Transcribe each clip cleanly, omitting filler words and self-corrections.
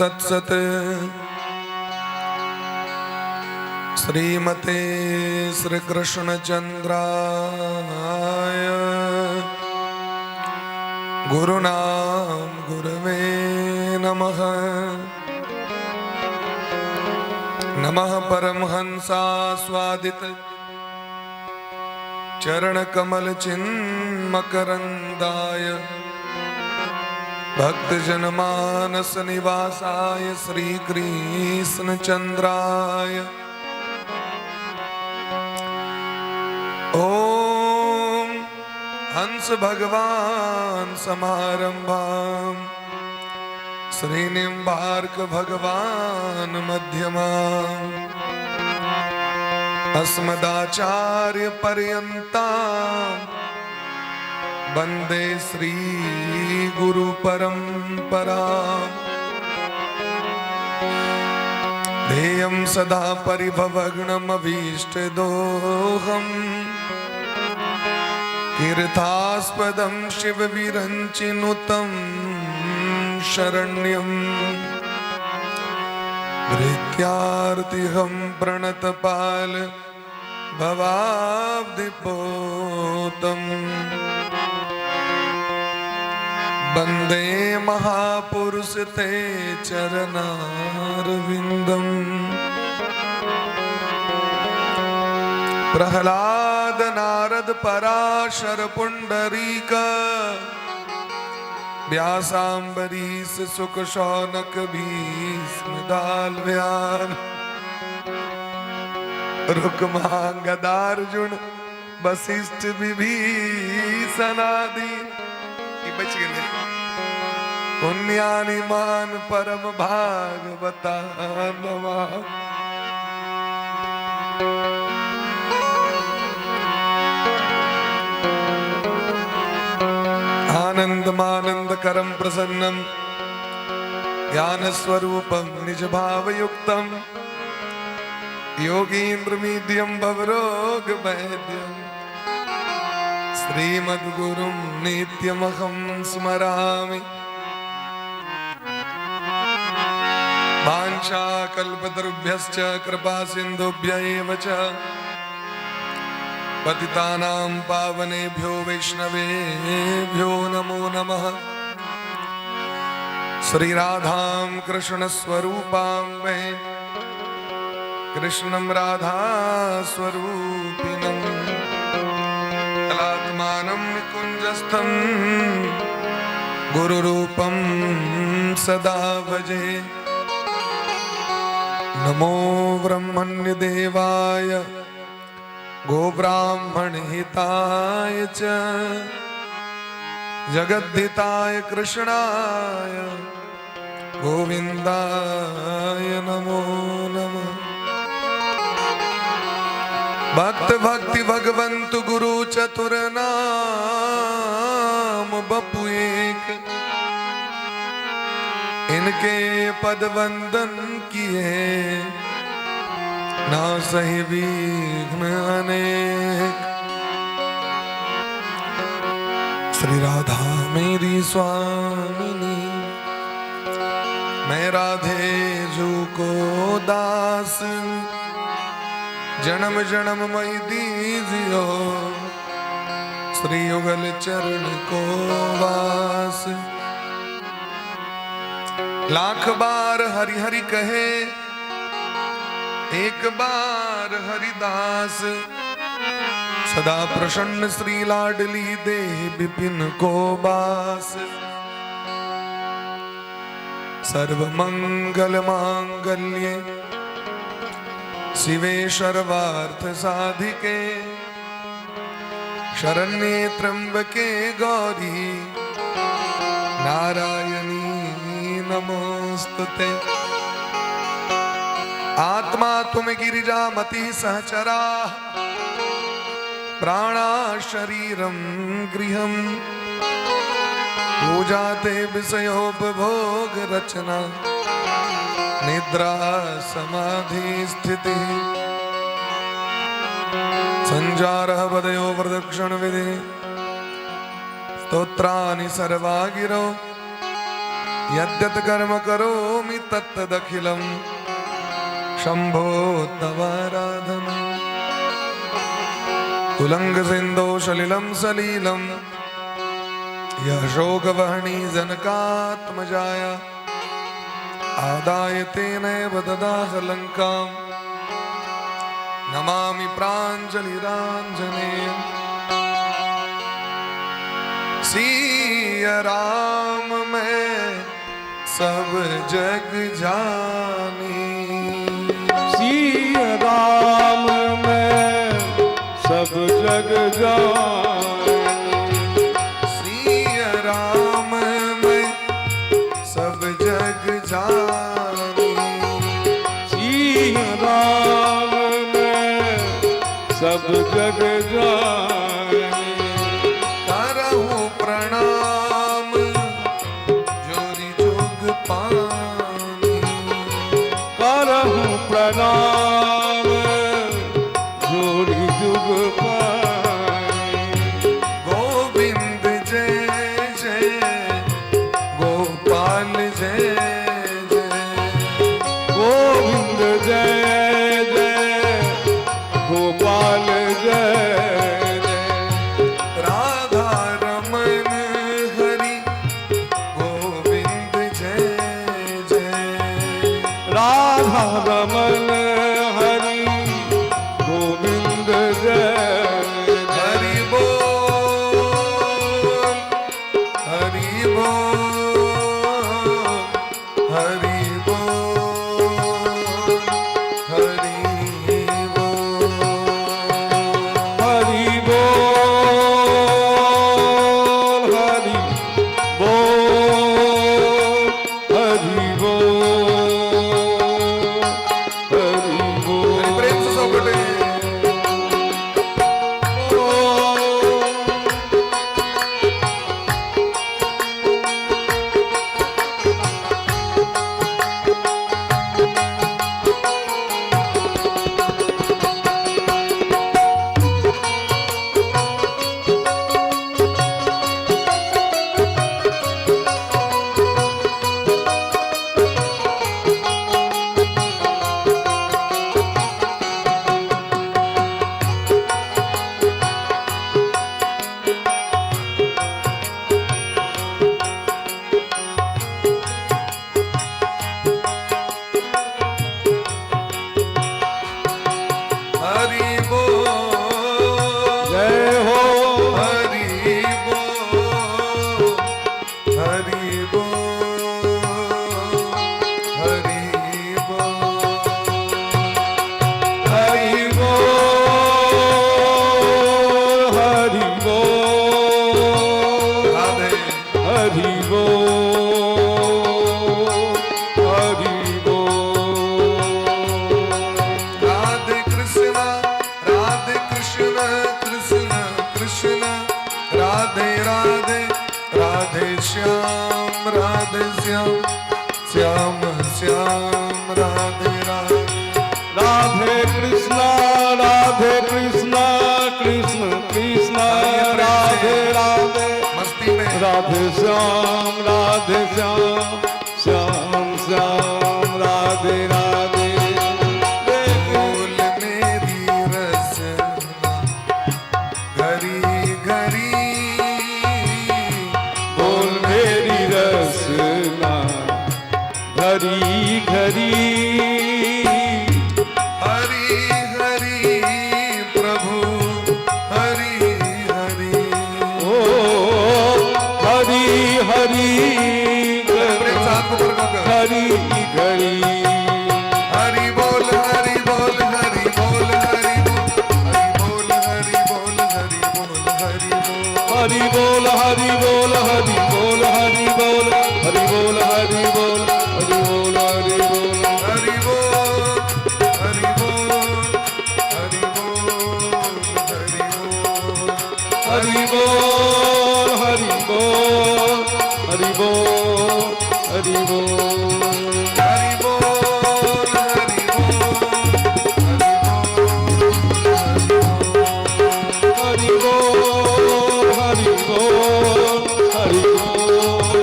तत्सत्। श्रीमते श्री कृष्ण चंद्राय गुरुनाम गुरवे नमः। नमः परमहंसास्वादित चरण कमल चिन्मकरन्दाय भक्तजन मानस निवासाय श्री कृष्ण चंद्राय। ओम हंस भगवान समारंभाम श्री निम्बार्क भगवान मध्यमाम अस्मदाचार्य पर्यन्ताम वंदे श्री गुरु परंपरा। ध्येयं सदा परिभवग्नमभीष्टदोहम् तीर्थास्पदं शिवविरञ्चिनुतं शरण्यं भृत्यार्तिहं प्रणतपाल भवाब्धिपोतम् वन्दे महापुरुष ते चरणारविन्दम्। प्रहलाद नारद पराशर पुंडरीक व्यासाम्बरीश सुख शौनक भीष्म दालव्यान रुक्मांगदार्जुन वशिष्ठ विभीषणादि ई बचि गेलै। पुण्यानि मान परम भागवता नमा। आनंदमानंद करम प्रसन्नम ज्ञान स्वरूपम निज भावयुक्तम योगीन्द्रमीड्यम भवरोग वैद्यम श्रीमद्गुरुं नित्यमहं स्मरामि। वाञ्छाकल्पतरुभ्यश्च कृपा सिन्धुभ्य एव च पतितानां पावनेभ्यो वैष्णवेभ्यो नमो नमः। श्री राधां कृष्ण स्वरूपां वै कृष्णं राधा स्वरूपिणं कलात्मानं निकुञ्जस्थं गुरुरूपं सदा भजे। नमो ब्रह्मण्यदेवाय गोब्राह्मणहिताय च जगद्धिताय कृष्णाय गोविन्दाय नमो नमः। भक्त भक्ति भगवंत गुरु चतुर नाम बपु एक, इनके पद वंदन किए ना सही विघ्न अनेक। श्री राधा मेरी स्वामिनी, मैं राधे जू को दास, जन्म जन्म मई दीजियो श्री युगल चरण को वास। लाख बार हरि हरि कहे, एक बार हरिदास, सदा प्रसन्न श्री लाडली दे विपिन को बास। सर्व मंगल मांगल्ये शिवे सर्वार्थ साधिके शरण्ये त्र्यंबके गौरी नारायणी नमोस्तुते। आत्मा तुम गिरिजा मति सहचरा, प्राणा शरीरम गृहम, पूजा ते विषयोपभोग रचना, निद्रा समाधि स्थिति, संचार पदयो प्रदक्षिण विधि, स्तोत्राणि सर्वा गिरो। यद्यत् कर्म करोमि तत्तदखिलं शम्भो तवाराधनम्। तुलङ्गसिन्धो सलिलं सलीलं यशोकवह्नि जनकात्मजाय आदाय तेनैव ददाह लङ्काम् नमामि प्राञ्जलिराञ्जनेयम्। सिय राम मैं सब जग जानी। सिय राम मैं सब जग जानी। सिय राम मैं सब जग जानी। सिय राम मैं सब जग जानी। करहु प्रणाम जोरी जोग पानी। करहु प्रणाम जोड़ी जुग पानी। गोविंद जय जय गोपाल जय जय। गोविंद जय जय गोपाल जय जय। राधा रमन हरि गोविंद जय जय। राधा रमन हरि गोविंद जय जय। हरि बोल हरि बोल हरि बोल हरि बोल। हरि बोल हरि बोल हरि बोल हरि बोल। हरि प्रेम से सब गोटे। हरि बोल। जय हो। हरि बोल हरि बोल हरि बोल। हरि बोल हरि बोल। राधे। हरि बोल हरि बोल। राधे कृष्णा राधे कृष्ण कृष्ण कृष्ण राधे राधे राधे श्याम राधे श्याम श्याम श्याम राधे राधे। राधे कृष्णा राधे कृष्णा कृष्ण कृष्ण राधे राधे। मस्ती में। राधे श्याम राधे श्याम श्याम श्याम राधे राधे। बोल मेरी रसना घरी घरी। बोल मेरी रसना घरी घरी। हरि हरि प्रभु हरि हरि। ओ हरि हरि। प्रेम से हाथ ऊपर कर। हरि हरि। हरि बोल हरि बोल हरि बोल हरि बोल हरि बोल हरि बोल हरि बोल हरि बोल। हरि बोल हरि बोल हरि बोल हरि बोल हरि बोल हरि बोल हरि बोल। हरि बोल हरि बोल हरि बोल हरि बोल। हरि बोल हरि बोल हरि बोल हरि बोल। हरि बोल हरि बोल हरि बोल हरि बोल हरि बोल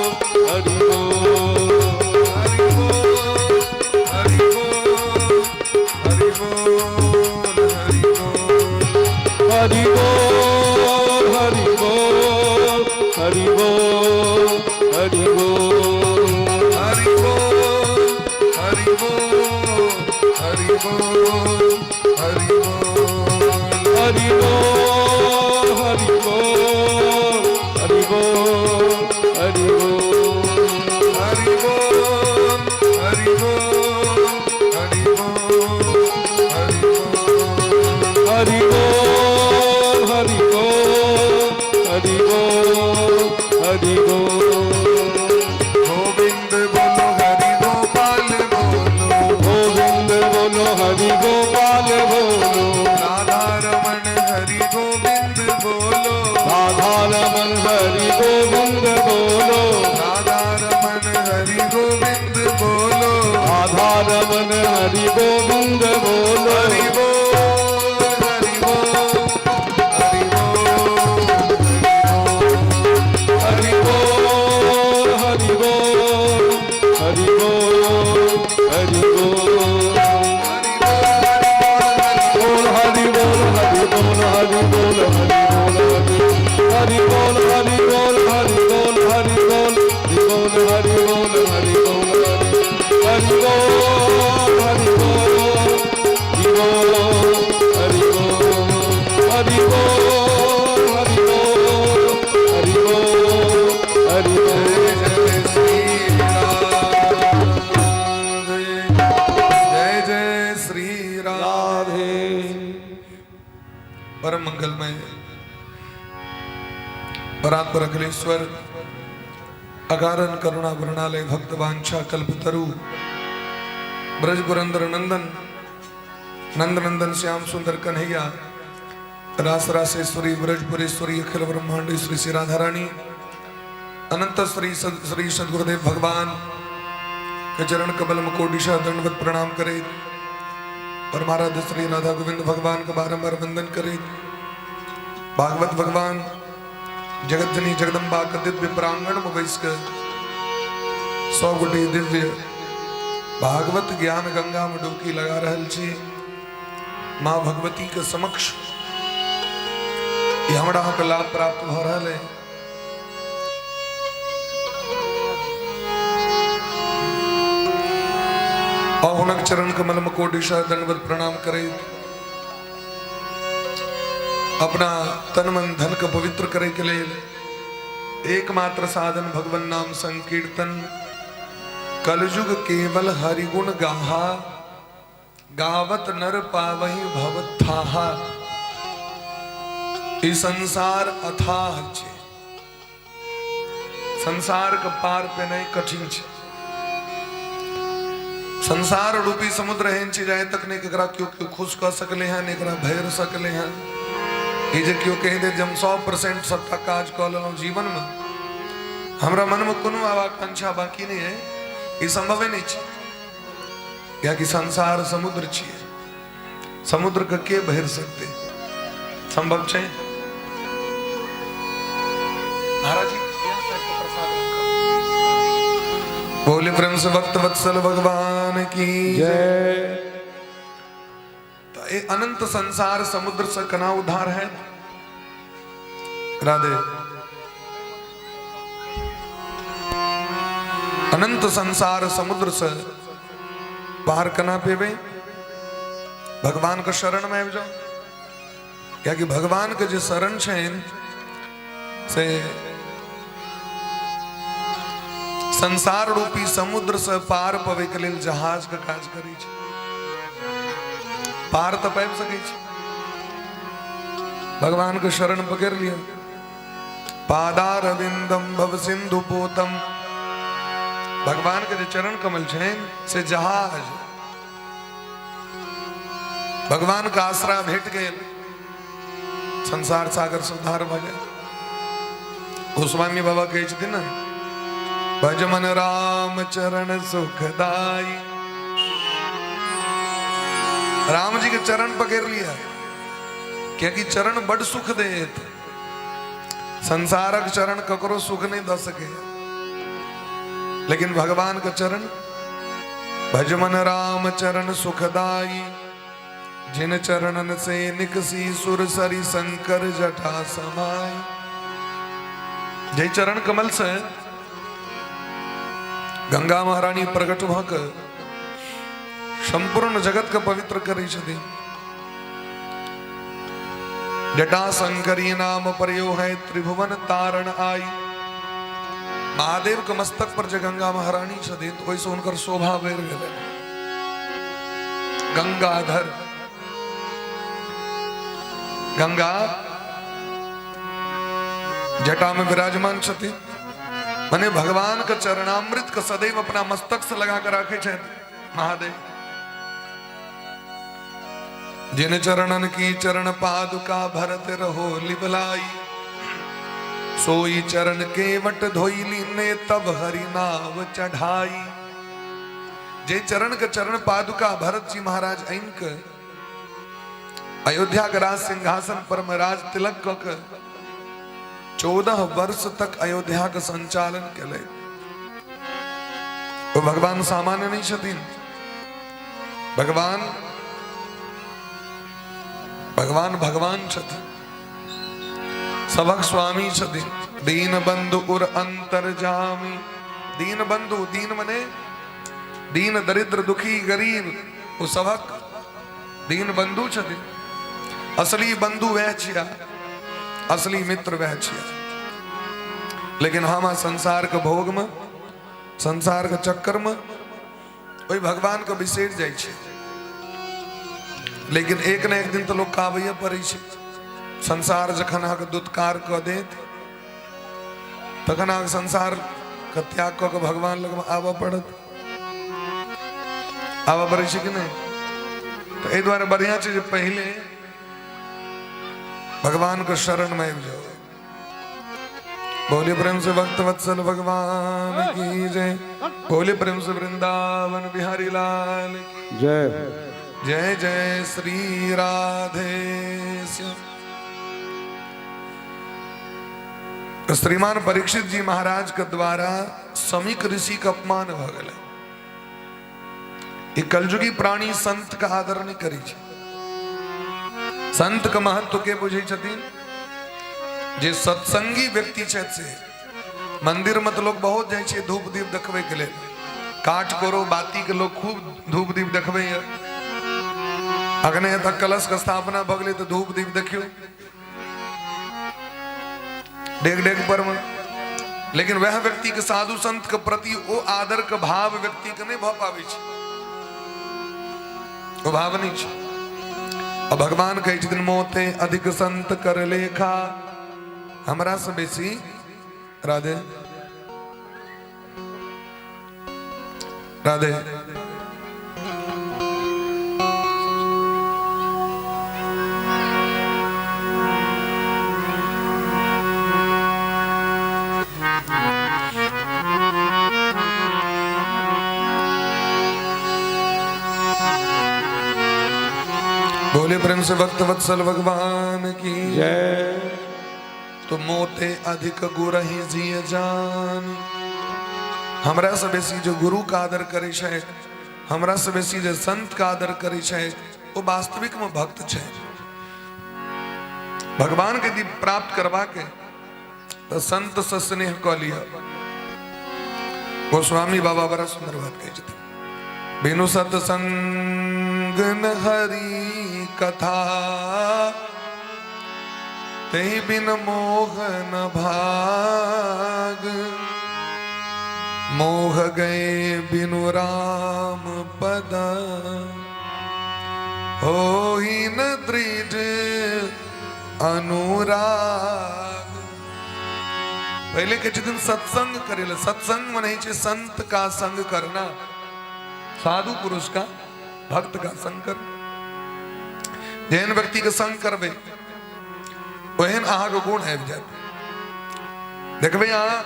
हरि बोल। हरि बोल हरि बोल हरि बोल हरि बोल हरि बोल हरि बोल हरि बोल हरि बोल हरि बोल हरि बोल हरि बोल हरि बोल हरि बोल हरि बोल हरि बोल हरि बोल हरि बोल हरि बोल हरि बोल हरि बोल। गोविंद बोलो हरि गोपाल बोलो, गोविंद बोलो हरि गोपाल बोलो, राधा रमण हरि गोविंद बोलो, राधा रमन हरि गोविंद बोलो, राधा रमण हरि गोविंद बोलो, राधा रमन हरि गोविंद बोलो, हरि बोल हरि बोल हरि बोल हरि बोल हरि बोल हरि बोल हरि बोल हरि बोल बोल हरि बोल हरि बोल हरि बोल हरि बोल हरि बोल हरि बोल हरि बोल हरि बोल हरि बोल हरि बोल हरि बोल हरि बोल हरि बोल हरि बोल हरि बोल हरि बोल। जय जय श्री राधे, जय जय श्री राधे। राधे। परम मंगलमय परात्पर अखिलेश्वर अकारण करुणा वरुणालय भक्त वांछा कल्पतरु ब्रज पुरंदर नंदन नंद नंदन श्याम सुंदर कन्हैया रास रासेश्वरी ब्रजपुरेश्वरी अखिल ब्रह्मांड श्री श्री राधा रानी अनंत श्री श्री सदगुरुदेव भगवान के चरण कमल कोटिशा दंडवत प्रणाम करे, परमाराध्य श्री राधा गोविंद भगवान का बारंबार वंदन करे, भागवत भगवान जगतजनी जगदम्बा का दिव्य प्रांगण में बैस कर 100 गोटी दिव्य भागवत ज्ञान गंगा में डुबकी लगा रहल छी। माँ भगवती के समक्ष ई हमरा अहाँके लाभ प्राप्त भऽ रहल है। और हुनक चरण कमल में कोटिशः दंडवत प्रणाम करे, अपना तन मन धन के पवित्र करे के लिए एकमात्र साधन भगवान नाम संकीर्तन। कलयुग केवल हरिगुण गाहा, गावत नर पावही भवथाहा। ई संसार अथाह छे, संसार के पार पेनाइ कठिन छे। संसार रूपी समुद्र एहन छै जाय तक नहीं एकरा केओ केओ खुश कऽ सकले हन, एकरा भरि सकले हन। ई जे केओ कहि दे जे हम 100% सबटा काज कऽ लेलहुँ जीवन में, हमरा मन में कोनो आब आकांक्षा बाकी नहीं है, ई संभवे नहीं छै। कियाकि संसार समुद्र छियै, समुद्र के भरि सकते, संभव छै? महाराज जी बोले प्रेम से भक्त वत्सल भगवान की जय। तो ये अनंत संसार समुद्र से कना उद्धार है। राधे। अनंत संसार समुद्र से पार कना पेबे, भगवान के शरण में आबि जाओ। कियाकि भगवान के जे शरण छनि से संसार रूपी समुद्र से पार पवे के लेल जहाज के काज करै छै। पार तऽ पाबि सकै छै, भगवान के शरण पकड़ लिअ। पादारविंदम भव सिंधु पोतम, भगवान के जे चरण कमल छनि से जहाज, भगवान के आसरा भेट गेल, संसार सागर से उद्धार भऽ जायत। गोस्वामी बाबा कहै छथिन ने, भज मन राम चरण सुखदाई। राम जी के चरण पकड़ लिया, क्योंकि चरण बड़ सुख देत। संसारक चरण ककरो सुख नहीं the सके, लेकिन भगवान के चरण, भज मन राम चरण सुखदाई, जिन चरणन से निकसी सुरसरी शंकर जटा समाय। जय चरण कमल से गंगा महारानी प्रकट भऽ कऽ संपूर्ण जगत के पवित्र करै छथिन। जटा शंकरी नाम परयो है त्रिभुवन तारण आई। महादेव के मस्तक पर जे गंगा महारानी छथिन तऽ ओहिसँ हुनकर शोभा बढ़ि गेलै। गंगाधर गंगा जटा में विराजमान छथिन, मने भगवान के चरणामृत के सदैव अपना मस्तक से लगा के राखे छथि महादेव। जिन चरणन की चरण पादुका भरत रहो लिबलाई, सोई चरण केवट धोई लीने तब हरि नाव चढ़ाई। जे चरण के चरण पादुका भरत जी महाराज आनि के अयोध्या के राज सिंहासन पर में राज तिलक क के 14 वर्ष तक अयोध्या के संचालन केले, ओ भगवान सामान्य नहीं छथिन। भगवान भगवान भगवान छथिन, सबक स्वामी छथिन। दीन बंधु उर अंतर जामी। दीन बंधु, दीन मने दीन दरिद्र दुखी गरीब, ओ सबक दीन बंधु छथिन। असली बंधु वह छिया, असली मित्र वह छिया। लेकिन हम संसार के भोग में, संसार के चक्कर में ओहि भगवान के बिसरि जाइ छै। लेकिन एक ने एक दिन तऽ लोक आबैए पड़ै छै। संसार जखन अहाँके दुत्कार कऽ देत तखन अहाँके संसार के त्याग कऽ के भगवान लगमे आबऽ पड़त। आबऽ पड़ै छै कि नहि? तऽ एहि दुआरे बढ़िआँ छै जे पहिले भगवानके शरणमे आबि जाउ। बोले प्रेम से भक्त वत्सल भगवान की जय। बोले प्रेम से वृंदावन बिहारी लाल की जय। जय जय श्री राधे श्याम। तो श्रीमान परीक्षित जी महाराज के द्वारा समीक ऋषि के अपमान भ गेलै। ई कलयुगी प्राणी संत के आदर नहीं करै छै। संत के महत्व के बुझै छथिन? जे सत्संगी व्यक्ति छथि से। मंदिर में तो लोग बहुत जाइ छै धूप दीप देखबै के लेल, काठ कोरो बाती के लोग खूब धूप दीप देखबै। अखने तक कलश के स्थापना भऽ गेलै तऽ धूप दीप देखियौ डेग डेग पर में। लेकिन वह व्यक्ति के साधु संत के प्रति ओ आदर के भाव व्यक्ति के नहीं भऽ पाबै छै, ओ भाव नहीं छै। आ भगवान कहै छथिन मोते अधिक संत कर लेखा, हमरा से बेसी राधे राधे। बोले प्रेम से भक्त वत्सल भगवान की जय। तो मोते अधिक गुर ही जिय जान। हमरा से बेसी जो गुरु का आदर करे छै, हमरा से बेसी जे संत का आदर करे छै, ओ वास्तविक में भक्त छै। भगवान के दीप प्राप्त करवा के तो संत से स्नेह कऽ लिअ। गोस्वामी बाबा बड़ा सुंदर बात कहै छथिन, बिनु सत्संग न हरि कथा, ते बिन मोह न भाग, मोह गए बिनु राम पद, होहि न दृढ़ अनुराग। पहिले कहै छथिन सत्संग करे ले। सत्संग मने छै संत का संग करना, साधु पुरुष का भक्त का संग करना। जेहन व्यक्ति के संग करबै ओहन अहाँके गुण आबि जायत। देखबै अहाँ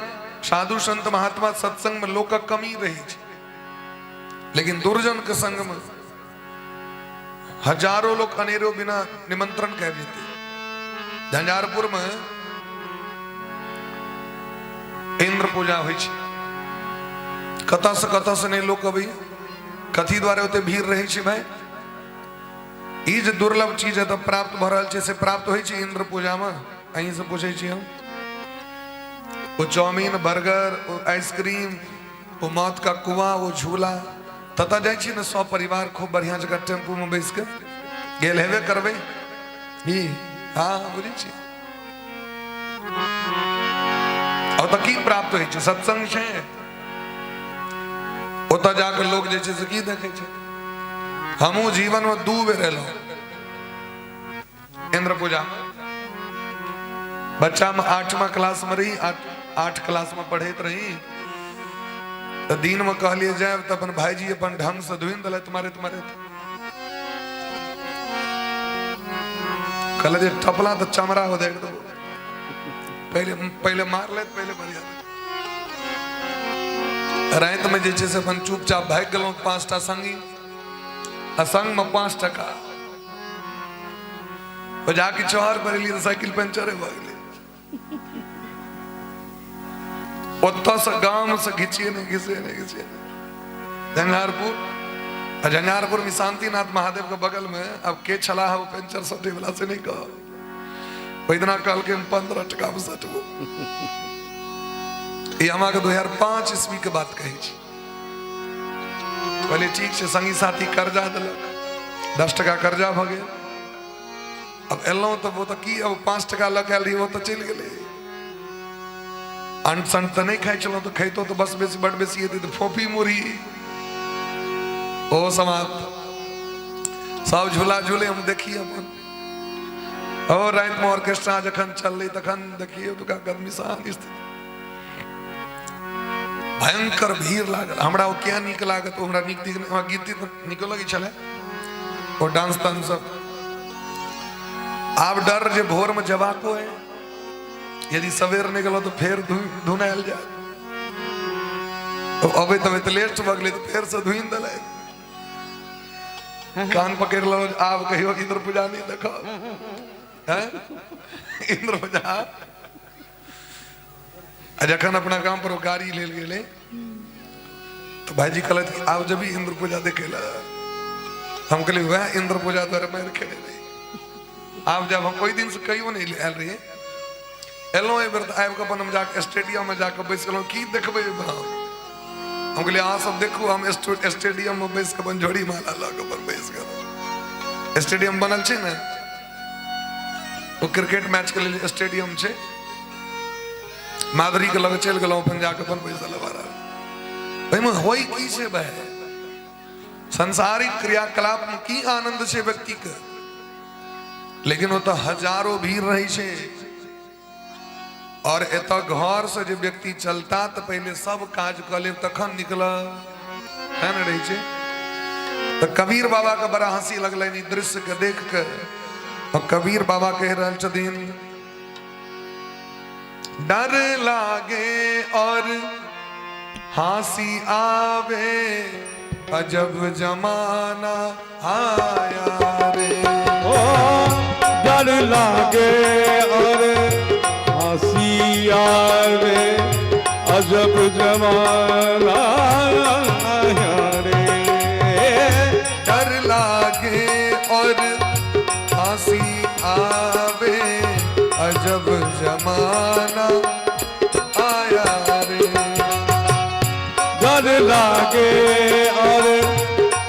साधु संत महात्मा सत्संग में लोकक कमी रहै छै, लेकिन दुर्जन के संग में हजारों लोग अनेरो बिना निमंत्रण के आबि जेतै। झंझारपुर में इंद्र पूजा होइ छै, कतऽ से कतऽ से नहि लोक अबैया। कथी द्वारे ओते भीड़ रहै छै भाई? ई जे दुर्लभ चीज एतऽ प्राप्त भऽ रहल छै से प्राप्त होइ छै इंद्र पूजामे? अहीं से पूछै छी हम। ओ चाउमीन, बर्गर, ओ आइसक्रीम, ओ मौत का कुआं, ओ झूला, ततऽ जाइ छी ने सब परिवार खूब बढ़िया जगह टेम्पू में बैस के गेल हेबे करबै ही। हाँ, बुझै छी। ओतऽ की प्राप्त होइ छै? सत्संग छै? ओतऽ जाके लोक जे छै से की देखै छै? हमहूँ जीवन में 2 बेर एलहुँ इंद्र पूजा। बच्चा में 8वां क्लास में रही, 8 क्लास में पढ़ैत रही, तऽ दिन में कहलिए जायब तऽ अपन भाईजी अपन ढंग से धुनि देलथि मारैत मारैत। कहले जे टपला तऽ चमड़ा उधेड़ देबो, पहले पहले मार लेत, पहले बढ़िया। राति में जे छै से अपन चुपचाप भागि गेलहुँ, 5टा संगी आ संग में 5 टका। ओ जाके चौहर पर एलियै तऽ साइकिल पंचरे भऽ गेलै। ओतऽ से गाम से घिचिए नहि, घिचिए नहि, घिचिए नहि झंझारपुर। आ झंझारपुर में शांतिनाथ महादेव के बगल में अब के छला है वो पंचर सटे वाला से नहीं कह। ओहि दिना कहलकै 15 टका में सटबो। ई हम अहाँके 2005 ईस्वी के बात कहै छी। कहलियै ठीक छै, संगी साथी कर्जा देलक, 10 टका कर्जा भऽ गेल। अब एलहुँ तऽ ओ तऽ की, अब 5 टका लऽ के आयल रही, ओ तऽ चलि गेलै। अंट संट तऽ नहि खाइ छलहुँ, तऽ खैतो तऽ बस बेसी बड बेसी हेतै तऽ फोफी मुरही, ओ समाप्त। सब झूला झूले, हम देखी अपन। और रातिमे ऑर्केस्ट्रा जखन चललै तखन देखिए ओतुका गर्मीसान स्थिति, भयंकर भीड़ लागल। हमरा ओ किया नीक लागत? ओ हमरा नीक नीक, हमरा गीत तीत नीको लगै छलै, ओ डांस तांस सब। आब डर जे भोर में जबाको है, यदि सवेर नहि गेलहुँ तऽ फेर धुनायल जायत। अबैत अबैत लेट भऽ गेलै तऽ फेर से धुनि देलै। कान पकड़ि लेलहुँ, आब कहियो इंद्र पूजा नहि देखब। हैं? इंद्र पूजा। आ जखन अपना गाम पर ओ गाड़ी लेल गेलै तऽ भाईजी कहलथि कि आब जबी इंद्र पूजा देखे लए। हम कहलियै वएह इंद्र पूजा द्वारा मारि खेने रही, आब जब हम ओहि दिन से कहियो नहि आयल रहियै। एलहुँ एहि बेर तऽ आबि कऽ अपन हम जाके स्टेडियम में जाके बैस गेलहुँ। की देखबै एहिमे हम? हम कहलियै अहाँ सब देखू, हम स्टेडियम में बैस कऽ अपन झोरी माला लऽ कऽ अपन बैस गेलहुँ। स्टेडियम बनल छै ने, ओ क्रिकेट मैच के लेल स्टेडियम छै, मादरी के लग चलि गेलहुँ अपन, जाके अपन बैसल। बारा ओहिमे होइ की छै भाय? संसारिक क्रियाकलाप में की आनंद छै व्यक्ति के? लेकिन ओतऽ हजारों भीड़ रहै छै और एतऽ घर से जे व्यक्ति चलता तऽ पहिले सब काज कऽ लेब तखन निकलब, है ने रहै छै? तऽ कबीर बाबा के बड़ा हंसी लगलनि ई दृश्य के देख के और कबीर बाबा कहि रहल छथिन, डर लागे और हंसी आवे, अजब जमाना आया रे। ओ डर लागे और हंसी आवे, अजब जमाना आया रे। डर लागे और हंसी आवे, अजब जमाना आया रे। डर लागे और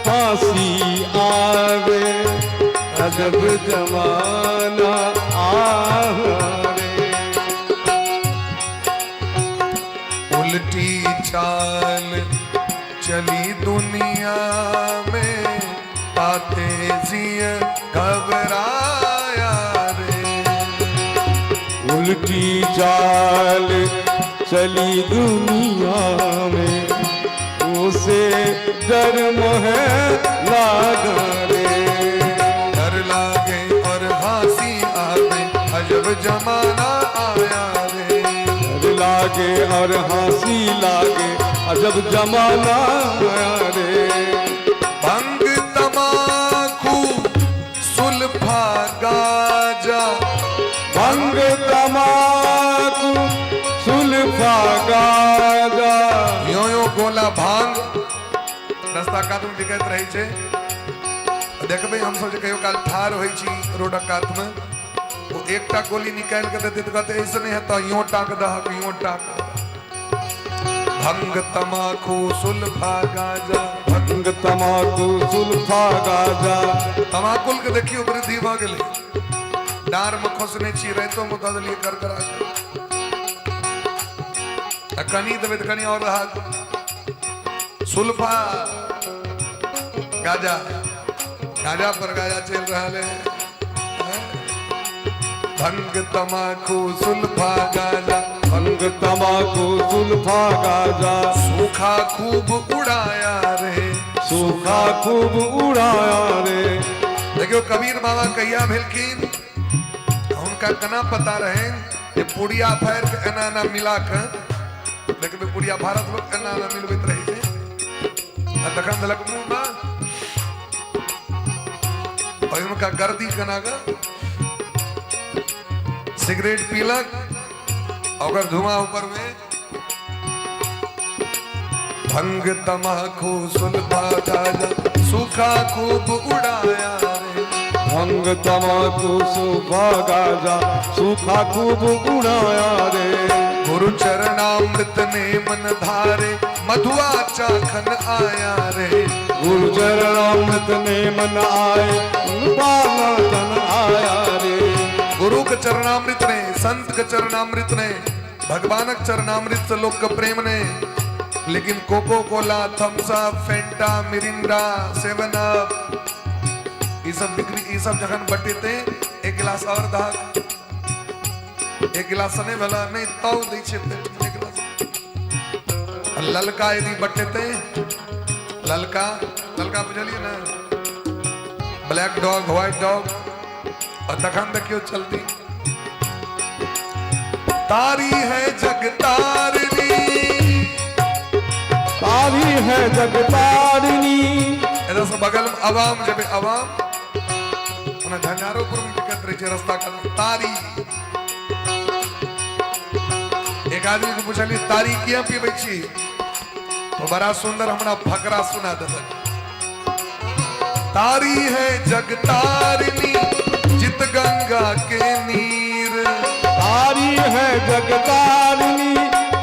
हंसी आवे, अजब जमाना आया रे। उल्टी चाल चली दुनिया में, पाते जिय घबराया रे। उल्टी चाल चली दुनिया में, उसे डर मोहे लागा रे। डर लागे और हंसी आवे, अजब जमाना आया रे। डर लागे और हंसी लागे, अजब जमाना आया रे। भंग तमाकू सुल्फा गाजा, भंग तमाकू सुल्फा गाजा, यो यो गोला भांग। रस्ता कात में बिकैत रहै छै, देखबै हमसब जे कहियो काल ठाढ़ होइ छी रोडक कातमे, ओ एकटा गोली निकालि के देतै तऽ कहतै ऐसे नहि हेतऽ, यूं टाक दहक यूं टाक। भंग तमाकू सुल्फा गाजा, भंग तमाकू सुल्फा गाजा। तमाकुल के देखियो वृद्धि भऽ गेलै। डाँर में खोसने छी, राइतो में दऽ देलियै करकरा के, आ कनि देबै तऽ कनि और रहत। सुल्फा गाजा, गाजा पर गाजा चलि रहल है। भंग तमाकू सुल्फा गाजा, भंग तमाकू सुल्फा गाजा। सूखा खूब उड़ाया रे, सूखा खूब उड़ाया रे। देखियो कबीर बाबा कहिया भेलखिन, हुनका केना पता रहे जे पुड़िया फाड़ि के एना एना मिला के देखबै, पुड़िया भारत लोक एना एना मिलबैत रहै छै, आ तखन देलक मुँह मे, हुनका गर्दी केना के सिगरेट पीलक, ओकर धुआं ऊपर में। भंग तमाकू सुल्फा गाजा, सूखा खूब उड़ाया रे। भंग तमाकू सुल्फा गाजा, सूखा खूब उड़ाया रे। गुरु चरणामृत ने मन धारे, मधुआ चाखन आया रे। गुरु चरणामृत ने मन आए, बाला आया रे। गुरु के चरणामृत ने, संत के चरणामृत ने, भगवानक चरणामृत से लोग के प्रेम ने, लेकिन Coca Cola, Thums Up, Fanta, Mirinda, seven up, ई सब बिक्री, ई सब जखन बटेते, एक गिलास और दहक, एक गिलास नहीं भेला नहीं तौ दै छै पेट में एक गिलास। ललका यदि बटेते, ललका, ललका बुझलिए ना, ब्लैक डॉग व्हाइट डॉग, और तखन देखियो चलती। तारी है जगतारिणी, तारी है जगतारिणी। एतऽ से बगल में अवाम जेबै, अवाम ओना झंझारोपुर में बिकैत रहै छै रस्ता का तारी। एक आदमी के पुछलियै तारी किया पीबै छी, तो बड़ा सुंदर हमरा फकरा सुना देलक। तारी है जगतारिणी जित गंगा के नीर, तारी है जगतारिणी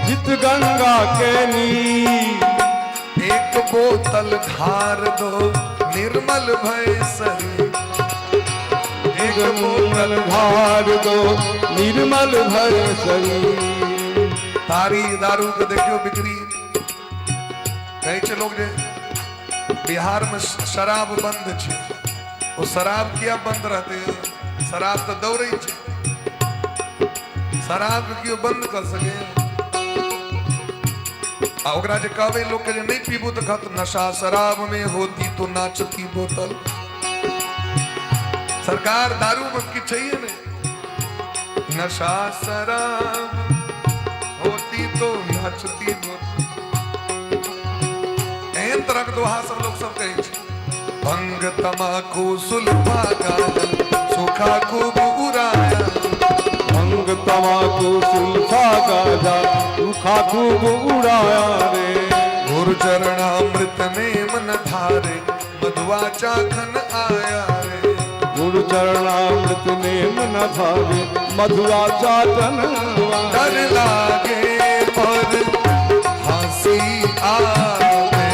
जित गंगा के नीर। एक बोतल ढार दो निर्मल भय शरीर, एक बोतल ढार दो निर्मल भय शरीर। तारी दारू के देखियो बिक्री। कहै छै लोग जे बिहार में शराब बंद छै, ओ शराब किया बंद रहते? शराब तो दौड़े छै, शराब के केओ बंद कर सके? आ ओकरा जे कहबै लोग के जे नहीं पीबू तऽ कहत नशा शराब में होती तो नाचती बोतल। सरकार दारू में किछु छैहे नहीं, नशा शराब होती तो नाचती बोतल। एहन तरह के दोहा सब लोग सब कहै छै। भंग तमाकू सुल्फा गाजा, सूखा खूब उड़ाया। भंग तमाकू सुल्फा गाजा, सूखा खूब उड़ाया रे। गुरु चरणामृत ने मन धारे, मधुआ चाखन आया रे। गुरु चरणामृत ने मन धारे, मधुआ चाटन। डर लागे और हंसी आवे,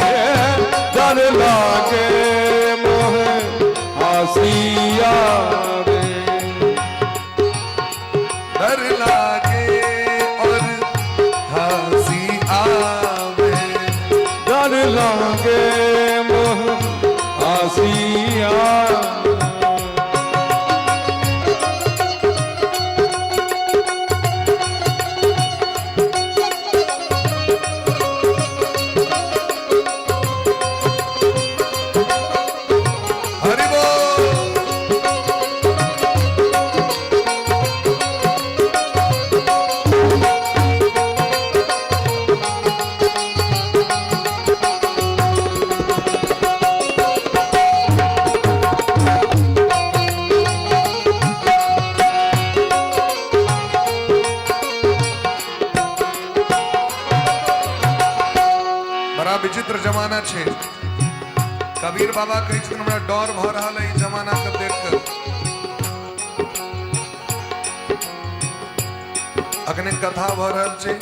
डर लागे मोहे हंसी आवे। डर लागे और हंसी आवे, डर लागे मोहे हंसी आवे। हरि बोल। बड़ा विचित्र जमाना छे। कबीर बाबा कहै छथिन हमरा डर भऽ रहल है ई जमाना के देख कऽ। अखने कथा भऽ रहल छै,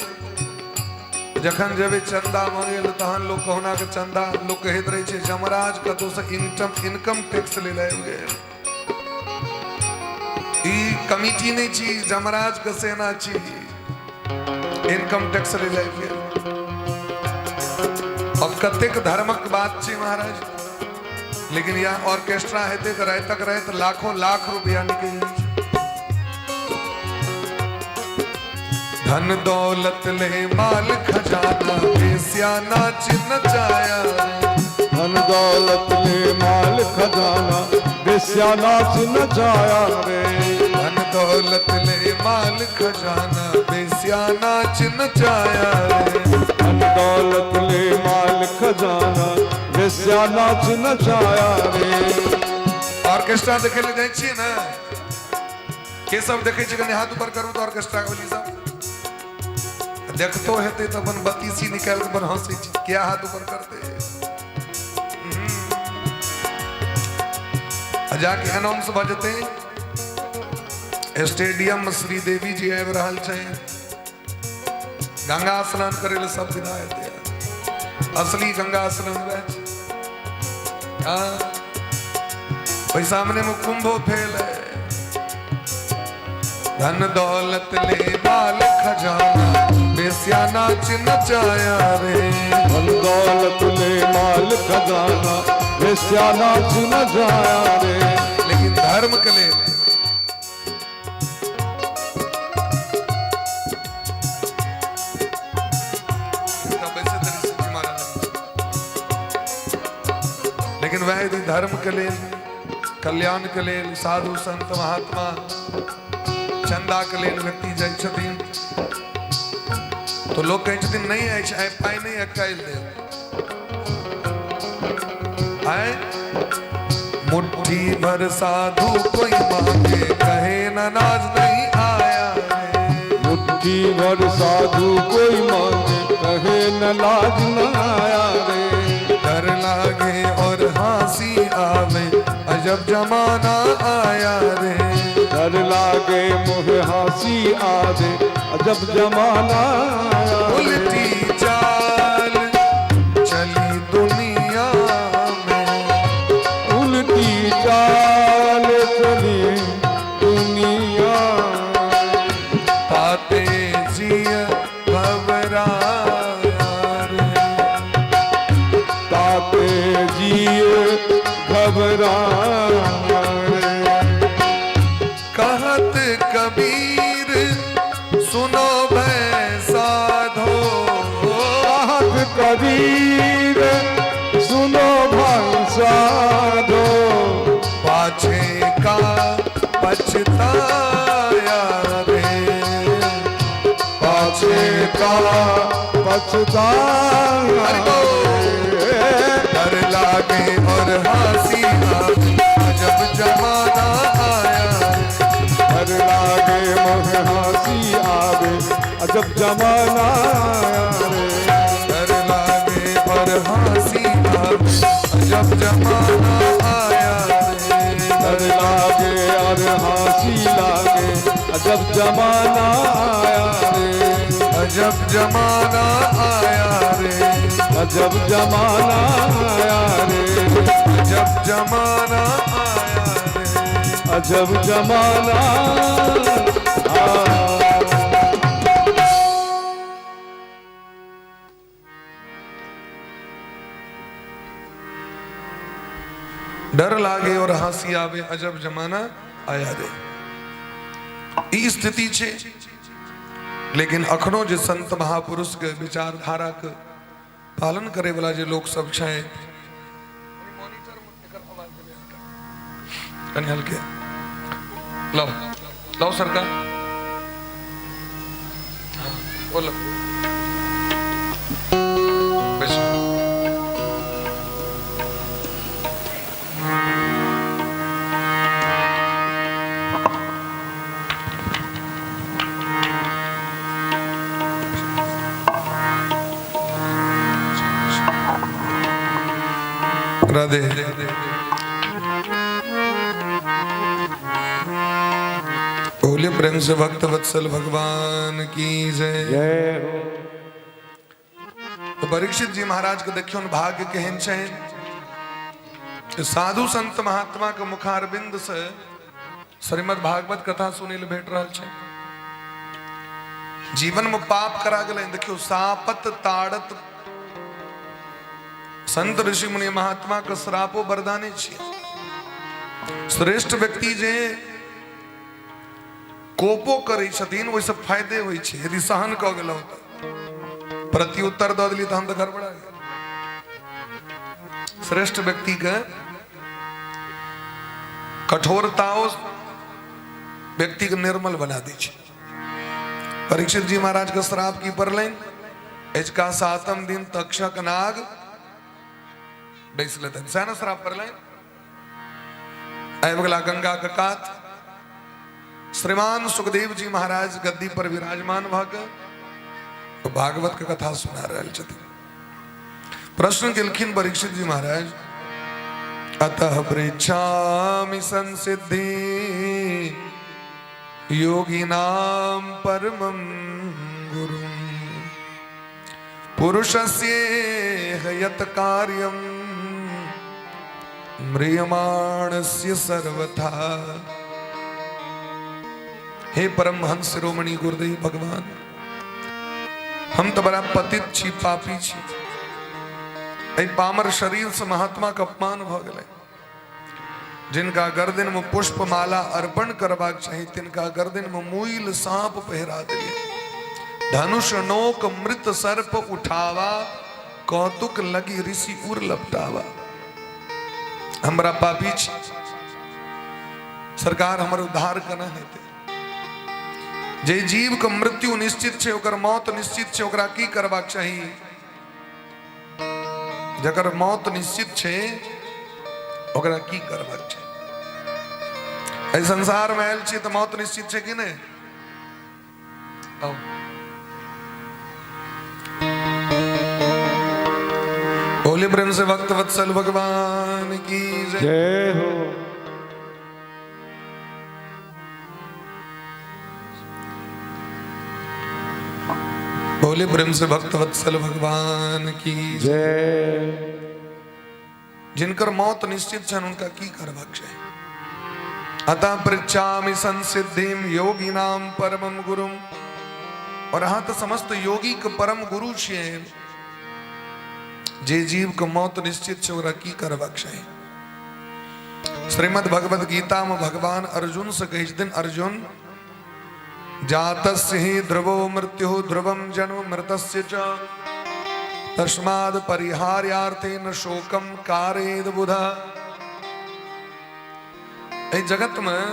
जखन जेबै चंदा मांगे लए तहन लोक कहुना के चंदा, लोक कहैत रहै छै जमराज कतौ से इनकम टैक्स ले आबि गेल। ई कमिटी नहि छी, जमराज के सेना छी, इनकम टैक्स ले आबि गेल। अब कतेक धर्मक बात छै महाराज, लेकिन यह ऑर्केस्ट्रा हेतै तऽ रातिक राति लाखों लाख रुपया निकलि जाइ छै। धन दौलत ले माल खजाना, बेस्या नाच नचाया। धन दौलत ले माल खजाना, बेस्या नाच नचाया रे। धन दौलत ले माल खजाना, बेस्या नाच नचाया रे। धन दौलत ले माल खजाना, बेस्या नाच नचाया रे। ऑर्केस्ट्रा देखे ले जाइ छियै ने? के सब देखै छै? कनि हाथ ऊपर करू तऽ ऑर्केस्ट्रा के वाली सब देखतो हेतै तऽ अपन बत्तीसी निकालि कऽ अपन हंसै छै, किया हाथ ऊपर करतै? आ जाके अनाउंस भऽ जेतै, स्टेडियम में श्रीदेवी जी आबि रहल छै, गंगा स्नान करै लए सब विदा हेतै। असली गंगा स्नान वएह छै। हाँ, ओहि सामने में कुंभो फेल है। धन दौलत ले माल खजाना, बेस्या नाच नचाया रे। धन दौलत ले माल खजाना, बेस्या नाच नचाया रे। लेकिन धर्म के लेल लेकिन वह यदि धर्म के लेल, कल्याण के लेल, साधु संत महात्मा चंदा के लेल व्यक्ति जाइ छथिन तो लोग कहै छथिन नहीं अछि, आइ पाइ नहीं है, काल्हि देब। आय मुट्ठी भर साधु कोई मांगे, कहे न नाज नहीं आया है। मुट्ठी भर साधु कोई मांगे, कहे न लाज न आया रे। डर लागे और हंसी आवे, अजब जमाना आया रे। डर लागे मोह हंसी आवे, अजब जमाना आया रे। उल्टी चाल चली दुनिया में, उल्टी चाल चली दुनिया, पाते जिय घबराया रे। ताते जिय घबराया रे। कहत कबीर सुनो भय साधो, कहत कबीर सुनो भाई साधो, पाछे का पछताया रे। पाछे का पछताया रे। डर लागे और हंसी आवे, अजब जमाना आया रे। डर लागे मोह हंसी आवे, अजब जमाना आया रे। डर लागे और हंसी आवे, अजब जमाना आया रे। डर लागे और हंसी लागे, अजब जमाना आया रे। अजब जमाना आया रे। अजब जमाना आया रे। अजब जमाना आया रे। अजब जमाना आया। डर लागे और हंसी आवे, अजब जमाना आया रे। ई स्थिति छे, लेकिन अखनो जे संत महापुरुष के विचारधारा के पालन करे वाला जे लोग सब छै, कनि हल्के लाओ लाओ सरकार, हाँ, बोलो बैसो। राधे। बोले प्रेम से भक्त वत्सल भगवान की जय। जय हो। तो परीक्षित जी महाराज के देखियो भाग्य केहन छै। साधु संत महात्मा के मुखारबिंद से श्रीमद् भागवत कथा सुनै ले भेट रहल छै। जीवन में पाप करा गेलै, देखियो सापत ताड़त संत ऋषि मुनि महात्मा के श्रापो वरदाने छियै। श्रेष्ठ व्यक्ति जे कोपो करै छथिन ओहिसँ फायदे होइ छै। यदि सहन कऽ गेलहुँ तऽ प्रत्युत्तर दऽ देली तहन तऽ गड़बड़ा गेल। श्रेष्ठ व्यक्ति के कठोरताओ व्यक्ति के निर्मल बना दै छै। परीक्षित जी महाराज के श्राप की पड़लनि, एजका 7म दिन तक्षक नाग डसि लेतनि, सएह ने श्राप पड़लनि। आबि गेला गंगा के कात। श्रीमान सुखदेव जी महाराज गद्दी पर विराजमान भऽ के भागवत के कथा सुना रहल छथिन। प्रश्न केलखिन परीक्षित जी महाराज, अतः पृच्छामि संसिद्धि योगिनाम परमं गुरुं पुरुषस्येह यत् कार्यं म्रियमाणस्य सर्वथा। हे परमहंस शिरोमणि गुरुदेव भगवान, हम तो बड़ा पतित छी, पापी छी। एहि पामर शरीर से महात्मा के अपमान भऽ गेलै। जिनका गर्दन में पुष्प माला अर्पण करबाक चाही तिनका गर्दन में मुइल सांप पहिरा देलियै। धनुष नोक मृत सर्प उठावा, कौतुक लगी ऋषि उर लपटावा। हमरा पापी छी सरकार, हमर उद्धार केना हेतै? जे जीव के मृत्यु निश्चित छै, ओकर मौत निश्चित छै, ओकरा की करबाक चाही? जकर मौत निश्चित छै ओकरा की करबाक छै? एहि संसार में आयल छी तऽ मौत निश्चित छै कि नहि? आउ। बोले प्रेम से भक्त वत्सल भगवान की जय। जय हो। बोले प्रेम से भक्त वत्सल भगवान की जय। जिनकर मौत निश्चित छनि उनका की करबाक चाही? अतः पृच्छामि संसिद्धिम योगिनाम परमम गुरुम। और अहाँ तऽ समस्त योगी के परम गुरु छियै। जे जीव के मौत निश्चित छै ओकरा की करबाक चाही? श्रीमद् भगवद गीता में भगवान अर्जुन से कहै छथिन, अर्जुन जातस्य हि ध्रुवो मृत्यु ध्रुवम जन्म मृतस्य च तस्माद् परिहार्यार्थे न शोकम कारेद बुध। एहि जगत में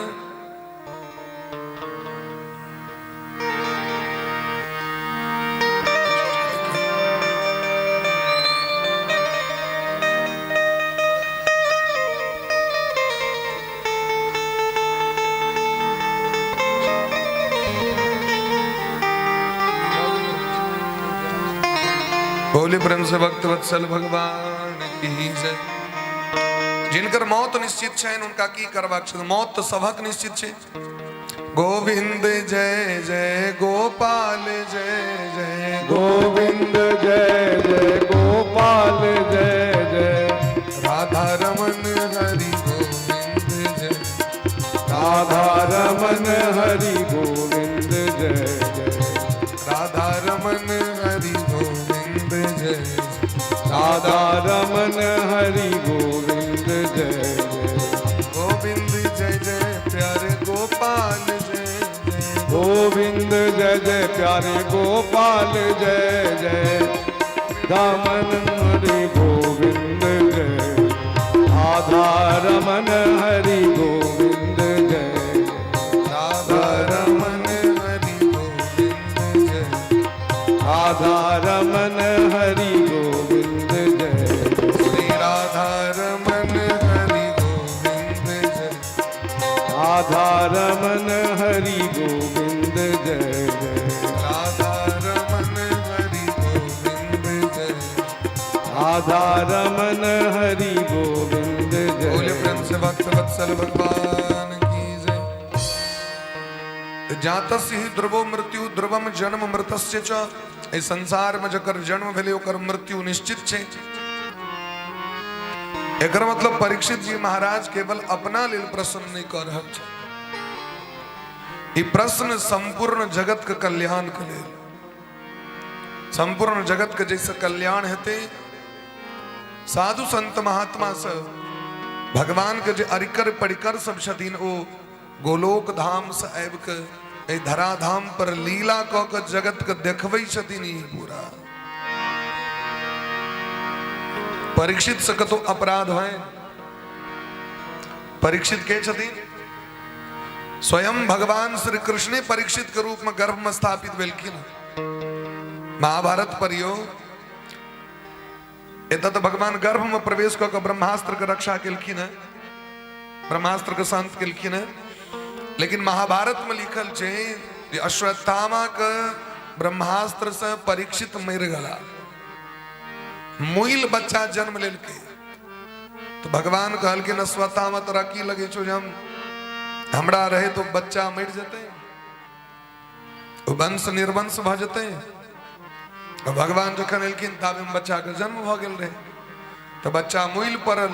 बोले प्रेम से भक्त वत्सल भगवान की जय। जिनकर मौत निश्चित छनि उनका की करबाक छै? मौत तऽ सभक निश्चित छै। गोविंद जय जय गोपाल जय जय गोविंद जय जय गोपाल जय जय राधा रमन हरि गोविंद जय राधा रमन हरि गोविंद जय जय राधा रमन हरि गोविंद जय राधा रमन हरि गोविंद जय जय गोविंद जय जय प्यारे गोपाल जय जय गोविंद जय जय प्यारे गोपाल जय जय दामन हरि गोविंद जय राधा रमन हरि गोविंद जय राधा रमन हरि गोविंद जय राधा रमन हरि गोविंद जय श्री राधा रमन हरि गोविंद जय राधा रमन हरि गोविंद जय जय राधा रमन हरि गोविंद जय राधा रमन हरि गोविंद वत्सल भगवान की जय। जातस्य ही ध्रुवो मृत्यु ध्रुवम जन्म मृतस्य च। एहि संसार में जकर जन्म भेलै ओकर मृत्यु निश्चित छै। एकर मतलब परीक्षित जी महाराज केवल अपना लेल प्रश्न नहि कऽ रहल छै, ई प्रश्न संपूर्ण जगत के कल्याण के लेल, संपूर्ण जगत के जैसे कल्याण हेतै, साधु संत महात्मा सब भगवान के जे अरिकर परिकर सब छथिन ओ गोलोक धाम से आबि के एहि धराधाम पर लीला कऽ के जगत के देखबै छथिन। ई पूरा परीक्षित से कतौ अपराध है? परीक्षित के छथिन? स्वयं भगवान श्री कृष्ण परीक्षित के रूप में गर्भ में स्थापित भेलखिन। महाभारत पढ़ियो, एतऽ तऽ भगवान गर्भ में प्रवेश कऽ के ब्रह्मास्त्र के रक्षा केलखिन है, ब्रह्मास्त्र के शांत केलखिन है, लेकिन महाभारत में लिखल छै जे अश्वत्थामा के ब्रह्मास्त्र से परीक्षित मरि गेला, मुइल बच्चा जन्म लेलकै। तो भगवान कहलखिन अश्वत्थामा तोरा की लगे छौ जे हम हमरा रहे तो बच्चा मरि जेतै, वंश निर्वंश भऽ जेतै? भगवान जखन एलखिन ताबे बच्चाके जन्म भऽ गेल रहै, तऽ बच्चा मुइल पड़ल।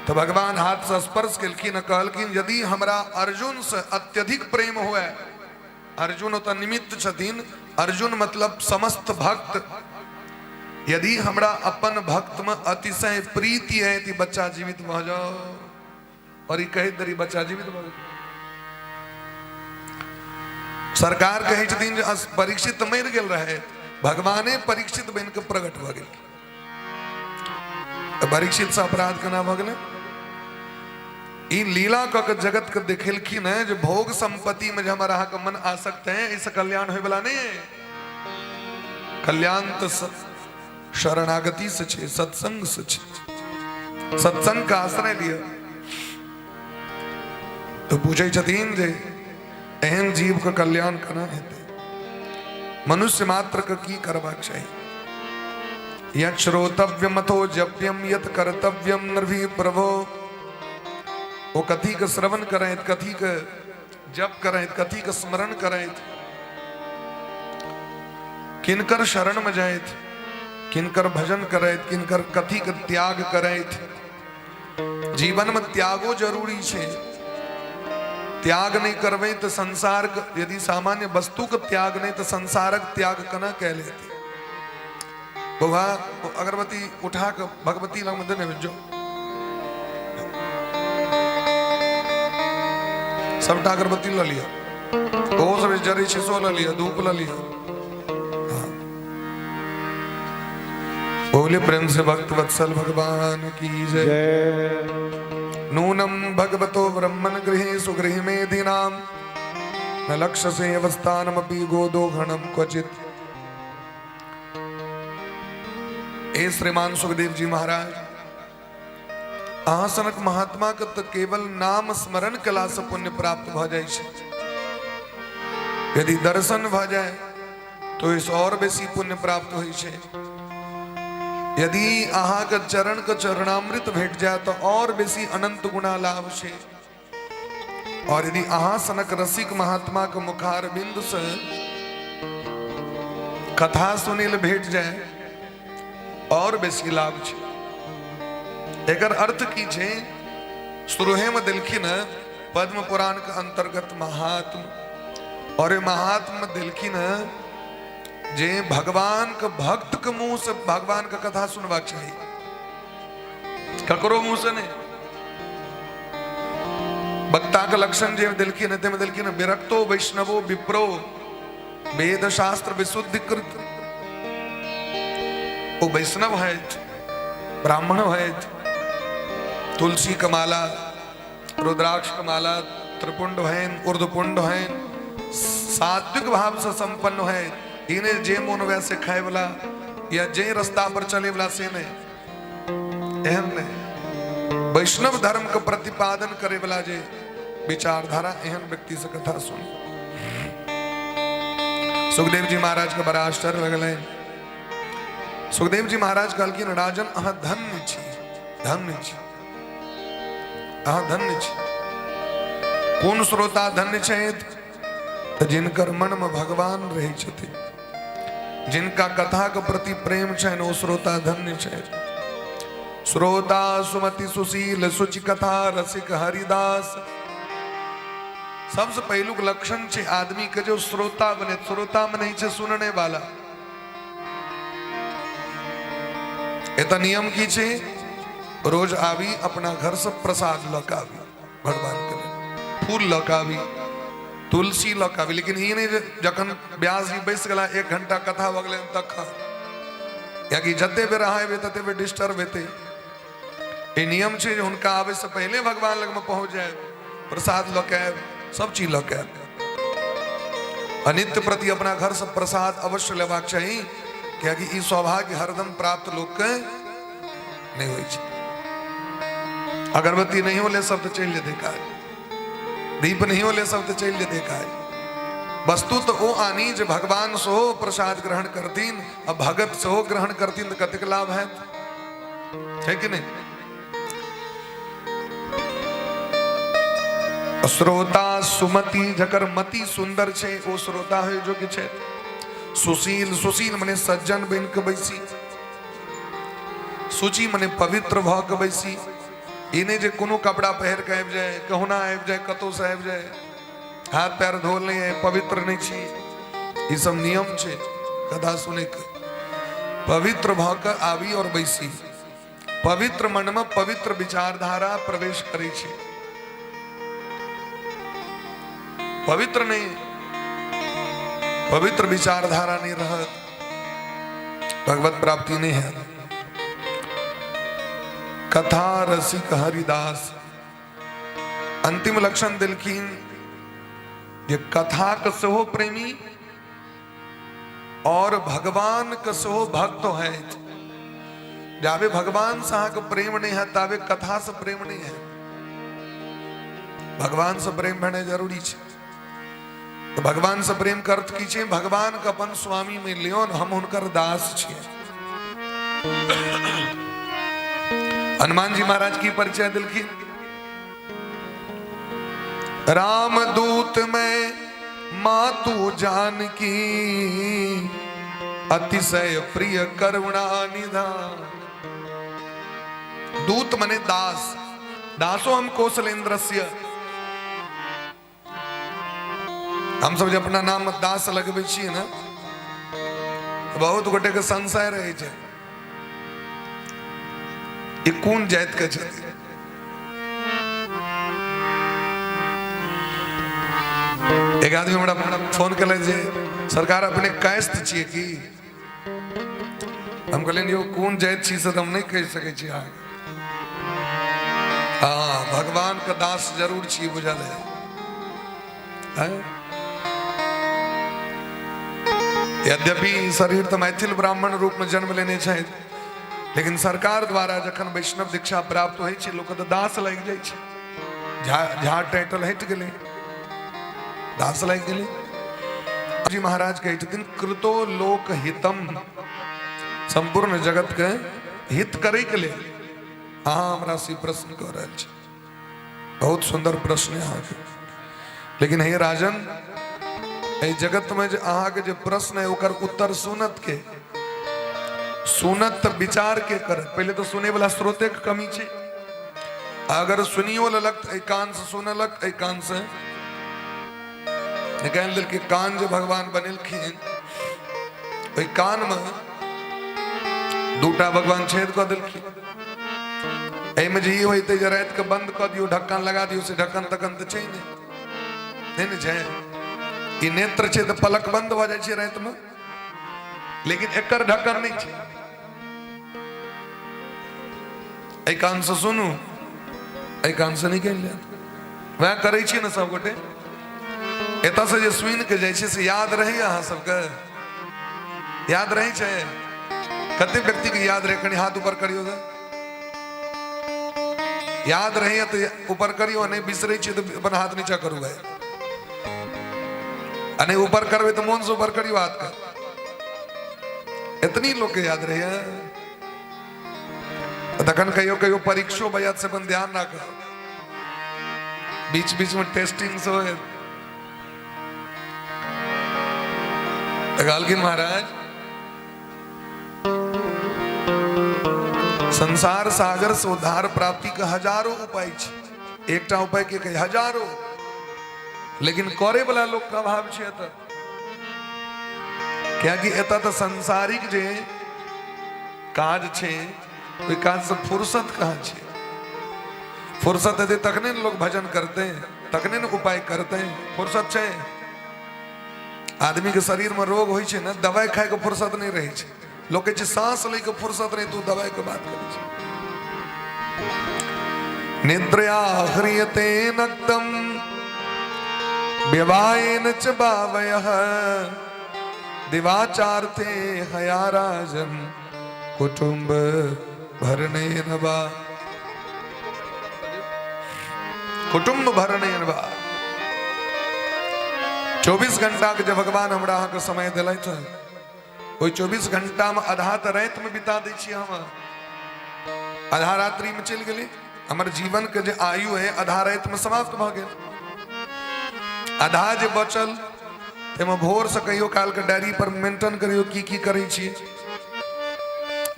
तऽ भगवान हाथसँ स्पर्श केलखिन आ कहलखिन यदि हमरा अर्जुनसँ अत्यधिक प्रेम हुए, अर्जुन ओतऽ निमित्त छथिन, अर्जुन मतलब समस्त भक्त, यदि हमरा अपन भक्तमे अतिशय प्रीति है तऽ बच्चा जीवित भऽ जाओ। और ई कहैत देरी बच्चा जीवित भऽ गेल। सरकार कहै छथिन जे परीक्षित मरि गेल रहे, भगवाने परीक्षित बनि कऽ प्रकट भऽ गेल। तऽ परीक्षित से अपराध केना भऽ गेलै? ई लीला कऽ के जगत के देखेलखिन है जे भोग संपत्ति में जे हमर अहाँके मन आसक्त है, एहिसँ कल्याण होयवला नहि है। कल्याण तऽ शरणागति से छै, सत्संग से छै। सत्संग के आश्रय लिअ। तो पूछै छथिन जे एहन जीव के कल्याण केना हेतै, मनुष्य मात्र के की करबाक चाही? यत् श्रोतव्यम अथो जप्यम यत् कर्तव्यम नृभि प्रभो। ओ कथी के श्रवण करैत, कथी के जप करैत, कथी के स्मरण करैत, किनकर शरण में जाइत, किनकर भजन करैत, किनकर कथी के त्याग करैत। जीवन में त्यागो जरूरी छै। त्याग नहीं करबै तऽ संसार, यदि सामान्य वस्तु के त्याग नहीं तऽ संसारक त्याग केना कए लेतै? बौआ, अगरबत्ती उठा के भगवती लग में देने जो सबटा अगरबत्ती लऽ लिअ, ओहो सब जे जरै छै सो लऽ लिअ, धूप लऽ लिअ। बोले प्रेम से भक्त वत्सल भगवान की जय। नूनम भगवतो ब्रह्मण गृहे सुगृह मेदिनाम न लक्ष्य से अवस्थानमपि गोदोघणम क्वचित। ए श्रीमान सुखदेव जी महाराज, अहाँ सनक महात्मा के तऽ केवल नाम स्मरण कला से पुण्य प्राप्त भऽ जाइ छै, यदि दर्शन भऽ जाय तो इस और बेसी पुण्य प्राप्त होइ छै, यदि अहाँके चरण के चरणामृत भेट जाय तऽ और बेसी अनंत गुणा लाभ छै, और यदि अहाँ सनक रसिक महात्मा के मुखार बिंदु से कथा सुनिल भेट जाए और बेसी लाभ छै। एकर अर्थ की छै? शुरूहे में देलखिन पद्म पुराण के अंतर्गत महात्म, और ये महात्म देलखिन जे भगवान के भक्त के मुंह से भगवान के कथा सुनबाक चाही, ककरो मुंह से नहीं। वक्ता के लक्षण जे देलखिन ताहिमे देलखिन विरक्तो वैष्णवो विप्रो वेद शास्त्र विशुद्धिकृत। ओ वैष्णव है, ब्राह्मण है, तुलसी के माला, रुद्राक्ष के माला, त्रिपुंड हैं, ऊर्ध्वपुंड हैं, सात्विक भाव से संपन्न है। इन्हें जे मोन वैसे खाए वाला या जे रास्ता पर चले वाला से नहीं, एहन नहीं। वैष्णव धर्म के प्रतिपादन करे वाला जे विचारधारा, एहन व्यक्ति से कथा सुन। सुखदेव जी महाराज के बड़ा आश्चर्य लगल। सुखदेव जी महाराज कहलखिन राजन अहाँ धन्य छी, धन्य छी। अहाँ धन्य छी। कोन श्रोता धन्य छथि? तऽ जिनकर मनमे भगवान रहै छथिन, जिनका कथाके प्रति प्रेम छनि, ओ श्रोता धन्य छथि। श्रोता सुमति सुशील शुचि कथा रसिक हरिदास। सबसे पहिलुक लक्षण छै आदमी के जो श्रोता बने। श्रोता में नहीं छै सुनने वाला। एतऽ नियम की छै? रोज आबी, अपना घर से प्रसाद लऽ कऽ आबी, भगवान के लेल फूल लऽ कऽ आबी, तुलसी लऽ कऽ आबी। लेकिन ई नहि जे जखन व्यास जी बैस गेला, एक घंटा कथा भऽ गेलै तखन, कियाकि जते बेर अहाँ एबै तते बेर डिस्टर्ब हेतै। ई नियम छै जे हुनका आबै से पहिले भगवान लगमे पहुँच जायब, प्रसाद लऽ कऽ आयब, सब चीज लऽ कऽ आयब। अनित्य प्रति अपना घर से प्रसाद अवश्य लेबाक चाही, कियाकि ई सौभाग्य हरदम प्राप्त लोकके नहि होइ छै। अगरबत्ती नहीं ले सब तऽ चलि जेतै काज, दीप नहीं ले सब तऽ चलि जेतै काज। वस्तु तऽ ओ आनी जे भगवान सेहो प्रसाद ग्रहण करथिन आ भगत सेहो ग्रहण करथिन, तऽ कतेक लाभ हैत, छै कि नहि? श्रोता सुमति, जकर मति सुंदर छै ओ श्रोता होइ योग्य छै। सुशील, सुशील मने सज्जन बनि कऽ बैसी, शुचि मने पवित्र भऽ कऽ बैसी। ई नहि जे कोनो कपड़ा पहिर कऽ आबि जाय, कहुना आबि जाय, कतहुसँ आबि जाय, हाथ पैर धोल नहि है, पवित्र नहि छी। ई सब नियम छै कथा सुनैके। पवित्र भऽ कऽ आबी और बैसी। पवित्र मनमे पवित्र विचारधारा प्रवेश करै छै। पवित्र नहि, पवित्र विचारधारा नहि रहत, भगवत प्राप्ति नहीं है। कथा रसिक हरिदास, अंतिम लक्षण देलखिन जे कथाक सेहो प्रेमी और भगवान के सेहो भक्त है। जाबे भगवान से अहाँके प्रेम नहीं है ताबे कथा से प्रेम नहीं है। भगवान से प्रेम भेनाइ जरूरी छै। तऽ भगवान से प्रेम करत की छै? भगवान के अपन स्वामी में लियौ, हम हुनकर दास छियै। हनुमान जी महाराज की परिचय दिलखिन? राम दूत में मातु जानकी, अतिशय प्रिय करुणा निधान। दूत मने दास, दासो हम कौशलेंद्रस्य। हम सब जे अपना नाम दास लगबै छियै ने, बहुत गोटे के संशय रहै छै, ई कोन जाति के छथिन। एक आदमी हमरा फोन केलक जे सरकार अपने कायस्थ छियै की? हम कहलियनि, यौ, कोन जाति छी से तऽ हम नहि कहि सकै छी अहाँके। हँ, भगवान के दास जरूर छी, बुझल है? यद्यपि शरीर तऽ मैथिल ब्राह्मण रूप में जन्म लेने छथि, लेकिन सरकार द्वारा जखन वैष्णव दीक्षा प्राप्त होइ छै, लोक तऽ दास लागि जाइ छै। झा झा टाइटल हटि गेलै, दास लागि गेलै। जी महाराज कहै छथिन, कृतो लोक हितम, संपूर्ण जगत के हित करे के लेल अहाँ हमरा से प्रश्न कऽ रहल छी। बहुत सुंदर प्रश्न है अहाँके, लेकिन हे राजन, एहि जगत में जे अहाँके जे प्रश्न है ओकर उत्तर सुनत के? सुनत तऽ विचार के करत? पहिले तऽ सुने वाला स्रोते के कमी छै। अगर सुनियो लेलक तऽ एहि कान से सुनलक, एहि कान से निकालि देलकै। कान जे भगवान बनेलखिन, ओहि कान में दूटा भगवान छेद कऽ देलखिन। एहिमे जे ई होइतै जे राति के बंद कऽ दियौ, ढक्कन लगा दियौ, से ढक्कन तक्कन तऽ छै नहि, नहि ने छै। ई नेत्र छै तऽ पलक बंद भऽ जाइ छै रातिमे, लेकिन एकर ढक्कन नहि छै। एहि कानसँ सुनू, एहि कानसँ निकलि जायत। वएह करै छी ने सबगोटे? एतऽसँ जे सुनि के जाइ छै से याद रहैए अहाँ सबके? याद रहै छै? कते व्यक्तिके याद रहै, कनि हाथ ऊपर करियौ तऽ। याद रहैए तऽ ऊपर करियौ, नहि बिसरै छियै तऽ अपन हाथ नीचा करू भाई। आ नहि ऊपर करबै तऽ मोनसँ ऊपर करियौ हाथके। एतनी लोकके याद रहैए? तखन कहियो कहियो परीक्षो भऽ जायत, से अपन ध्यान राखब। बीच बीच में टेस्टिंग सेहो हेतै। तऽ कहलखिन महाराज, संसार सागर से उद्धार प्राप्ति के हजारों उपाय छै। एकटा उपाय के कहे हजारों, लेकिन करे वाला लोक के अभाव छै एतऽ। कियाकि एतऽ तऽ सांसारिक जे काज छै ओहि काज से फुर्सत कहाँ छै? फुर्सत हेतै तखने ने लोग भजन करते, तखने ने उपाय करते। फुर्सत छै? आदमी के शरीर में रोग होइ छै ने, दवाई खाय के फुर्सत नहीं रहै छै। लोग कहै छै सांस लै के फुर्सत नहीं, तू दवाई के बात करै छै। निद्रया ह्रियते नक्तम व्यवायेन च भावयः दिवाचार्थे हया राजन कुटुंब भरणेन वा कुटुंब भरणेन वा। 24 घंटा के जे भगवान हमरा अहाँके समय देलथि, ओहि 24 घंटा में आधा तऽ राति में बिता दै छियै हम, आधा रात्रि में चलि गेलै। हमर जीवन के जे आयु है आधा राति में समाप्त भऽ गेल। आधा जे बचल ताहिमे भोरसँ कहियो कालके डायरी पर मेंटेन करियौ की की करै छी।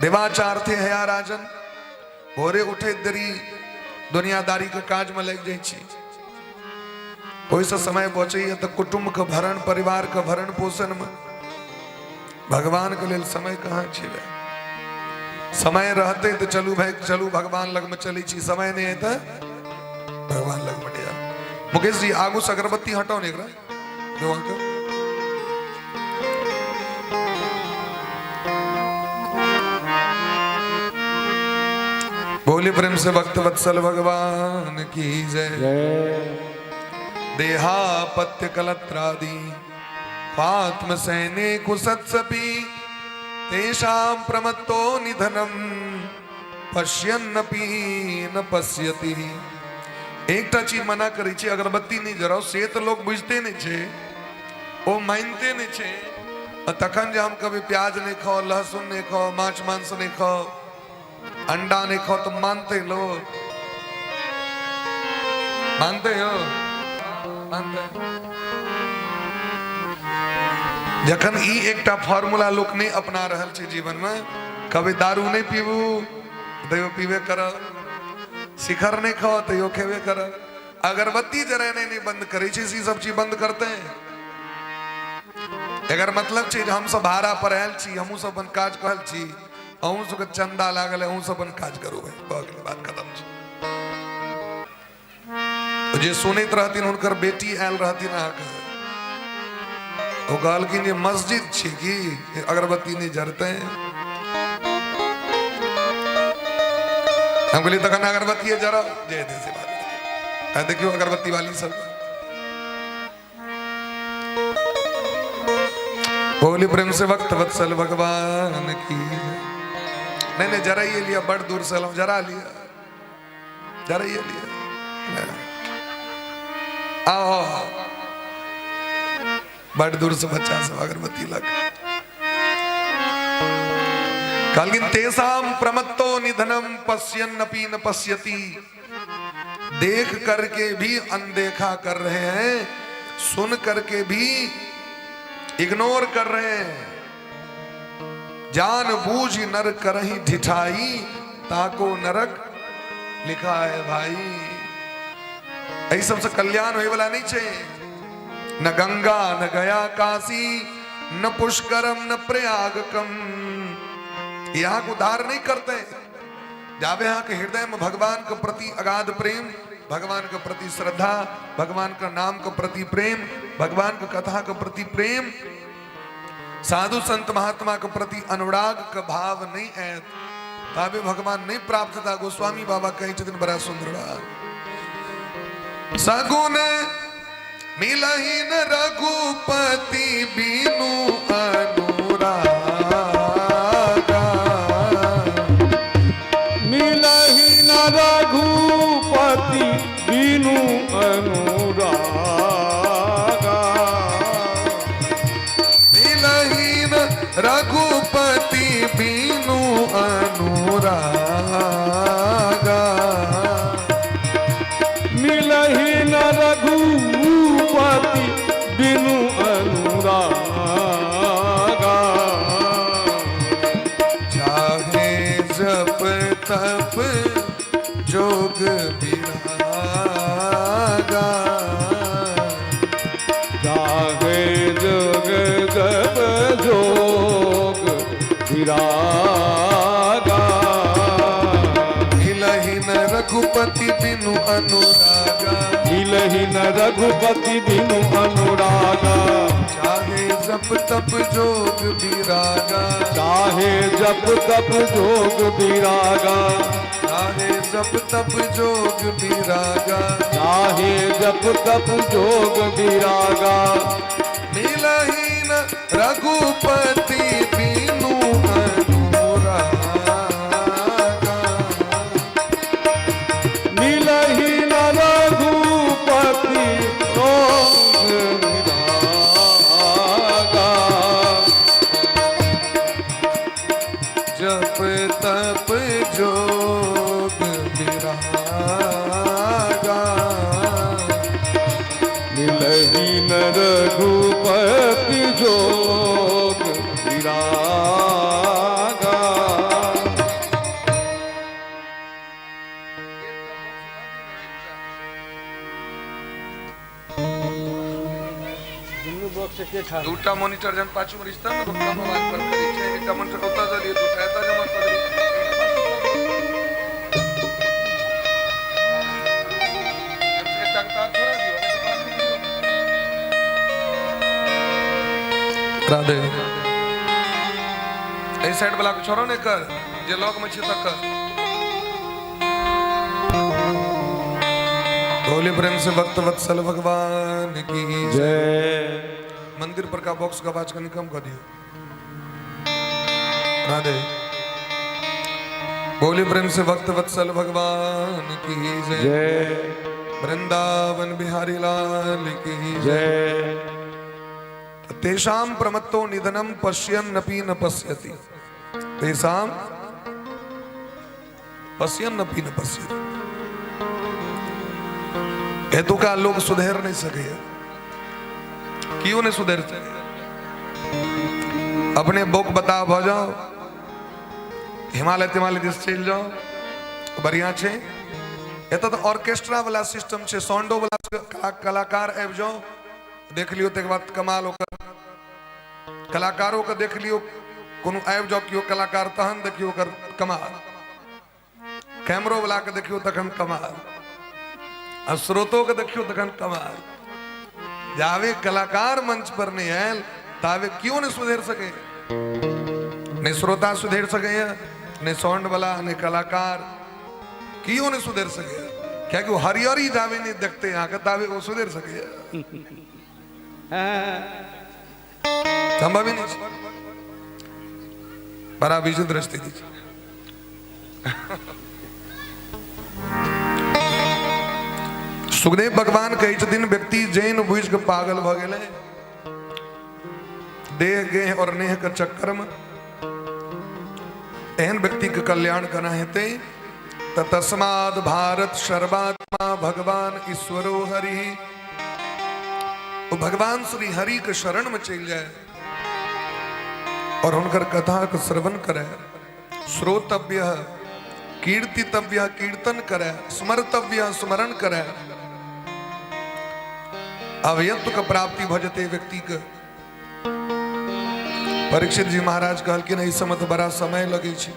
देवाचार्थे हया राजन, भोरे उठैत देरी दुनियादारी के काजमे लागि जाइ छी, ओहिसँ समय बचैया तऽ कुटुम्बके भरण, परिवारके भरण पोषणमे। भगवानके लेल समय कहाँ छै भाई? समय रहते तऽ चलू भाई, चलू भगवान लगमे चलै छी, समय नहि है तऽ भगवान लगमे नहि जाउ। मुकेश जी आगू से अगरबत्ती हटाउ ने एकरा दो अहाँके। बोले प्रेम से भक्त वत्सल भगवान की जय। देहापत्य कलत्रादि आत्म सैने कुसत्सपि तेषां प्रमत्तो निधनम पश्यन्नपि न पश्यति। एकटा चीज मना करै छी, अगरबत्ती नहि जराउ, से तऽ लोक बुझिते नहि छै, ओ मानिते नहि छै। आ तखन जे हम कभी प्याज नहि खाउ, लहसुन नहि खाउ, माछ मांस नहि खाउ, अंडा नहि खाउ, तऽ मानते लोग? मानते हो? मानते? जखन ई एकटा फॉर्मूला लोक नहि अपना रहल छै जीवनमे, कभी दारू नहि पीबू तैयो पीबे करब, शिखर नहि खाओ तैयो खेबे करब, अगरबत्ती जरेनाइ नहि बंद करै छै, ई सब चीज बंद करते हैं। एकर मतलब छै जे हमसब भाड़ा पर आयल छी, हमहूँ सब अपन काज कहल छी, अहूँ सबके चंदा लागल है, अहूँ सब अपन काज करू भाई, भऽ गेलै, बात खत्म छै। जे सुनैत रहथिन हुनकर बेटी आयल रहथिन अहाँके, ओ कहलखिन जे मस्जिद छै की अगरबत्ती नहि जरतै? हम कहलियै तखन अगरबत्तीए जरब जे हेतै से बात। देखियौ अगरबत्ती वाली सब बोली प्रेम से भक्त वत्सल भगवान की। नहीं नहीं, जरा ये लिया, बड़ दूर से लाऊं, जरा लिया, जरा ये लिया, आओ, बड़ दूर से बच्चा सब अगरबत्ती लग। कहलखिन तेषाम प्रमत्तो निधनम पश्यन्नपि न पश्यति। देख करके भी अनदेखा कर रहे हैं, सुन करके भी इग्नोर कर रहे हैं। जान बूझ नर करही ढिठाई, ताको नरक लिखा है भाई। एहि सबसे कल्याण होय वाला नहीं छे। न गंगा न गया काशी, न पुष्करम न प्रयागकम। यहाँ को उद्धार नहीं करते। जावे यहाँ के हृदय में भगवान के प्रति अगाध प्रेम, भगवान के प्रति श्रद्धा, भगवान का नाम के प्रति प्रेम, भगवान के कथा के प्रति प्रेम, साधु संत महात्मा के प्रति अनुराग के भाव नहीं आयत, ताबे भगवान नहीं प्राप्त था। गोस्वामी बाबा कहे छथिन बड़ा सुंदर बात, सगुन मिलही न रघुपति बिनु अनुरागा। मिलही न रघुपति बिनु अनुरागा। मिलही न रघुपति बिनु अनुरागा। मिलही न बिनु अनुरागा। चाहे जप तप जोग विरागा। जागे जोग जप जोग विरागा। मिलहि न रघुपति बिनु अनुरागा। मिलहि न रघुपति बिनु अनुरागा। चाहे जप तप जोग विरागा। चाहे जप तप जोग विरागा। चाहे जप तप जोग विरागा। चाहे जप तप जोग विरागा। मिलहि न रघुपति बिनु अनुरागा। मिलहि न रघुपति जोग विरागा। जप तप जोग विरागा। मिलहि न रघुपति जोग विरागा। दूटा मोनिटर जन पाछू में रिश्ता में कम आवाज पर करै छै, एकटा मोनिटर ओतऽ दऽ दियौ, दूटा एतऽ जमा कऽ दियौ। एकटा के तार छोड़ा दियौ, एकटा पाछू दियौ। राधे, एहि साइड वाला के छोड़ो ने कर, जे लग में छै तकर। बोले प्रेम से भक्त वत्सल भगवान की जय। मंदिर पर का बॉक्स का आवाज कनी कम कर दियो। राधे, बोले प्रेम से भक्त वत्सल भगवान की जय। जय। वृंदावन बिहारी लाल की जय। जय। तेषाम प्रमत्तो निधनम पश्यन नपी न पश्यति। तेषाम पश्यन नपी न पश्यति। एतुका लोक सुधरि नहि सकैया। कियो नहि सुधरि सकैया। अपने बोक बता भऽ जाओ, हिमालय तिमालय दिस चलि जाओ, बढ़िया छै। एतऽ तऽ ऑर्केस्ट्रा वाला सिस्टम छै, साउंडो वाला कलाकार आबि जाओ, देख लियौ, तकर बाद कमाल ओकर कलाकारो के देख लियौ। कोनो आबि जाओ केओ कलाकार, तहन देखियौ ओकर कमाल। कैमरो वाला के देखियौ तखन कमाल, आ स्रोतो के देखियौ तखन कमाल। जावे कलाकार मंच पर नहि आयल तावे केओ नहि सुधरि सकै, नहि श्रोता सुधरि सकैया, नहि साउंड वाला, नहि कलाकार, केओ नहि सुधरि सकैया। कियाकि ओ हरियरी जावे नहि देखते अहाँके तावे ओ सुधरि सकैया संभव ही नहीं छै। बड़ा विचित्र स्थिति छै। सुखदेव भगवान कहै छथिन, व्यक्ति जैन बुझि कऽ पागल भऽ गेलै, देह गेह और नेह के चक्कर में, एहन व्यक्ति के कल्याण केना हेतै? तऽ तस्माद भारत सर्वात्मा भगवान ईश्वरो हरि, ओ भगवान श्री हरि के शरण में चलि जाए और हुनकर कथा के श्रवण करे, श्रोतव्य कीर्तितव्य कीर्तन करे, स्मर्तव्य स्मरण करे, अवयत्व के प्राप्ति भऽ जेतै व्यक्ति के। परीक्षित जी महाराज कहलखिन, एहि समय तऽ बड़ा समय लगै छै,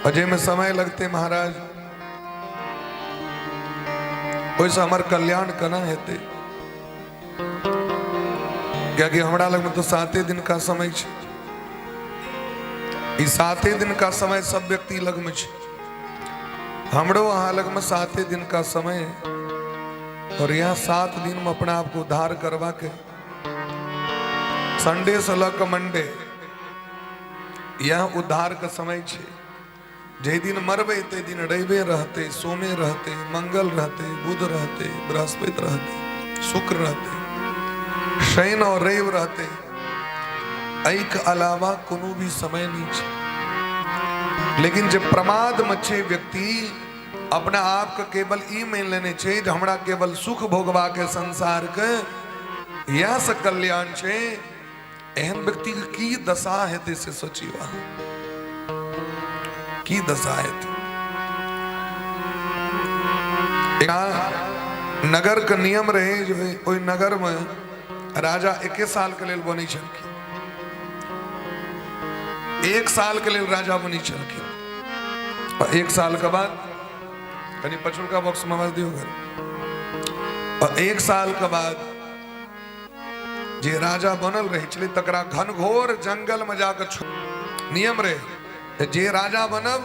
आ जाहिमे समय लगतै महाराज, ओहिसँ हमर कल्याण केना हेतै? कियाकि हमरा लगमे तऽ 7 दिन का समय छै। ई 7 दिन का समय सब व्यक्ति लगमे छै। हमरो अहाँ लगमे 7 दिन का समय है और यहाँ 7 दिन में अपना आप को उद्धार करवा के, संडे से लऽ कऽ मंडे यह उद्धार के समय छै। जाहि दिन मरबै ताहि दिन रविए रहतै, सोमे रहतै, मंगल रहतै, बुध रहतै, बृहस्पति रहतै, शुक्र रहतै, शनि और रवि रहतै। एहिके अलावा कोनो भी समय नहि छै। लेकिन जे प्रमाद में छै व्यक्ति, अपना आप के केवल ई मानि लेने छै जे हमरा केवल सुख भोगवा के संसार के, इएह से कल्याण छै। एहन व्यक्ति के की दशा हेतै से सोचियौ अहाँ, की दशा हेतै। नगर के नियम रहे जे ओहि नगर में राजा एके साल के लेल बनै छलखिन, 1 साल के लेल राजा बनै छलखिन। और 1 साल के बाद कनि पछुलका बॉक्स में आवाज दियौ घर। और 1 साल के बाद जे राजा बनल रहे छलै तकरा घनघोर जंगल में जाके नियम रहे जे राजा बनब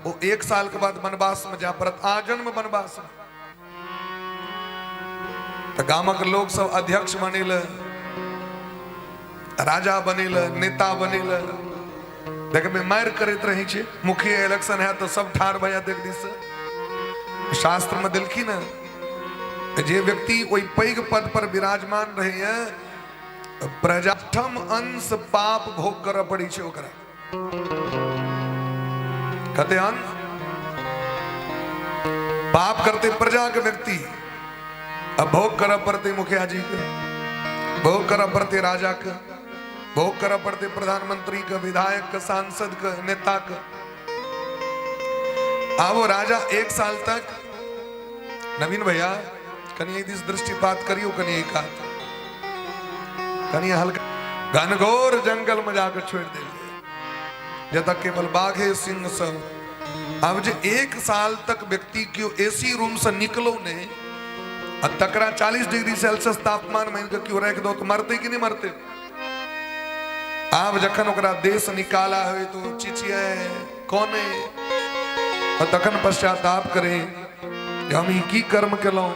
ओ 1 साल के बाद वनवास में जा पड़त, आजन्म वनवास में। तऽ गामक लोक सब अध्यक्ष बनेल, राजा बनेल, नेता बनेल, देखबै मारि करैत रहै छै। मुखिया इलेक्शन है तऽ सब ठाढ़ भऽ जायत एक दिस। शास्त्र में देलखिन हँ जे व्यक्ति ओहि पैघ पद पर विराजमान रहैया प्रजाठम अंश पाप भोग करऽ पड़ै छै ओकरा। कते अंश पाप करते प्रजा के व्यक्ति, अब भोग करऽ पड़ते मुखिया जी के, भोग करऽ पड़ते राजा के, भोग करऽ पड़ते प्रधानमंत्री के, विधायक के, सांसद के, नेता के। आब वो राजा 1 साल तक, नवीन भैया कनि एहि दिस दृष्टिपात करियो, कनि एहि कात, कनि हल्का, घनघोर जंगल में जाकर छोड़ देल जतऽ केवल बाघे सिंह सब। आब जे 1 साल तक व्यक्ति केओ एसी रूम से निकलो नहीं आ तकरा 40 डिग्री सेल्सियस तापमान में इनके केओ राखि दो तो मरते कि नहीं मरते? आब जखन ओकरा देश निकाला होय तो चिचिए कोने और तखन पश्चाताप करे जे हम ई की कर्म केलहुँ,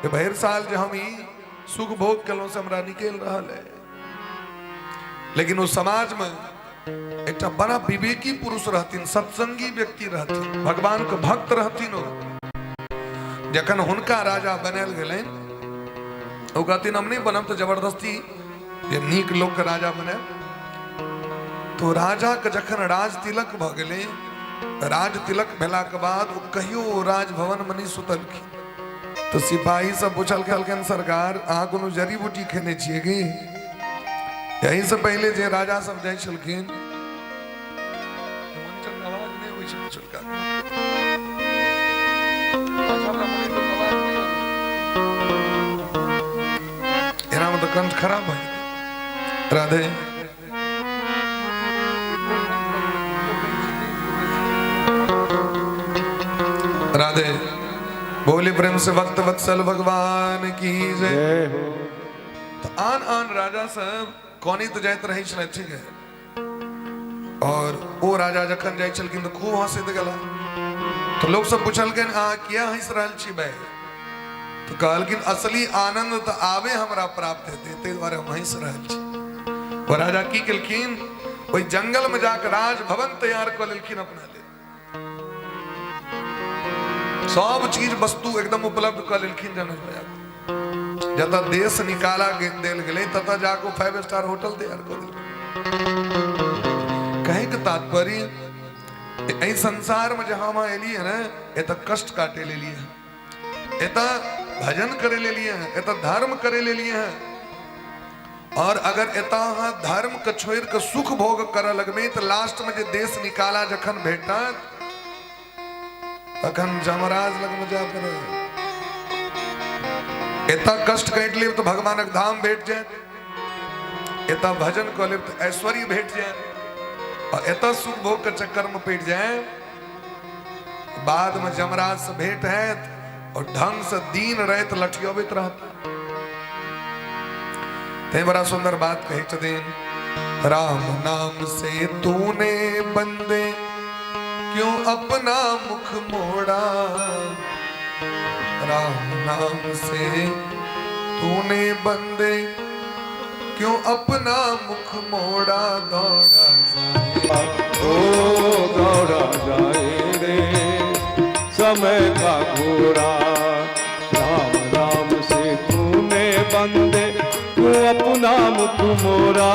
जे भरि साल जे हम ई सुख भोग केलहुँ से हमरा निकलि रहल है। लेकिन ओ समाज में एकटा बड़ा विवेकी पुरुष रहथिन, सत्संगी व्यक्ति रहथिन, भगवान के भक्त रहथिन। ओ जखन हुनका राजा बनायल गेलनि ओ कहथिन हम नहीं बनब तो जबरदस्ती जे नीक लोक के राजा बनायब। तो राजा के जखन राज तिलक भऽ गेलै, राज तिलक भेला के बाद ओ कहियो राजभवन में नहीं सुतलखिन। तो सिपाही सब पूछलखिन सरकार अहाँ कोनो जड़ी बूटी खेने छियै की? यही से पहले जे राजा सब जाइ छलखिन, एना में तो कंठ खराब भऽ जेतै। राधे राधे बोले प्रेम से भक्त वत्सल भगवान की जय। जय हो। तो आन आन राजा सब कनित जाइत रहै छलै, ठीक है। और ओ राजा जखन जाइ छलखिन तऽ खूब हंसैत गेला। तो लोक सब पुछलखिन अहाँ किया हंसि रहल छी भाई? तो कहलखिन असली आनंद तऽ आबे हमरा प्राप्त हेतै, ताहि दुआरे हम हंसि रहल छी। ओ राजा की केलखिन, ओहि जंगल में जाके राजभवन तैयार कऽ लेलखिन अपना लेल, सब चीज वस्तु एकदम उपलब्ध कऽ लेलखिन जंगल में जाके। जतऽ देश निकाला देल गेलै ततऽ जाके 5 स्टार होटल तैयार कऽ देलखिन। कहैके तात्पर्य एहि संसार में जे हम अहाँ एलियै ने, एतऽ कष्ट काटे लेलियै हँ, एतऽ भजन करे लेलियै हँ, एतऽ धर्म करे लेलियै हँ। और अगर एतऽ अहाँ धर्म के छोड़ि कऽ सुख भोग करऽ लगबै तऽ लास्ट में जे देश निकाला जखन भेटत तखन जमराज लगमे जाय पड़त। एतऽ कष्ट काटि लेब तऽ भगवानक धाम भेट जायत, एतऽ भजन कऽ लेब तऽ ऐश्वर्य भेट जायत, और एतऽ सुख भोग के चक्कर में पड़ि जाय बाद में जमराज से भेंट हैत और ढंग से दिन राति लठियबैत रहत। ते बड़ा सुंदर बात कहै छथिन, राम नाम से तूने बंदे क्यों अपना मुख मोड़ा, राम नाम से तूने बंदे क्यों अपना मुख मोड़ा, दौड़ा जाए ओ दौड़ा जाए रे समय का घोड़ा। राम राम से तूने बंदे क्यों अपना मुख मोड़ा,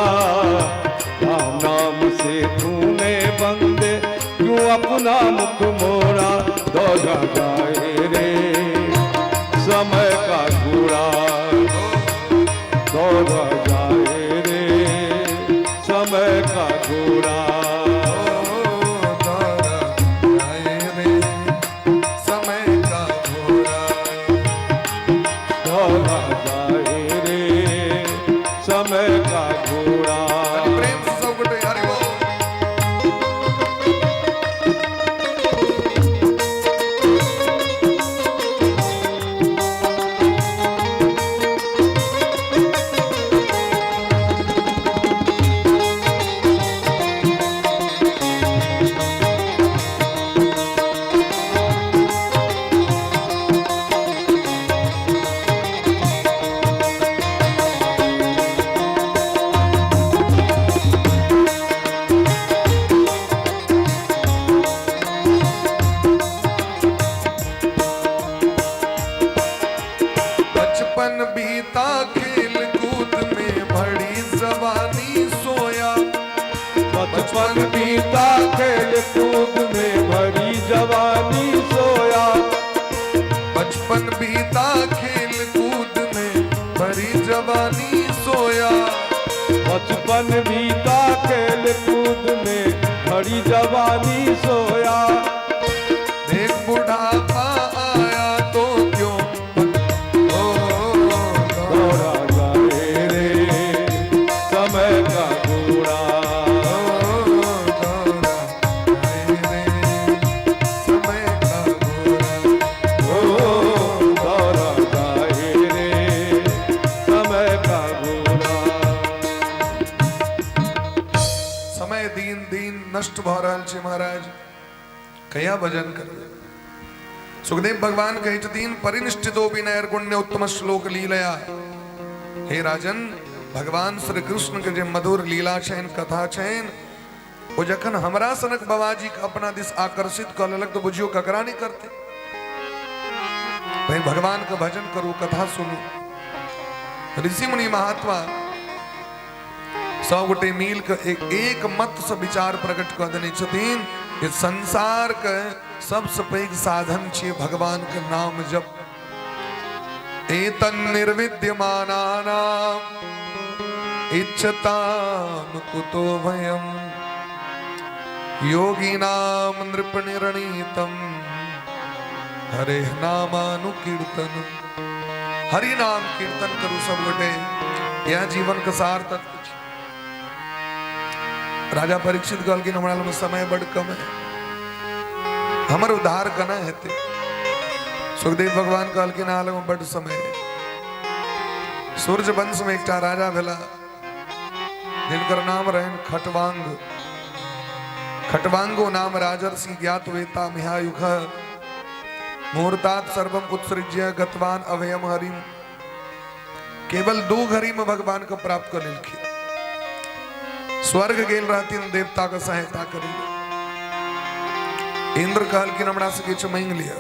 राम नाम से तूने बंदे क्यों अपना मुख मोड़ा, दौड़ा जाए रे समय का घोड़ा, दौड़ा जाए रे समय का घोड़ा। ओ दौड़ा जाए रे समय का घोड़ा। दौड़ा जाए रे समय का घोड़ा। कनि प्रेम से सब गोटे हरि बोल। बचपन बीता खेल कूद में, भरी जवानी सोया। बचपन बीता खेल कूद में, भरी जवानी सोया। बचपन बीता खेल कूद में, भरी जवानी सोया। बचपन बीता खेल कूद में, भरी जवानी सोया। देख बुढ़ापा आया तो क्यों, ओ दौड़ा जाए रे समय का घोड़ा। दौड़ा जाए रे समय का घोड़ा। ओ दौड़ा जाए रे समय का घोड़ा। समय दिन दिन नष्ट भऽ रहल छै महाराज, कहिया भजन करबै? सुखदेव भगवान कहै छथिन, परिनिष्ठितो विनयर्गुण्य उत्तम श्लोक लीलया। हे राजन, भगवान श्री कृष्ण के जे मधुर लीला छनि, कथा छनि, ओ जखन हमरा सनक बाबाजी के अपना दिस आकर्षित कऽ लेलक तऽ बुझियौ ककरा नहि करतै। भाई, भगवान के भजन करू, कथा सुनू। ऋषि मुनि महात्मा सब गोटे मिल के एक एक मत से विचार प्रकट कऽ देने छथिन जे संसार के सबसे पैघ साधन छियै भगवान के नाम जप। एतन्निर्विद्यमानानाम इच्छताम कुतो भयम, योगिनाम नृपनिरणीतम हरे नामानुकीर्तन। हरि नाम कीर्तन करू सब गोटे, यह जीवन के सार तत्व छै। राजा परीक्षित कहलखिन, हमरा लग समय बड कम है, हमर उद्धार केना हेतै? सुखदेव भगवान कहलखिन, अहाँ लग बड समय है। सूर्य वंश में एकटा राजा भेला जिनकर नाम रहनि खटवांग। खटवांगो नाम राजर्षि ज्ञात वेता मिहायुख, मुहूर्तात् सर्वम उत्सृज्य गतवान अभयम हरिम। केवल 2 घड़ी में भगवान को प्राप्त कर लेलखिन। स्वर्ग गेल रहथिन देवता के सहायता करै। इंद्र कहलखिन, हमरा से किछु मांगि लिअ।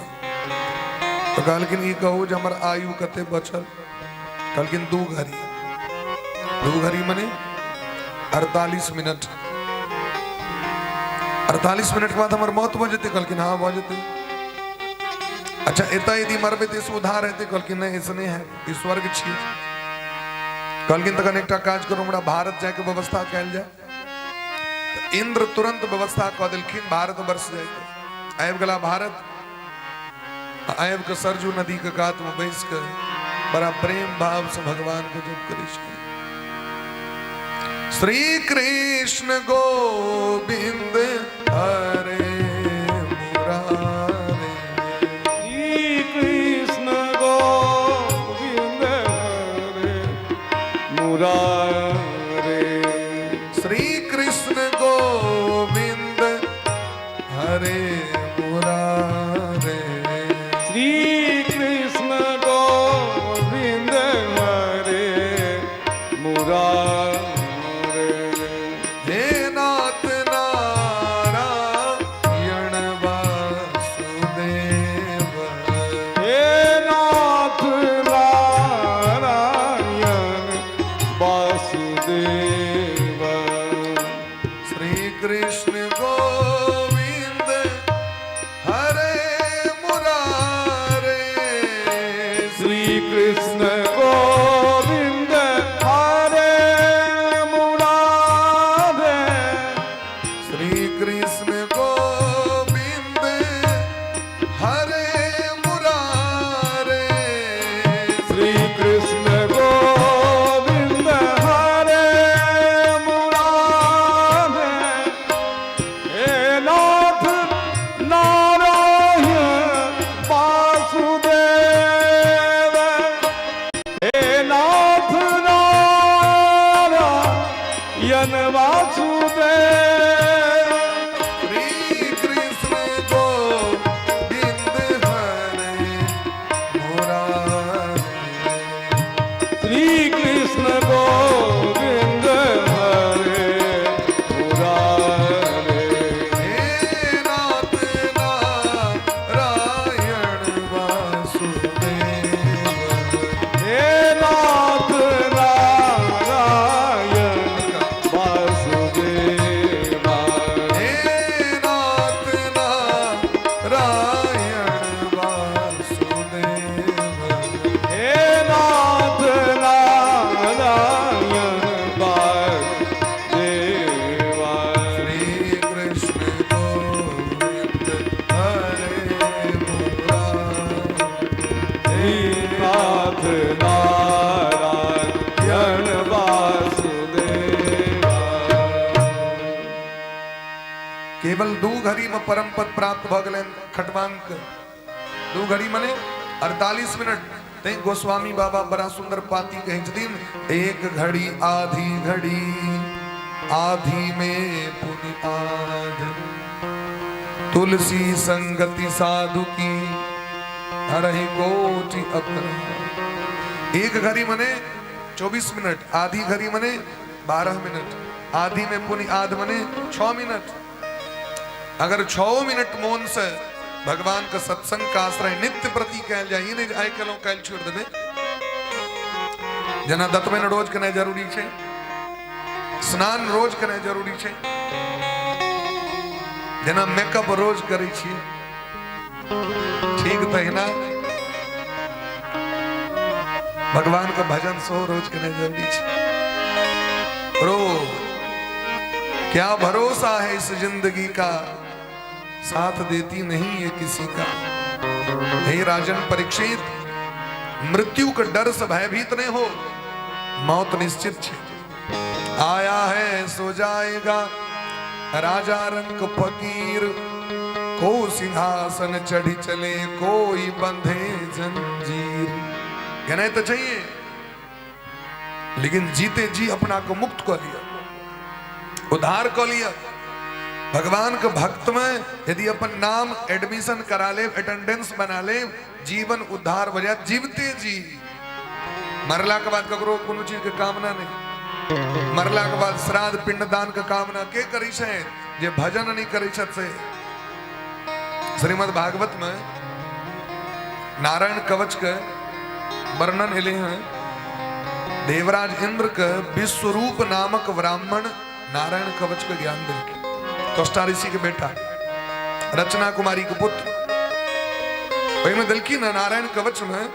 तो कहलखिन, ई कहू जे हमर आयु कते बचल? कहलखिन, 2 घड़ी। 2 घड़ी मने 48 मिनट। 48 मिनट के बाद हमर मौत भऽ जेतै? कहलखिन, हाँ, भऽ जेतै। अच्छा, एतऽ यदि मरबै तऽ उद्धार हेतै? कहलखिन, नहि, ऐसे नहि है, ई स्वर्ग छियै। कहलखिन, तखन एकटा काज करू, हमरा भारत जायके व्यवस्था कयल जाय। तऽ इंद्र तुरंत व्यवस्था कऽ देलखिन भारत वर्ष जायके। आबि गेला भारत। आबि कऽ सरजू नदी के कात में बैस कऽ बड़ा प्रेम भाव से भगवान के जप करै छै। श्री कृष्ण गोविंद हरे मुरारे। श्री कृष्ण गोविंद हरे मुरारे। श्री कृष्ण गोविंद हरे मुरारे। श्री कृष्ण गोविंद हरे मुरारे। हे नाथ नारायण वासुदेव। हे नाथ नारायण वासुदेव। श्री कृष्ण गोविंद हरे मुरारे। श्री कृष्ण गोविंद यन वासुदेव। श्री कृष्ण गोविंद हरे मुरारे। श्री कृष्ण गोविंद हरे मुरारे। हे नाथ नारायण वासुदेव। हे नाथ नारायण वासुदेवा। हे नाथ नारायण वासुदेव। हे नाथ नारायण वासुदेवा। श्री कृष्ण गोविंद हरे मुरारे। हे नाथ नारायण वासुदेवा। केवल 2 घड़ी में परम पद प्राप्त भ गेलनि खटवांक। 2 घड़ी मने 48 मिनट। तैं गोस्वामी बाबा बड़ा सुंदर पाती कहै छथिन, 1 घड़ी आधी घड़ी आधी में पुनि आध, तुलसी संगति साधु की हरहि कोटि अपराध। 1 घड़ी मने 24 मिनट, आधी घड़ी मने 12 मिनट, आधी में पुनि आध मने 6 मिनट। अगर 6 मिनट मोन से भगवान के सत्संग का आश्रय नित्य प्रति कैल जाय, ई नहीं जे आइ केलहुँ काल्हि छोड़ि देबै। जेना दतमनि रोज केनाइ जरूरी छै, स्नान रोज केनाइ जरूरी छै, जेना मेकअप रोज करै छियै, ठीक तहिना भगवान के भजन सेहो रोज केनाइ जरूरी छै। रोज। क्या भरोसा है इस जिंदगी का, साथ देती नहीं ये किसी का। हे राजन परीक्षित, मृत्यु के डर से भयभीत नहीं हो, मौत निश्चित है। आया है सो जाएगा राजा रंक फकीर, को सिंहासन चढ़ी चले कोई बंधे जंजीर। कहना तो चाहिए, लेकिन जीते जी अपना को मुक्त कर लिया, उद्धार कर लिया। भगवान के भक्त में यदि अपन नाम एडमिशन करा ले, अटेंडेंस बना ले, जीवन उद्धार हो जाए जीवते जी। मरला के बाद ककरो कोनो चीज के कामना नहीं। मरला के बाद श्राद्ध पिंडदान के कामना के करी छै? जे भजन नहीं करी छै से। श्रीमद् भागवत में नारायण कवच के वर्णन एले हैं। देवराज इंद्र के विश्वरूप नामक ब्राह्मण नारायण कवच के ज्ञान दिलखिन। त्वष्टा ऋषि के बेटा, रचना कुमारी के पुत्र। ओहिमे दिलखिन ना नारायण कवच में,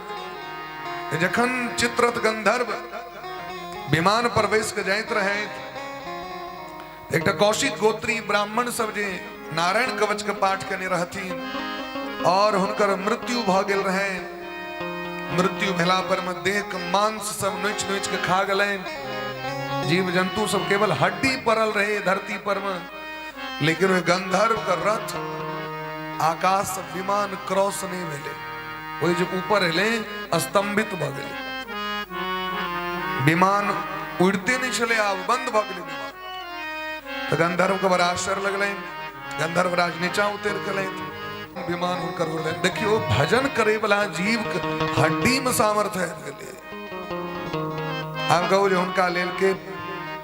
जखन चित्ररथ गंधर्व विमान पर बैस के जाइत रहे, एकटा कौशिक गोत्री ब्राह्मण सब जे नारायण कवच के पाठ केने रहथिन और हुनकर मृत्यु भ गेल रहे। मृत्यु भेला पर में देह के मांस सब नोच नोच के खा गेलनि, जीव जंतु सब, केवल हड्डी पड़ल रहे धरती पर में। लेकिन ओहि गंधर्व के रथ आकाश विमान क्रॉस नहीं भेलै, ओहि जे ऊपर एलै स्तंभित भ गेलै। विमान उड़ते नहीं छलै, आब बंद भ गेलै विमान। तऽ गंधर्व के बड़ा आश्चर्य लगलनि। गंधर्व राज नीचा उतरि गेलथि, विमान हुनकर उड़लनि। देखियौ, भजन करे वाला जीव के हड्डी में सामर्थ्य आबि गेलै। आब कहू जे हुनका लेल के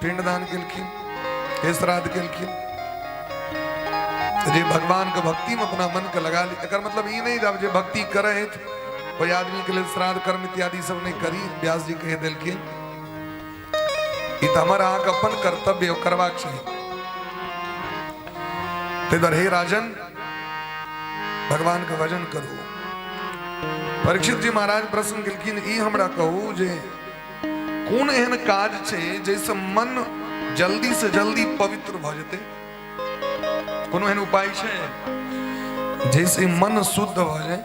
पिंडदान केलखिन, के श्राद्ध केलखिन? जे भगवान के भक्ति में अपना मन के लगा ली, एकर मतलब ई नहीं जब जे भक्ति करे कोई आदमी के लेल श्राद्ध कर्म इत्यादि सब नहीं करी। व्यास जी कह देलखिन, ई तऽ हमर अहाँके अपन कर्तव्य करबाक चाही। ताहि दुआरे हे राजन, भगवान के भजन करू। परीक्षित जी महाराज प्रश्न केलखिन, ई हमरा कहू जे कोन एहन काज छै जाहिसँ मन जल्दी से जल्दी पवित्र भऽ जेतै? कोनो एहन उपाय छै जाहिसँ मन शुद्ध भऽ जाय,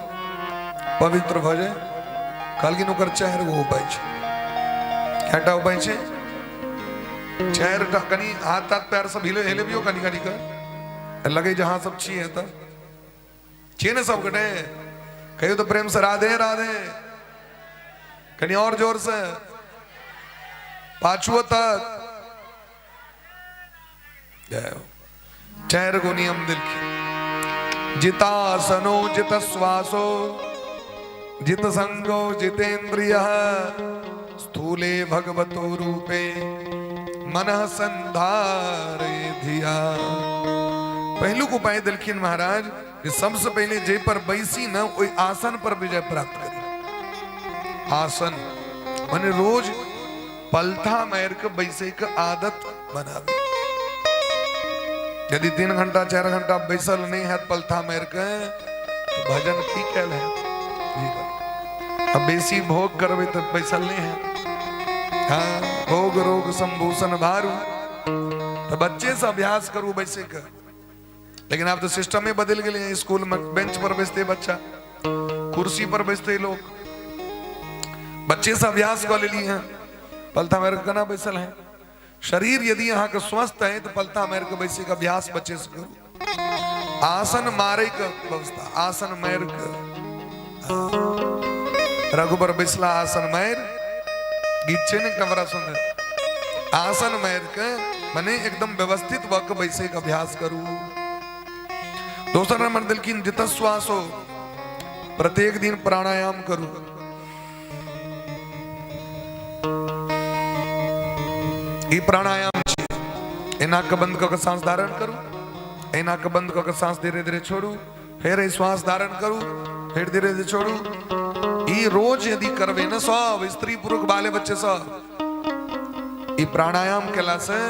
पवित्र भऽ जाय? कहलखिन, ओकर 4 गो उपाय छै। कएटा उपाय छै? 4टा। कनि हाथ ताथ पैर सब हिले हिलेबियौ कनि कनि कऽ, लगै जे अहाँ सब छियै तऽ छियै ने सब गोटे? कहियौ तऽ प्रेम से राधे राधे, कनि और जोर से, पाछुओ तक। जय हो। चारि गो नियम देलखिन। जितासनो जित श्वासो जित संगो जितेन्द्रिय स्थूले भगवतो रूपे मन संधारे धिया। पहिलुक उपाय देलखिन महाराज जे सबसे पहिले जे पर बैसी न ओहि आसन पर विजय प्राप्त करी। आसन माने रोज पलथा मारि के बैसे के आदत बनाबी। यदि 3 घंटा 4 घंटा बैसल नहीं है पलथा मारि के तो भजन की कैल है। अब बेसी भोग करबे तो बैसल नहीं है। हाँ, भोग रोग संभूषण भारू, तो बच्चे से अभ्यास करू बैसे के। लेकिन आब तो सिस्टम में बदल गए, स्कूल में बेंच पर बैसते बच्चा, कुर्सी पर बैसते लोग। बच्चे से अभ्यास कऽ लेली हैं, पलथा मारि के केना बैसल है। शरीर यदि अहाँ के स्वस्थ है तो पलथा मारि के बैसे के अभ्यास बच्चे से करू। आसन मारे के व्यवस्था, आसन मारि के रघुबर बैसला आसन मारि, गीत छै ने कमरा सुंदर, आसन मारि के मने एकदम व्यवस्थित भऽ के बैसे के अभ्यास करू। दोसर नंबर देलखिन जित श्वासो, प्रत्येक दिन प्राणायाम करू। ई प्राणायाम छै, एना के बंद कऽ के सांस धारण करू, एना के बंद कऽ के सांस धीरे धीरे छोड़ू, फेर एहि श्वास धारण करू, फेर धीरे धीरे छोड़ू। ई रोज यदि करबै ने सब स्त्री पुरुष बाले बच्चे सब, ई प्राणायाम केला से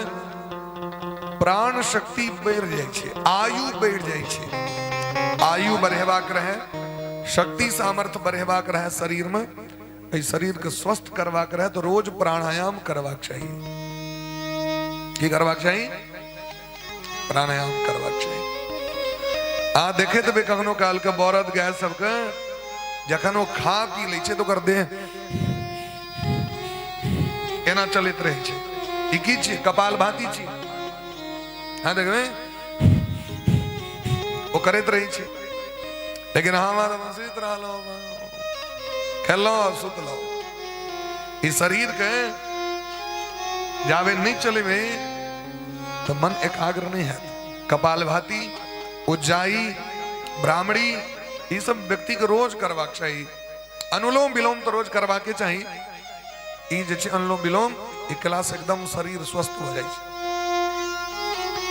प्राण शक्ति बढ़ि जाइ छै, आयु बढ़ि जाइ छै। आयु बढ़ेबाक रहे, शक्ति सामर्थ्य बढ़ेबाक रहे शरीर में, एहि शरीर के स्वस्थ करबाक रहे तो रोज प्राणायाम करबाक चाही। की करबाक चाही? प्राणायाम करबाक चाही। आ देखैत हेबै कखनो काल के बरद गाय सबके जखन ओ खा पी लै छै तऽ ओकर देह एना चलैत रहै छै। ई की छियै? कपाल भाती छी। हाँ देखबै ओ करैत रहै छै, लेकिन हम सुति रहलहुँ, खेलहुँ सुतलहुँ। ई शरीर के जाबे नहीं चलेबै तऽ मन एकाग्र नहीं हैत। कपाल भाती, उज्जाई, ब्राह्मणी, ई सब व्यक्ति के रोज करबाक चाही। अनुलोम विलोम तो रोज करबाके चाही। ई जे छै अनुलोम विलोम, ई केलासँ एकदम शरीर स्वस्थ भऽ जाइ छै।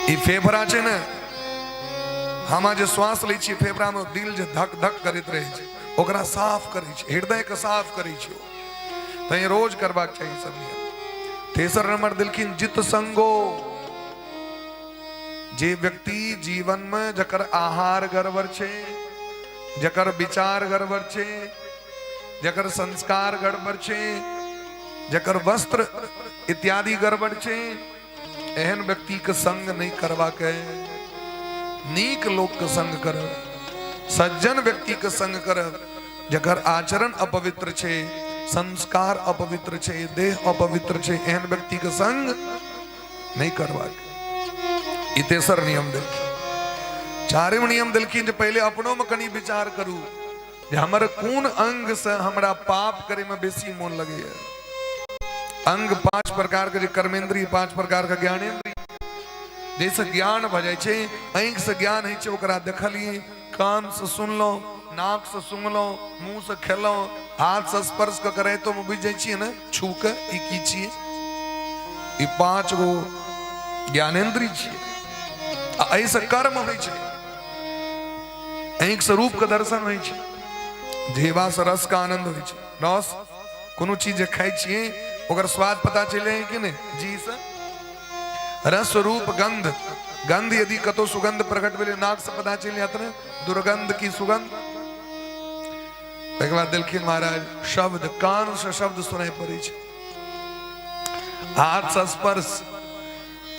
ई फेफड़ा छै ने, हम जे श्वास लै छियै फेफड़ा में दिल जे धक धक करैत रहै छै, ओकरा साफ करै छै, हृदय के साफ करै छै। तैं रोज करबाक चाही सब नियम। तेसर नंबर देलखिन जित संगो, जे व्यक्ति जीवन में जकर आहार गड़बड़ छै, जकर विचार गड़बड़ छै, जकर संस्कार गड़बड़ छै, जकर वस्त्र इत्यादि गड़बड़ छै, एहन व्यक्ति के संग नहीं करबाक है। नीक लोक के संग करब, सज्जन व्यक्ति के संग करब, जकर आचरण अपवित्र छै, संस्कार अपवित्र छै, देह अपवित्र छै, एहन व्यक्ति के संग नहीं करबाक। ई तेसर नियम देलखिन। चारिम नियम देलखिन जे पहिले अपनो में कनी विचार करू जे हमर कोन अंग से हमरा पाप करे में बेसी मोन लगैया। अंग 5 प्रकार के, जे कर्मेंद्रिय 5 प्रकार के ज्ञानेन्द्रिय, जैसे ज्ञान भऽ जाइ छै, आँखि से ज्ञान होइ छै, ओकरा देखलियै, कान से सुनलहुँ, नाक से सुंघलहुँ, मुँह से खेलहुँ, हाथ से स्पर्श कऽ के रातिमे बुझि जाइ छियै ने छू के ई की छियै। ई 5 गो ज्ञानेन्द्रिय छियै आ एहिसँ कर्म होइ छै। आँखि से रूप के दर्शन होइ छै, जीवा से रस के आनंद होइ छै। रस कोनो चीज जे खाइ छियै ओकर स्वाद पता चलि जाइ कि नहि, जी से रस रूप गंध, गंध यदि कतौ सुगंध प्रकट भेलै नाक से पता चलि जायत ने दुर्गंध की सुगंध। तकर बाद देलखिन महाराज शब्द, कान से शब्द सुनाइ पड़ै छै, हाथ से स्पर्श।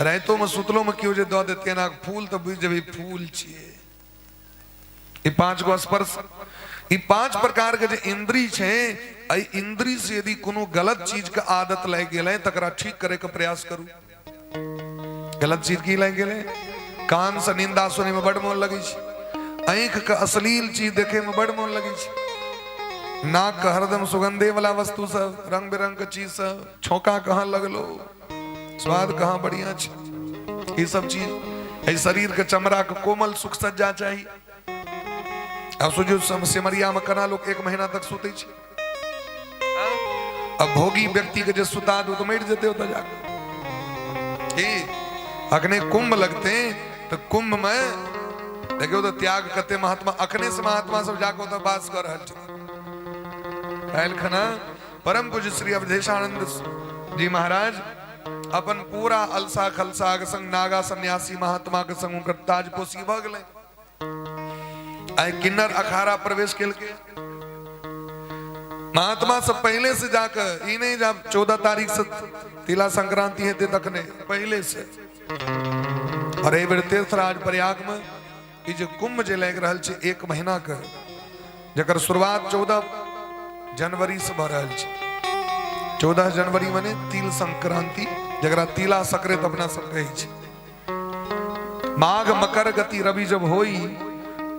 राइतो में सुतलो में केओ जे दऽ देतै एना फूल तऽ बुझि जेबै फूल छियै। ई 5 गो स्पर्श, ई 5 प्रकार के जे इंद्री छै, एहि इंद्री से यदि कोनो गलत चीज के आदत लागि गेलै तकरा ठीक करे के प्रयास करू। गलत चीज की लागि गेलै? कान से निंदा सुनै में बड मोन लगै छै, आँखि के अश्लील चीज देखे में बड मोन लगै छै, नाक के हरदम सुगंधे वाला वस्तु सब, रंग बिरंग के चीज सब, छौंका कहाँ लगलो, स्वाद कहाँ बढ़िया छै। ई सब चीज एहि शरीर के चमड़ा के कोमल सुख सज्जा चाही। आब सोचियौ सिमरिया में केना लोक 1 महीना तक सुतै छै। अब भोगी व्यक्ति के जे सुता दू तो मरि जेतै ओतऽ जाके। की अखने कुंभ लगते तऽ कुंभ में देखियौ तऽ त्याग कते महात्मा अखने से महात्मा सब जाके ओतऽ वास कऽ रहल छथिन। काल्हि खना परम पूज्य श्री अवधेशानंद जी महाराज अपन पूरा अलसा खलसा के संग नागा सन्यासी महात्मा के संग हुनकर ताजपोशी भऽ गेलै। आइ किन्नर अखाड़ा प्रवेश केलकै। महात्मा सब पहले से जाकर ई नहीं जब 14 तारीख से तिला संक्रांति हेतै तखने पहले से। और एहि बेर तीर्थराज प्रयाग में ई जे कुंभ जे लागि रहल छै 1 महीना के, जकर शुरुआत 14 जनवरी से भऽ रहल छै। 14 जनवरी मने तिल संक्रांति, जकरा तिला संक्रांति अपना सब कहै छै। माघ मकर गति रवि जब होई,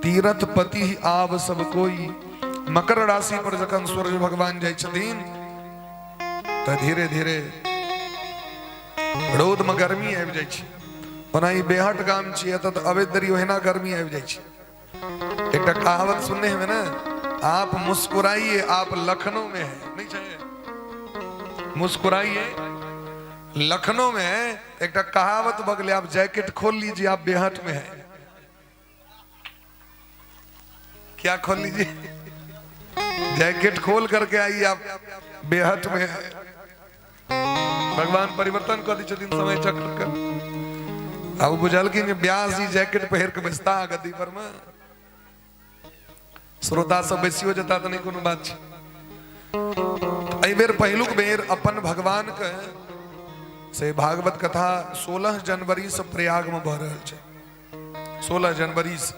तीरथ पति आब सब कोई। मकर राशि पर जखन सूर्य भगवान जाइ छथिन तऽ धीरे धीरे रौद में गर्मी आबि जाइ छै। ओना ई बेहट गाम छियै, एतऽ तऽ अबैत देरी ओहिना गर्मी आबि जाइ छै। एकटा कहावत सुनने हेबै ने, आप मुस्कुराइए आप लखनऊ में है, नहीं छै मुस्कुराइए लखनऊ में है। एकटा कहावत भऽ गेलै, आप जैकेट खोल लीजिए आप बेहट में है। क्या खोल लीजिए? जैकेट खोल करके आइए आप बेहट में है। भगवान परिवर्तन कऽ दै छथिन समय चक्र के। आ ओ बुझलखिन जे व्यास जी जैकेट पहिर के बैसता गद्दी पर में, श्रोता सब बैसियो जेता तऽ नहि कोनो बात छै। एहि बेर पहिलुक बेर अपन भगवान के से भागवत कथा 16 जनवरी से प्रयाग में भऽ रहल छै। 16 जनवरी से,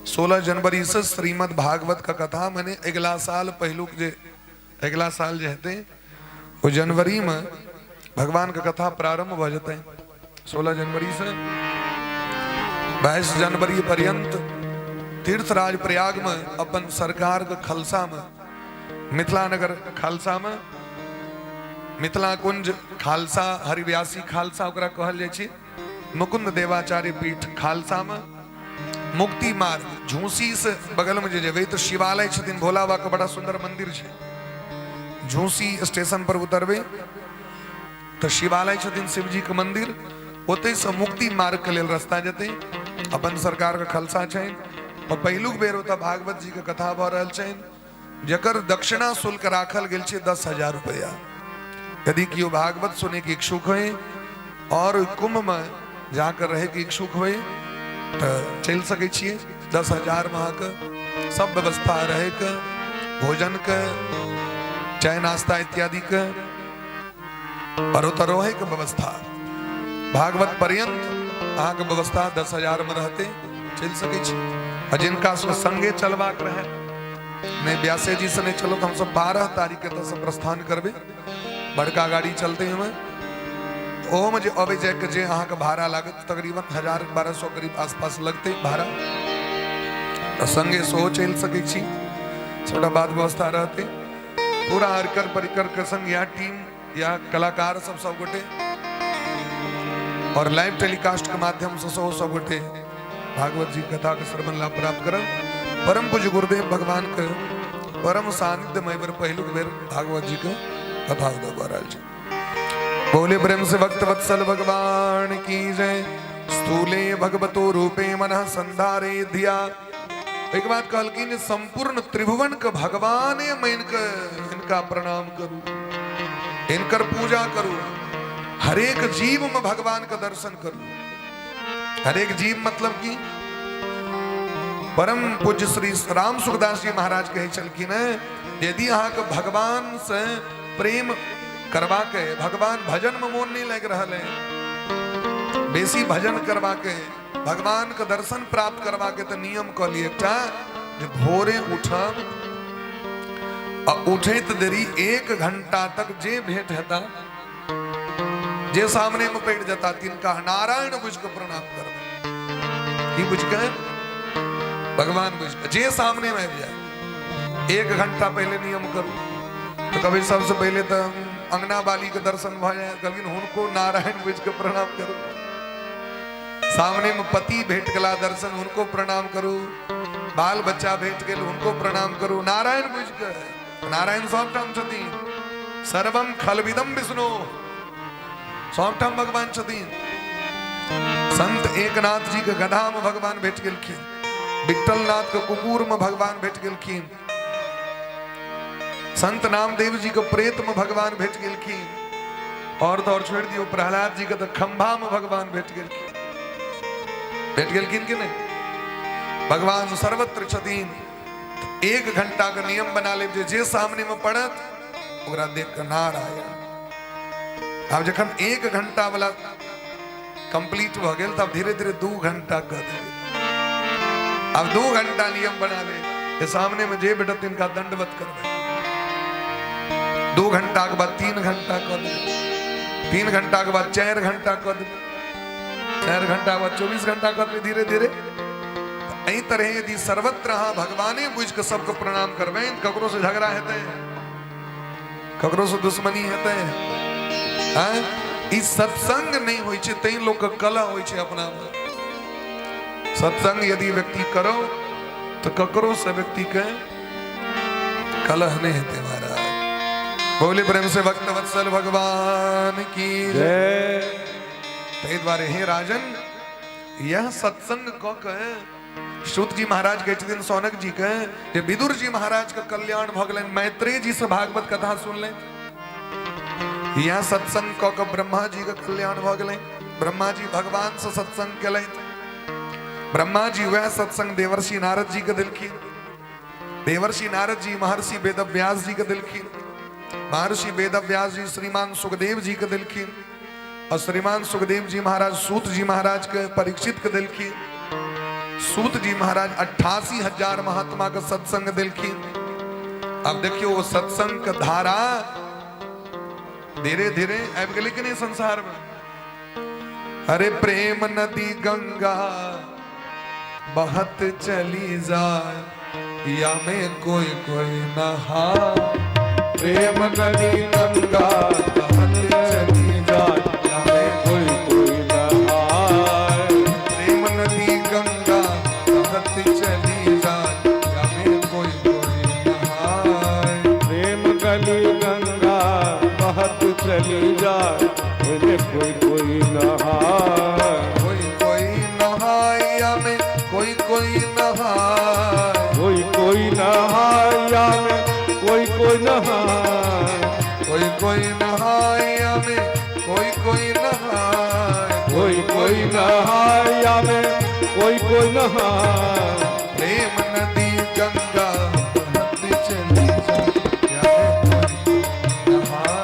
16 जनवरी से श्रीमद् भागवत का कथा माने अगिला साल पहिलुक जे अगिला साल जे हेतै ओ जनवरी में भगवान के कथा प्रारंभ भऽ जेतै। 16 जनवरी से 22 जनवरी पर्यंत तीर्थराज प्रयाग में अपन सरकार के खलसा में, मिथिला नगर खालसा में, मिथिला कुंज खालसा, हरिव्यासी खालसा ओकरा कहल जाइ छै, मुकुंद देवाचार्य पीठ खालसा में, मुक्ति मार्ग झूसी से बगल में जे जेबै तऽ शिवालय छथिन, भोला बाबा के बड़ा सुंदर मंदिर छै। झूसी स्टेशन पर उतरबै तऽ शिवालय छथिन शिवजी के मंदिर, ओतै से मुक्ति मार्ग के लेल रास्ता जेतै। अपन सरकार के खलसा छनि और पहिलुक बेर ओतऽ भागवत जी के कथा भऽ रहल छनि, जकर दक्षिणा शुल्क राखल गेल छै 10,000 रुपया। यदि केओ भागवत सुने के इच्छुक होय और कुंभ में जाकर रहे के इच्छुक होय तऽ चलि सकै छियै। 10,000 में अहाँके सब व्यवस्था रहे के, भोजन के, चाय नाश्ता इत्यादि के, और ओतऽ रहै के व्यवस्था भागवत पर्यंत अहाँके व्यवस्था 10,000 में रहते, चलि सकै छी। आ जिनका सब संगे चलबाक रहे, नहीं व्यासे जी से नहीं चलो तो हम सब 12 तारीख के एतऽ से प्रस्थान करबै, बड़का गाड़ी चलते हमें। ओहोमे जे अबै जाइके जे अहाँके भाड़ा लागत तकरीबन 1000-1200 करीब आसपास लगतै भाड़ा, तऽ संगे सेहो चलि सकै छी, सबटा बात व्यवस्था रहतै पूरा। हरकर परिकर के संग या टीम या कलाकार सब सब गोटे और लाइव टेलीकास्ट के माध्यम से सेहो सब गोटे भागवत जी कथा के श्रवण लाभ प्राप्त करब। परम पूज्य गुरुदेव भगवान के परम सानिध्य में बेर पहिलुक बेर भागवत जी के कथा भऽ रहल छै। बोले प्रेम से भक्त वत्सल भगवान की जय। स्थूले भगवतो रूपे मन संधारे धिया। एक बात कहलखिन, संपूर्ण त्रिभुवन के भगवाने मान के इनका प्रणाम करू, इनकर पूजा करू, हरेक जीव में भगवान का दर्शन करू। हरेक जीव मतलब की परम पूज्य श्री राम सुखदास जी महाराज कहै छलखिन हैं, यदि अहाँके भगवान से प्रेम करवा के, भगवान भजन में मोन नहीं लागि रहल है, बेसी भजन करवा के, भगवान के दर्शन प्राप्त करवा के, तऽ नियम कऽ लिअ एकटा जे भोरे उठब आ उठैत देरी 1 घंटा तक जे भेंट हेता, जे सामने में पड़ि जेता, तिनका नारायण बुझि कऽ प्रणाम करबै। की बुझि कऽ? भगवान बुझि कऽ। जे सामने में आबि जाए, 1 घंटा पहले नियम करू। तो कभी सबसे पहले तो अंगना वाली के दर्शन भऽ जाय, कहलखिन हुनको नारायण बुझि कऽ प्रणाम करू। सामने में पति भेट गेला दर्शन, हुनको प्रणाम करू। बाल बच्चा भेट गेल, हुनको प्रणाम करू। नारायण बुझि कऽ, नारायण सबठाम छथिन। सर्वम खलविदम विष्णु, सबठाम भगवान छथिन। संत एकनाथ जी के गधा में भगवान भेट गेलखिन, विट्ठलनाथ के कुकुर में भगवान भेट गेलखिन, संत नामदेव जी के प्रेत में भगवान भेट गेलखिन, और तो और छोड़ दियो प्रहलाद जी के तो खंभा में भगवान भेट गेलखिन। भेट गेलखिन कि नहीं? भगवान सर्वत्र छथिन। 1 घंटा के नियम बना लेब जे जे सामने में पड़त ओकरा देख के नारायण। आब जखन 1 घंटा वाला कंप्लीट भऽ गेल तब धीरे धीरे 2 घंटा कऽ देबै। आब 2 घंटा नियम बना ले जे सामने में जे भेटत तिनका दंडवत करबै। 2 घंटा के बाद 3 घंटा कऽ देबै, 3 घंटा के बाद 4 घंटा कऽ देबै, 4 घंटा के बाद 24 घंटा कऽ देबै। धीरे धीरे एहि तरह यदि सर्वत्र अहाँ भगवाने बुझि कऽ सबके प्रणाम करबै, ककरो से झगड़ा हेतै, ककरो से दुश्मनी हेतै? आँय? ई सत्संग नहीं होइ छै तैं लोक के कलह होइ छै अपना में। सत्संग यदि व्यक्ति करो तो ककरो से व्यक्ति के कलह नहीं हेतै। महाराज बोले प्रेम से भक्त वत्सल भगवान की जय। ताहि दुआरे हे राजन, यह सत्संग कऽ के सूत जी महाराज कहै छथिन सौनक जी के जे विदुर जी महाराज के कल्याण भऽ गेलनि, मैत्रेय जी से भागवत कथा सुनलनि। यह सत्संग कऽ के ब्रह्मा जी के कल्याण भऽ गेलनि, ब्रह्मा जी भगवान से सत्संग केलनि, ब्रह्मा जी वएह सत्संग देवर्षि नारद जी के देलखिन, देवर्षि नारद जी महर्षि वेदव्यास जी के देलखिन, महर्षि वेदव्यास जी श्रीमान सुखदेव जी के देलखिन, और श्रीमान सुखदेव जी महाराज सूत जी महाराज के परीक्षित के देलखिन, सूत जी महाराज 88,000 महात्मा के सत्संग देलखिन। अब देखियो वो सत्संग के धारा धीरे धीरे आबि गेलै कि नहीं संसार में। अरे प्रेम नदी गंगा बहत चली जाए, या में कोई कोई नहा। प्रेम नदी गंगा बहत चली जाए, या में कोई कोई नहाए। प्रेम नदी गंगा बहत चली जाए, या में कोई कोई नहाए। प्रेम गली गंगा बहत चली जाए, ओइमे कोई कोई नहाए। कोई कोई नहाए, या में कोई कोई नहाए। कोई कोई नहाए, या में कोई कोई नहाए। कोई कोई नहाए, या में कोई कोई नहाए। कोई कोई नहाए, या में कोई कोई नहाए। प्रेम नदी गंगा बहत चली जाए, या में कोई कोई नहाए।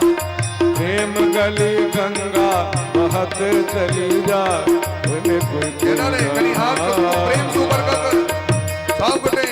प्रेम गली गंगा बहत चली जाए, ओइमे कोई कोई केना रे, कनी हाथ नहाए। प्रेम से ऊपर कर कर सब गोटे।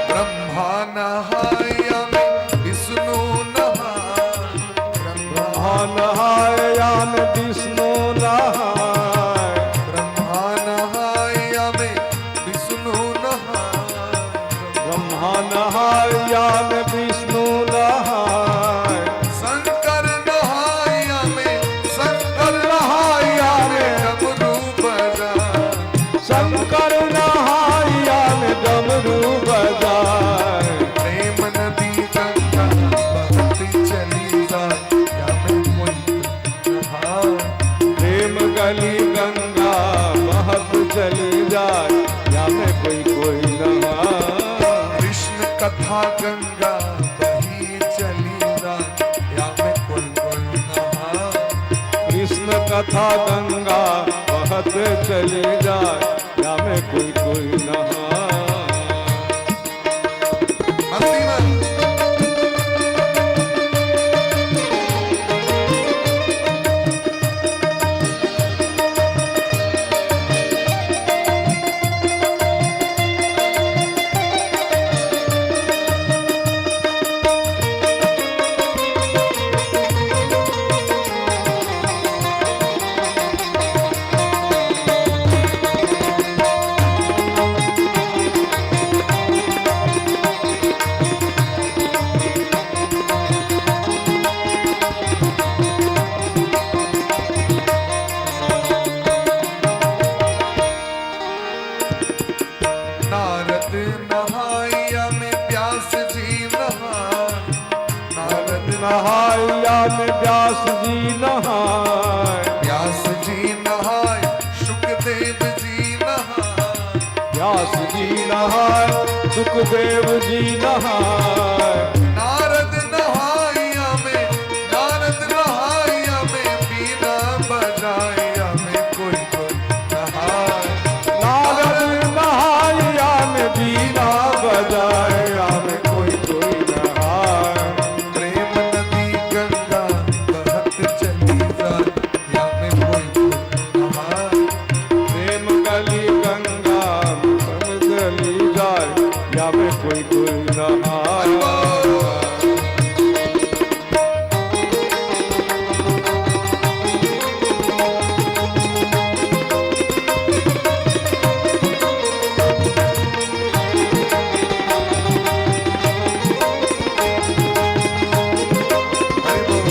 ब्रह्मा नहाया में विष्णु नहाय, ब्रह्मा ब्रह्मा नहाया में विष्णु नहाय। ब्रह्मा नहाया में विष्णु नहाय। ब्रह्मा नहाया में विष्णु नहाय। शंकर नहाया में शंकर नहाया में डमरू बजाय। शंकर नहाया में डमरू बजाय। प्रेम नदी गंगा बहत चली जाए, या में कोई नहाय। प्रेम गली गंगा बहत चली जाए, या में कोई कोई नहाय। कृष्ण कथा गंगा बही चली जाए, या में कोई कोई नहाय। कृष्ण कथा गंगा बहत चली जाए, या में कोई कोई नहाय। मस्ती में। व्यास जी नहाय, सुखदेव जी नहाय। नारद नहाइया में, नारद नहाइया में, बीना बजाइया में कोई कोई नहाय। नारद नहाया में बीना बजाया में कोई कोई नहाय। प्रेम नदी गंगा बहत चली जाए, या में कोई कोई नहाय। प्रेम गली गंगा प्रेम चली जाए, या में कोई कोई नहाय। हरि बोल।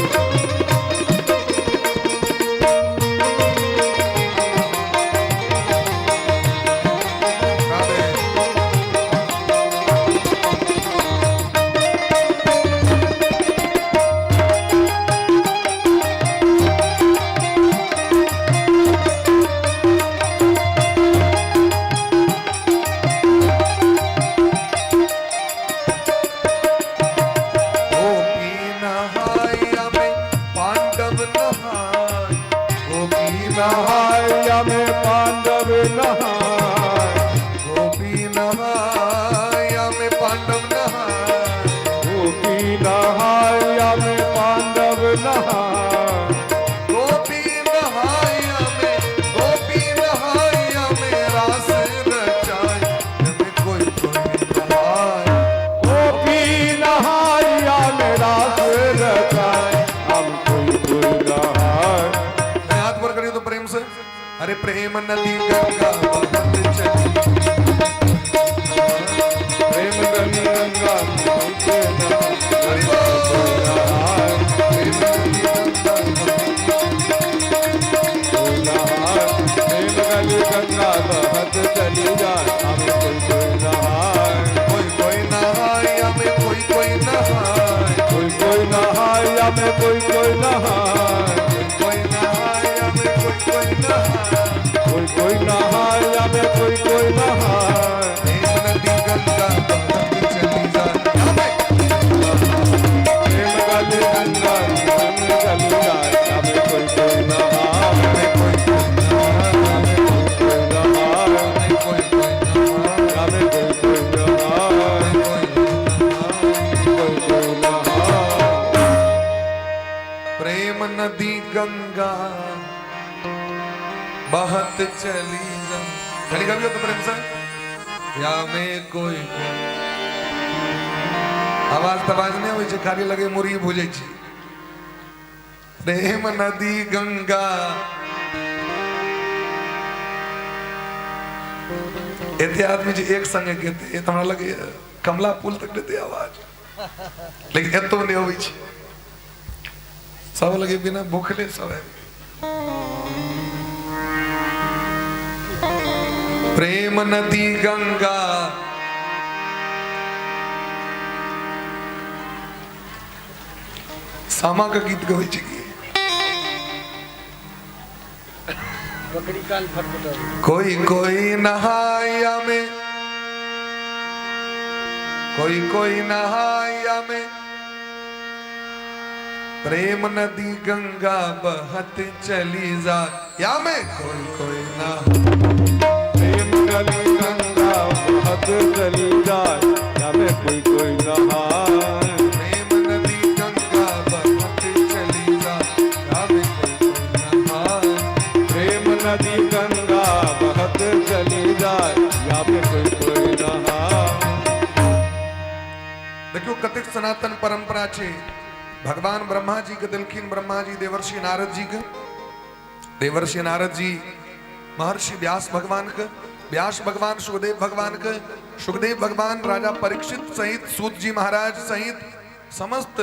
राधे। गोपी नहाया में पांडव नहाय, गोपी नहाय, नहाया में पांडव नहाय। गोपी नहाया में पांडव नहाय। गोपी नहाया में पांडव नहाय। गोपी नहाया में, गोपी नहाया में रास रचाए, में कोई कोई नहाय। गोपी नहाया में रास रचाए, हम कोई कोई नहाय। मैं हाथ पर करिए तो प्रेम से। अरे प्रेम नदी गंगा बहत चली, प्रेम गली गंगा बहते हरि बोल। नहाय। प्रेम नदी गंगा बहत नहाय। प्रेम गली गंगा बहत चली जाए, हम कोई कोई नहाय। कोई कोई नहाय हमें कोई कोई नहाय, कोई कोई नहाय हमें कोई कोई नहाय। कोई नहाय हमें कोई कोई नहाय। कोई कोई नहाय हमें कोई कोई नहाय। प्रेम नदी गंगा बहत चली जाए हमें, प्रेम गली गंगा बहत चली जाए, हमें कोई कोई नहाय। हमें कोई कोई नहाय, हमें कोई कोई नहाय। हमें कोई कोई नहाय, हमें कोई कोई नहाय। हमें कोई कोई नहाय। कोई कोई नहाय। प्रेम नदी गंगा बहत चली जा, खाली कभी हो तो प्रेम से या में कोई कोई आवाज तवाज नहीं होइ छै, खाली लगे मुरी भुजै छै। प्रेम नदी गंगा एते आदमी जे एक संगे गेते तऽ हमरा लगे कमला पुल तक देते आवाज, लेकिन एतो नहि अबै छै। सब लगे बिना भूखले सब आबि गेल। प्रेम नदी गंगा सामा के गीत गबै छै की? बकरी कान फटफटाबै। कोई कोई नहाया में, कोई कोई नहाया में, प्रेम नदी गंगा बहत चली जा, या में कोई कोई नहा, प्रेम गली गंगा बहत चली जाए, हमें कोई कोई नहाय। प्रेम नदी गंगा बहत चली जा, या में कोई कोई नहाय। प्रेम नदी गंगा बहत चली जाए, हमें कोई कोई नहाय। देखियो कतेक सनातन परंपरा छै। भगवान ब्रह्मा जी के देलखिन, ब्रह्मा जी देवर्षि नारद जी के, देवर्षि नारद जी महर्षि व्यास भगवान के, व्यास भगवान सुखदेव भगवान के, सुखदेव भगवान राजा परीक्षित सहित सूत जी महाराज सहित समस्त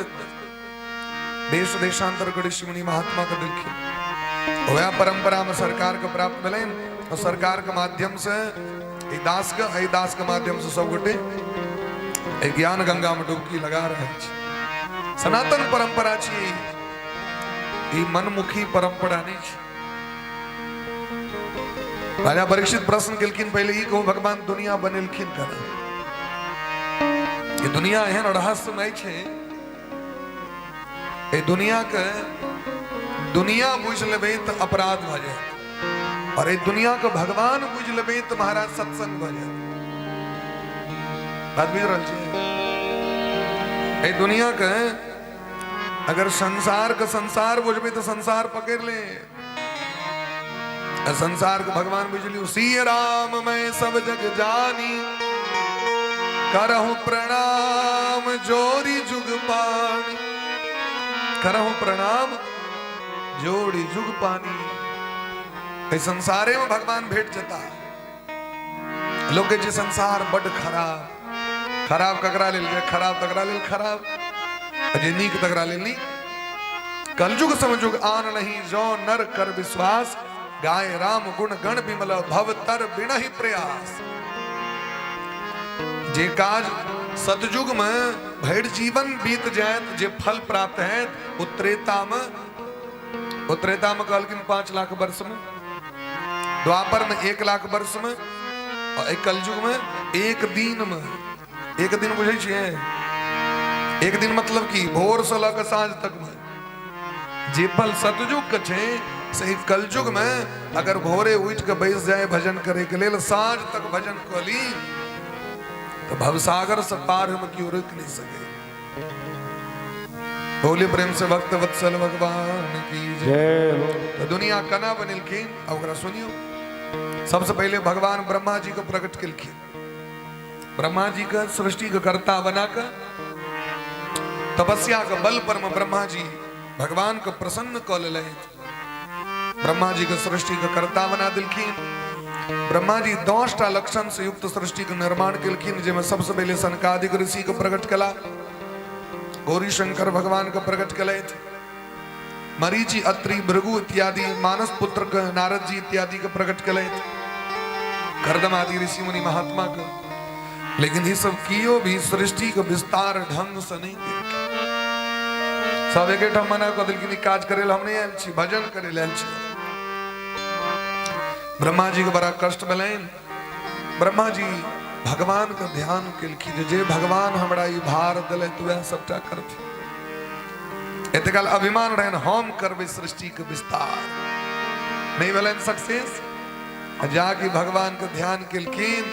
देश देशांतर के ऋषि मुनि महात्मा के देलखिन। वह परंपरा में सरकार के प्राप्त भेलनि और सरकार के माध्यम से एहि दास के, एहि दास के माध्यम से सब गोटे एहि ज्ञान गंगा में डुबकी लगा रहल छी। सनातन परंपरा छी ई, मनमुखी परंपरा नहीं छी। राजा परीक्षित प्रश्न केलखिन, पहिले ई कहू भगवान दुनिया बनेलखिन केना? ई दुनिया एहन रहस्यमय छै, एहि दुनिया के दुनिया बुझि लेबै तऽ अपराध भऽ जायत, और एहि दुनिया के भगवान बुझि लेबै तऽ महाराज सत्संग भऽ जायत। बात बुझि रहल छी? एहि दुनिया के अगर संसार के संसार बुझबै तऽ संसार पकड़ि ले, आ संसार के भगवान बुझि लियौ। सिय राम मैं सब जग जानी, करहु प्रणाम जोरी जुग पानी, करहु प्रणाम जोड़ी जुग पानी। एहि संसारे में भगवान भेट जेता। लोक कहै छै संसार बड्ड खराब। खराब ककरा लेल? जे खराब तकरा लेल खराब, आ जे नीक तकरा लेल नीक। कलयुग समजुग आन नहीं, जो नर कर विश्वास, गाय राम गुण गण विमल, भव तर बिनहि प्रयास। जे काज सतयुग में भरि जीवन बीत जायत जे फल प्राप्त हैत, ओ त्रेता में, ओ त्रेता में कहलखिन 5 लाख वर्ष में, द्वापर में 1 लाख वर्ष में, और एक कलयुग में एक दिन में। एक दिन बुझै छियै? एक दिन मतलब की भोर से लऽ कऽ साँझ तक में जे फल सतयुग के छै से कलयुग में अगर भोरे उठि के बैस जाए भजन करे के लेल, साँझ तक भजन कऽ ली तऽ भवसागर से पार में केओ रोकि नहीं सके। बोले प्रेम से भक्त वत्सल भगवान की जय हो। तो दुनिया केना बनेलखिन आ ओकरा सुनियो। सबसे पहले भगवान ब्रह्मा जी के प्रकट केलखिन। ब्रह्मा जी के सृष्टि के कर्ता बना के तपस्या के बल पर में ब्रह्मा जी भगवान के प्रसन्न कऽ लेलथि। ब्रह्मा जी के सृष्टि के कर्ता बना देलखिन। ब्रह्मा जी 10 टा लक्षण से युक्त सृष्टि के निर्माण केलखिन, जाहिमे सबसे पहले सनकादिक ऋषि के प्रकट कला, गौरी शंकर भगवान के प्रकट केलथि, मरीचि अत्रि भृगु इत्यादि मानस पुत्र के नारद जी इत्यादि के प्रकट केलथि, करदम आदि ऋषि मुनि महात्मा के। लेकिन ये सब कियो भी सृष्टि के विस्तार ढंग से नहीं केलखिन। सब एक ठाम मना कऽ देलखिन, ई काज करे लए हम नहीं आयल छी, भजन करे लए आयल छी। ब्रह्मा जी के बड़ा कष्ट भेलनि। ब्रह्मा जी भगवान के ध्यान केलखिन जे भगवान हमरा ई भार देलथि वएह सबटा करथिन। एते काल अभिमान रहनि हम करबै सृष्टि के विस्तार, नहीं भेलनि सक्सेस। जाके भगवान के ध्यान केलखिन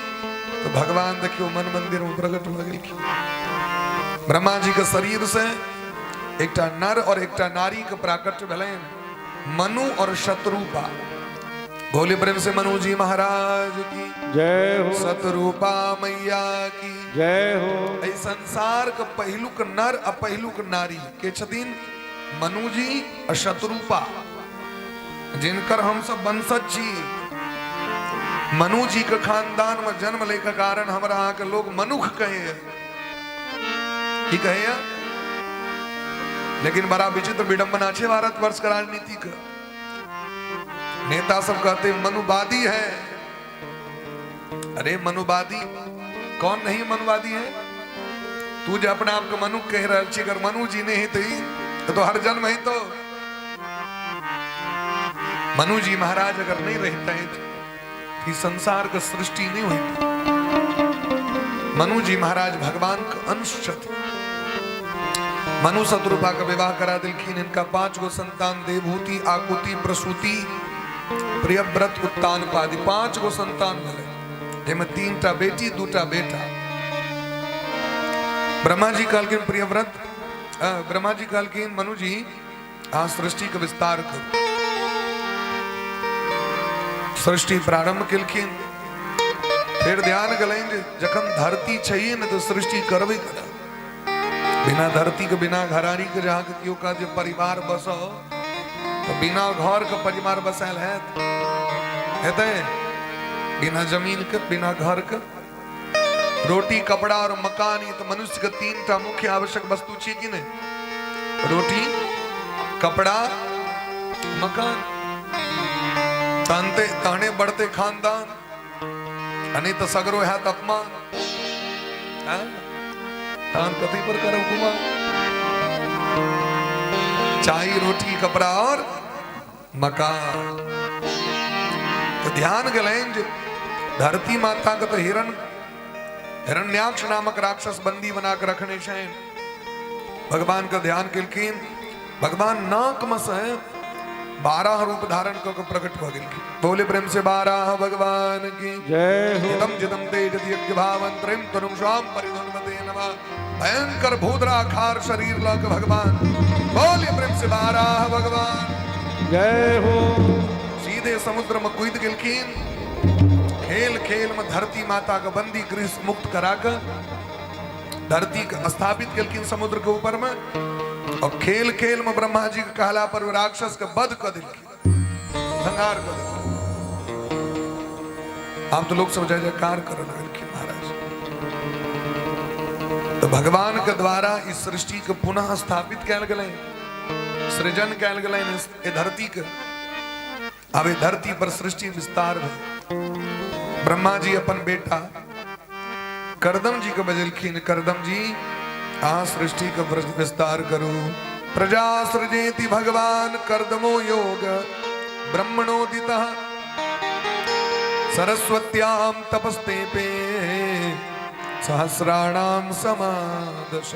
तो भगवान देखियो मन मंदिर में प्रकट भऽ गेलखिन। ब्रह्मा जी के शरीर से एकटा नर और एकटा नारी के प्राकट्य भेलनि, मनु और शत्रुपा। बोले प्रेम से मनु जी महाराज की जय हो। शत्रुपा मैया की जय हो। एहि संसार के पहिलुक नर आ पहिलुक नारी के छथिन मनु जी आ शत्रुपा, जिनकर हम सब वंशज छी। मनु जी के खानदान में जन्म ले के कारण हमरा अहाँ के लोग मनुख कहे, की कहे? लेकिन बड़ा विचित्र विडंबना छै भारतवर्ष के राजनीति के। नेता सब कहते मनुवादी है। अरे मनुवादी कौन नहीं मनुवादी है? तू जो अपने आप को मनु कह रहा छी, अगर मनु जी नहीं तो हर जन्म ही तो मनु जी महाराज अगर नहीं रहते हैं तो संसार का सृष्टि नहीं हुई। मनु जी महाराज भगवान का अंश छथि। मनु शत्रुपा का विवाह करा दिलखिन। इनका 5 गो संतान देवहूति, आकुति, प्रसूति, प्रियव्रत, उत्तानपादि, 5 गो संतान भेलै, जाहिमे 3 टा बेटी 2 टा बेटा। ब्रह्मा जी कहलखिन प्रियव्रत, ब्रह्मा जी कहलखिन मनु जी अहाँ सृष्टि के विस्तार करू। सृष्टि प्रारंभ केलखिन। फेर ध्यान गेलनि जे जखन धरती छैहे ने तो सृष्टि करबे करब। बिना धरती के, बिना घरारी के जहाँ के केओ कहत जे परिवार बसो, तो बिना घर के परिवार बसायल हैत? हेतै? बिना जमीन के, बिना घर के, रोटी कपड़ा और मकान, ये तो मनुष्य के 3 टा मुख्य आवश्यक वस्तु छी कि नहीं? रोटी कपड़ा मकान। तहने तहने बढ़ते खानदान, आ नहीं तो सगरो हैत अपमान। तहन कथी पर करब गुमान? चाही रोटी कपड़ा और मकान। तऽ ध्यान गेलनि जे धरती माता के तऽ हिरण हिरण्याक्ष नामक राक्षस बंदी बना के रखने छनि। भगवान के ध्यान केलखिन, भगवान नाक में से 12 रूप धारण कऽ के प्रकट भऽ गेलखिन। बोले प्रेम से 12 भगवान की जय हो। जिदम जिदम तेज यज्ञ भावन त्रिम तरुम स्वाम परिधन्वते नमः। भयंकर भूद्राखार शरीर लऽ के भगवान, बोले प्रेम से 12 भगवान जय हो। सीधे समुद्र में कूद गेलखिन। खेल खेल में धरती माता के बंदी गृह से मुक्त करा के धरती के स्थापित केलखिन समुद्र के ऊपर में, और खेल खेल में ब्रह्मा जी के कहला पर राक्षस के वध कर दिलखिन, संहार कर दिलखिन। आब तो लोग सब जय जयकार कर लगलखिन महाराज। तो भगवान के द्वारा इस सृष्टि के पुनः स्थापित कयल गेलै, सृजन कयल गेलै ए धरती के। आब ए धरती पर सृष्टि विस्तार भेल। ब्रह्मा जी अपन बेटा करदम जी के बजलखिन, करदम जी अहाँ सृष्टि के विस्तार करू। प्रजा सृजेति भगवान करदमो योग ब्रह्मणोदितः सरस्वत्याम तपस्ते पे सहस्राणाम समादश।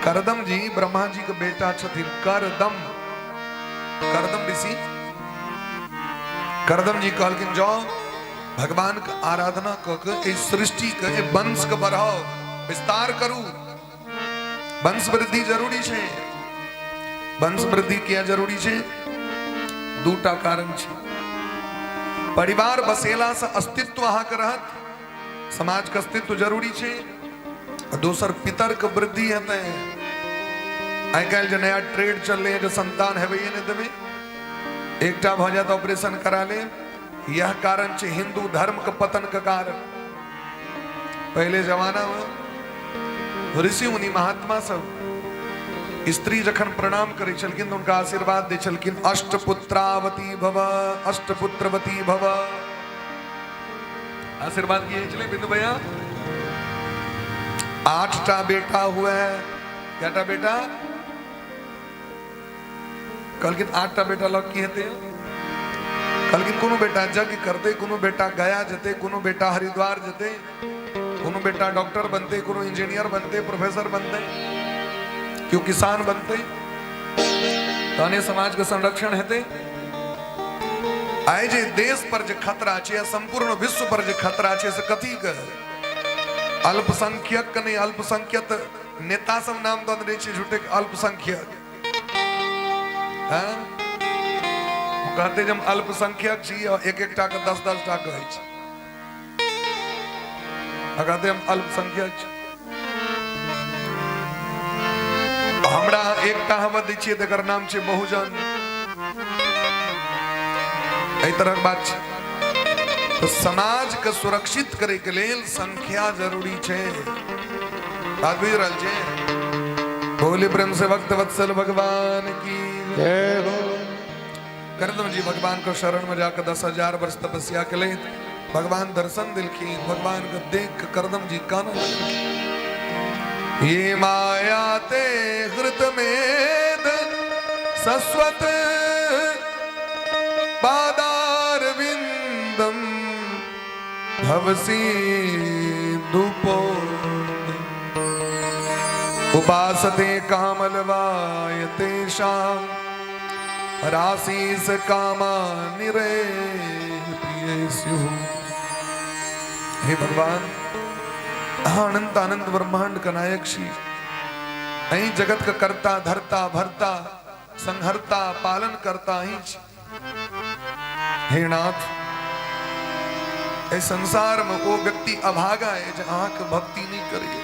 करदम जी ब्रह्मा जी के बेटा छथिन। करदम, करदम ऋषि करदम जी कहलखिन जाओ भगवान के आराधना क के एहि सृष्टि के, एहि वंश के बढ़ाओ, विस्तार करू। वंश वृद्धि जरूरी छै। वंश वृद्धि किया जरूरी छै? दूटा कारण छै। परिवार बसेला से अस्तित्व अहाँके रहत, समाज के अस्तित्व जरूरी छै, आ दोसर पितर के वृद्धि हेतै। आइ काल्हि जे नया ट्रेड चललै जे संतान हेबैये नहि देबै, एकटा भऽ जायत ऑपरेशन करा लेब। यह कारण छै हिंदू धर्म के पतन के कारण। पहले जमाना में ऋषि मुनि महात्मा सब स्त्री जखन प्रणाम करै छलखिन तऽ हुनका आशीर्वाद दै छलखिन, अष्टपुत्रावती भव, अष्टपुत्रवती भव। आशीर्वाद की होइ छलै बिंदु भैया? 8टा बेटा हुए। कएटा बेटा? कहलखिन 8टा बेटा लग की हेतै? कहलखिन कोनो बेटा यज्ञ करतै, कोनो बेटा गया जेतै, कोनो बेटा हरिद्वार जेतै, कोनो बेटा डॉक्टर बनतै, कोनो इंजीनियर बनतै, प्रोफेसर बनतै, केओ किसान बनतै, तहने समाज के संरक्षण हेतै। आइ जे देश पर जे खतरा छै, संपूर्ण विश्व पर जे खतरा छै, से कथी के? अल्पसंख्यक के नहि, अल्पसंख्यक नेता सब नाम दऽ देने छै झूठे के अल्पसंख्यक। हाँ? कहते जे हम अल्पसंख्यक छी और एक एकटा के 10-10 टा कहै छै, आ कहते हम अल्पसंख्यक छी। हमरा एकटा हम दै छियै तकर नाम छै बहुजन। एहि तरहक बात छै। तो समाज के सुरक्षित करे के लेल संख्या जरूरी छै। बात बुझि रहल छै? बोले प्रेम से भक्त वत्सल भगवान की जय हो। करदम जी भगवान के शरण में जाकर 10,000 वर्ष तपस्या के लिए भगवान दर्शन दिलखिन। भगवान के देख के करदम जी काना लगलखिन। ये माया ते हृत मेद सस्वत पादारविंदम भवसी दुपो उपासते कामलवाय तेषां राशीस कामा निरे प्रिय स्युः। हे भगवान, अहाँ अनंत अनंत ब्रह्मांड का नायक छी। अहीं जगत का कर्ता धर्ता भरता संहरता पालन करता अहीं छी। हे नाथ, एहि संसार में ओ व्यक्ति अभागा है जे अहाँ के भक्ति नहीं करिए।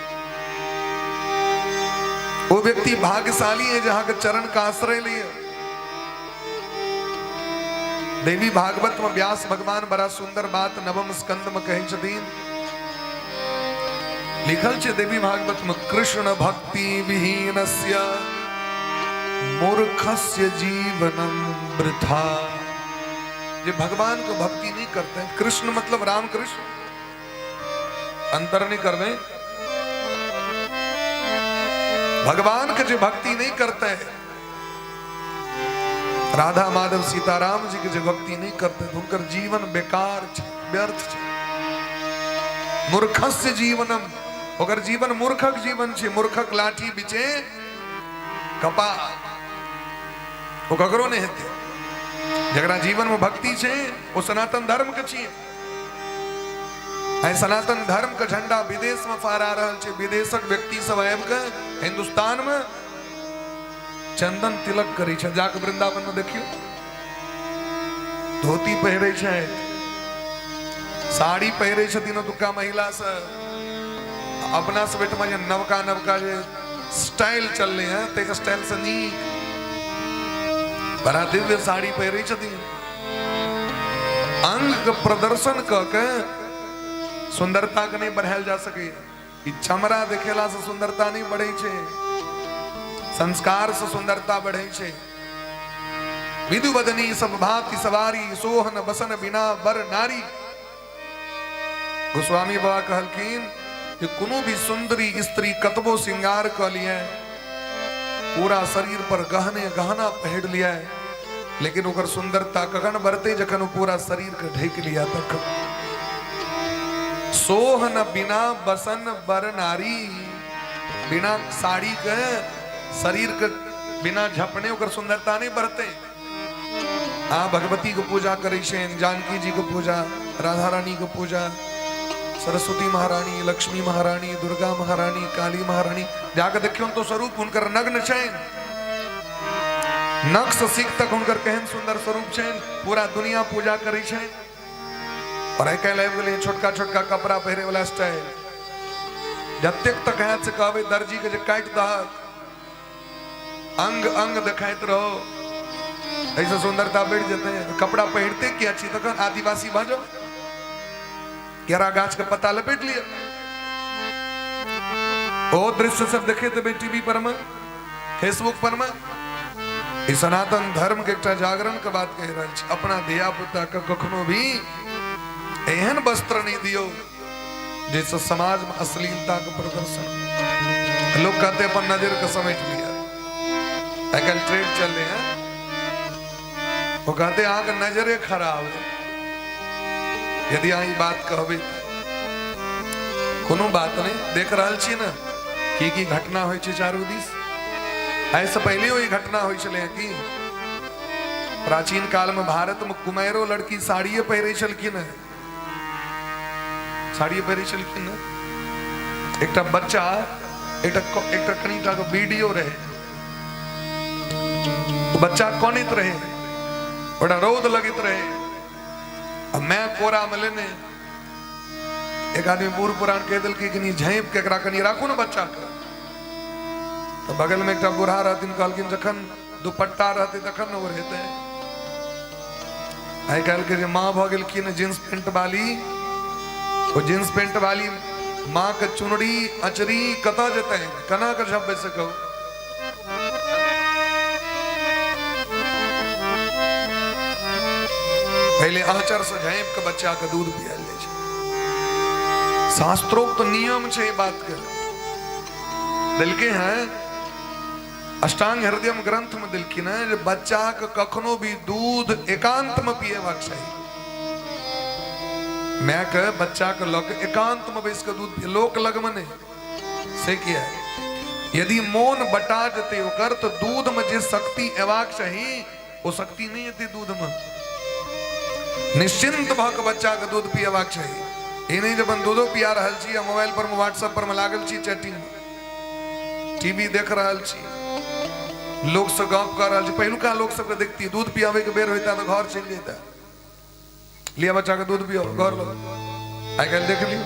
वो व्यक्ति भाग्यशाली है जे अहाँ के चरण का आश्रय लिए। देवी भागवत में व्यास भगवान बड़ा सुंदर बात नवम स्कंद में कहै छथिन। लिखल छै देवी भागवत में, कृष्ण भक्ति विहीनस्य मूर्खस्य जीवनम वृथा। जे भगवान को भक्ति नहीं करते हैं, कृष्ण मतलब राम कृष्ण, अंतर नहीं करवे। भगवान के जो भक्ति नहीं करते हैं राधा माधव सीताराम जी के जे भक्ति नहि करतै हुनकर जीवन बेकार छै, व्यर्थ छै। मूर्खस्य जीवनम, ओकर जीवन मूर्खक जीवन छै। मूर्खक लाठी बिचे कपाल, ओ ककरो नहि हेतै। जकरा जीवन में भक्ति छै ओ सनातन धर्म के छियै। आइ सनातन धर्म के झंडा विदेश में फहरा रहल छै। विदेशक व्यक्ति सब आबि के हिंदुस्तान में चंदन तिलक करै छै। जाके वृंदावन में देखियौ, धोती पहिरै छै, साड़ी पहिरै छथिन ओतुका महिला सब। अपना सब एहिठमा जे नवका नवका जे स्टाइल चललै हँ, ताहि स्टाइल से नीक बड़ा दिव्य साड़ी पहिरै छथिन। अंग के प्रदर्शन कऽ के सुंदरता के नहि बढ़ायल जा सकैए। ई चमड़ा देखेला से सुंदरता नहीं बढ़े छै, संस्कार से सुंदरता बढ़े छै। विदु बदनी सब भांति सवारी, सोहन बसन बिना बर नारी। गोस्वामी बाबा कहलखिन कि कोनो भी सुंदरी स्त्री कतबो श्रृंगार क लिए, पूरा शरीर पर गहने गहना पहिर लिया, लेकिन ओकर सुंदरता कखन बढ़ते? जखन ओ पूरा शरीर के ढकि लिया तखन। सोहन बिना बसन बर नारी, बिना साड़ी के शरीर के बिना झपने ओकर सुंदरता नहीं बढ़ते। आ भगवती के पूजा करै छै, जानकी जी के पूजा, राधा रानी के पूजा, सरस्वती महारानी, लक्ष्मी महारानी, दुर्गा महारानी, काली महारानी, जाके देखियौ तो स्वरूप हुनकर नग्न छै। नक्श सिख तक हुनकर केहन सुंदर स्वरूप छै, पूरा दुनिया पूजा करै छै। और आइ काल्हि आबि गेलै छोटका छोटका कपड़ा पहिरे वाला स्टाइल। जतेक तक हैत से कहबै दर्जी के जे काटि दहक, अंग अंग देखाइत रहो, एहिसँ सुंदरता बढ़ि जेतै। कपड़ा पहिरते किया छी तखन? आदिवासी भऽ जाउ, केरा गाछ के पत्ता लपेट लिअ। ओ दृश्य सब देखे देबै टीवी पर में, फेसबुक पर में। ई सनातन धर्म के एकटा जागरण के बात कहि रहल छी। अपना धिया पुता के कखनो भी एहन वस्त्र नहीं दियौ जैसे समाज में अश्लीलता के प्रदर्शन। लोग कहते अपन नजर के समेट लिया। आइ काल्हि ट्रेंड चल रहे हैं, वो कहते अहाँके नजरे खराब है। यदि अहाँ ई बात कहबै, कोनो बात नहीं। देख रहल छी ने की की घटना होइ छै चारू दिस। एहिसँ पहिले ई घटना होइ छलै की प्राचीन काल में भारत में कुमारो लड़की साड़िए पहिरे छलखिन हेँ, साड़िए पहिरे छलखिन हेँ। एकटा बच्चा, एकटा एकटा कनिटा के वीडियो रहे, बच्चा कनैत रहे, बड़ा रौद लगैत रहे, आ my कोरा में लेने। एक आदमी बूढ़ पुरान कह देलकै कनि झाँपि के एकरा कनि राखू ने बच्चा के। तऽ बगल में एकटा बूढ़ा रहथिन, कहलखिन जखन दुपट्टा रहतै तखन ने ओढ़ेतै। आइ काल्हि के जे माँ भऽ गेलखिन जींस पेंट वाली, ओ जींस पेंट वाली माँ के चुनरी अचरी कतऽ जेतै, केना के झपबै से कहू? पहिले आँचर से झाँपि के बच्चा के दूध पियायल जाइ छै। शास्त्रोक्त नियम छै ई बात के देलके हैं। अष्टांग हृदयम ग्रंथ में देलखिन हैं जे बच्चा के कखनो भी दूध एकांत में पिएबाक चाही। माय के बच्चा के लऽ के एकांत में बैस के दूध पिए, लोक लग में नहीं। से किया? यदि मोन बटा जेतै ओकर तो दूध में जे शक्ति एबाक चाही ओ शक्ति नहीं एतै दूध में। निश्चिंत भऽ के बच्चा के दूध पिएबाक चाही। ई नहीं जे अपन दूधो पिया रहल छी आ मोबाइल पर में व्हाट्सएप पर में लागल छी चैटिंग में, टीवी देख रहल छी, लोक से गप कऽ रहल छी। पहिलुका लोक सबके देखती, दूध पियाबै के बेर होइता तऽ घर चलि जैता, लिया बच्चा के दूध पियो घर लो। आइ काल्हि देख लियौ,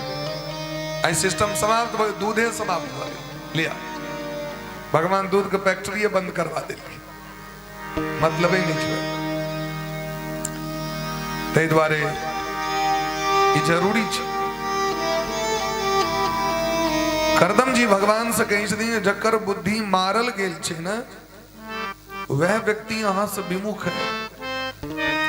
आइ सिस्टम समाप्त भऽ गेल, दूधे समाप्त भऽ गेल। लिया भगवान दूध के फैक्ट्रीए बंद करवा देलखिन, मतलबे नहि छै। ताहि दुआरे ई जरूरी छै। करदम जी भगवान से कहै छथिन जकर बुद्धि मारल गेल छै ने, वह व्यक्ति अहाँ से विमुख है।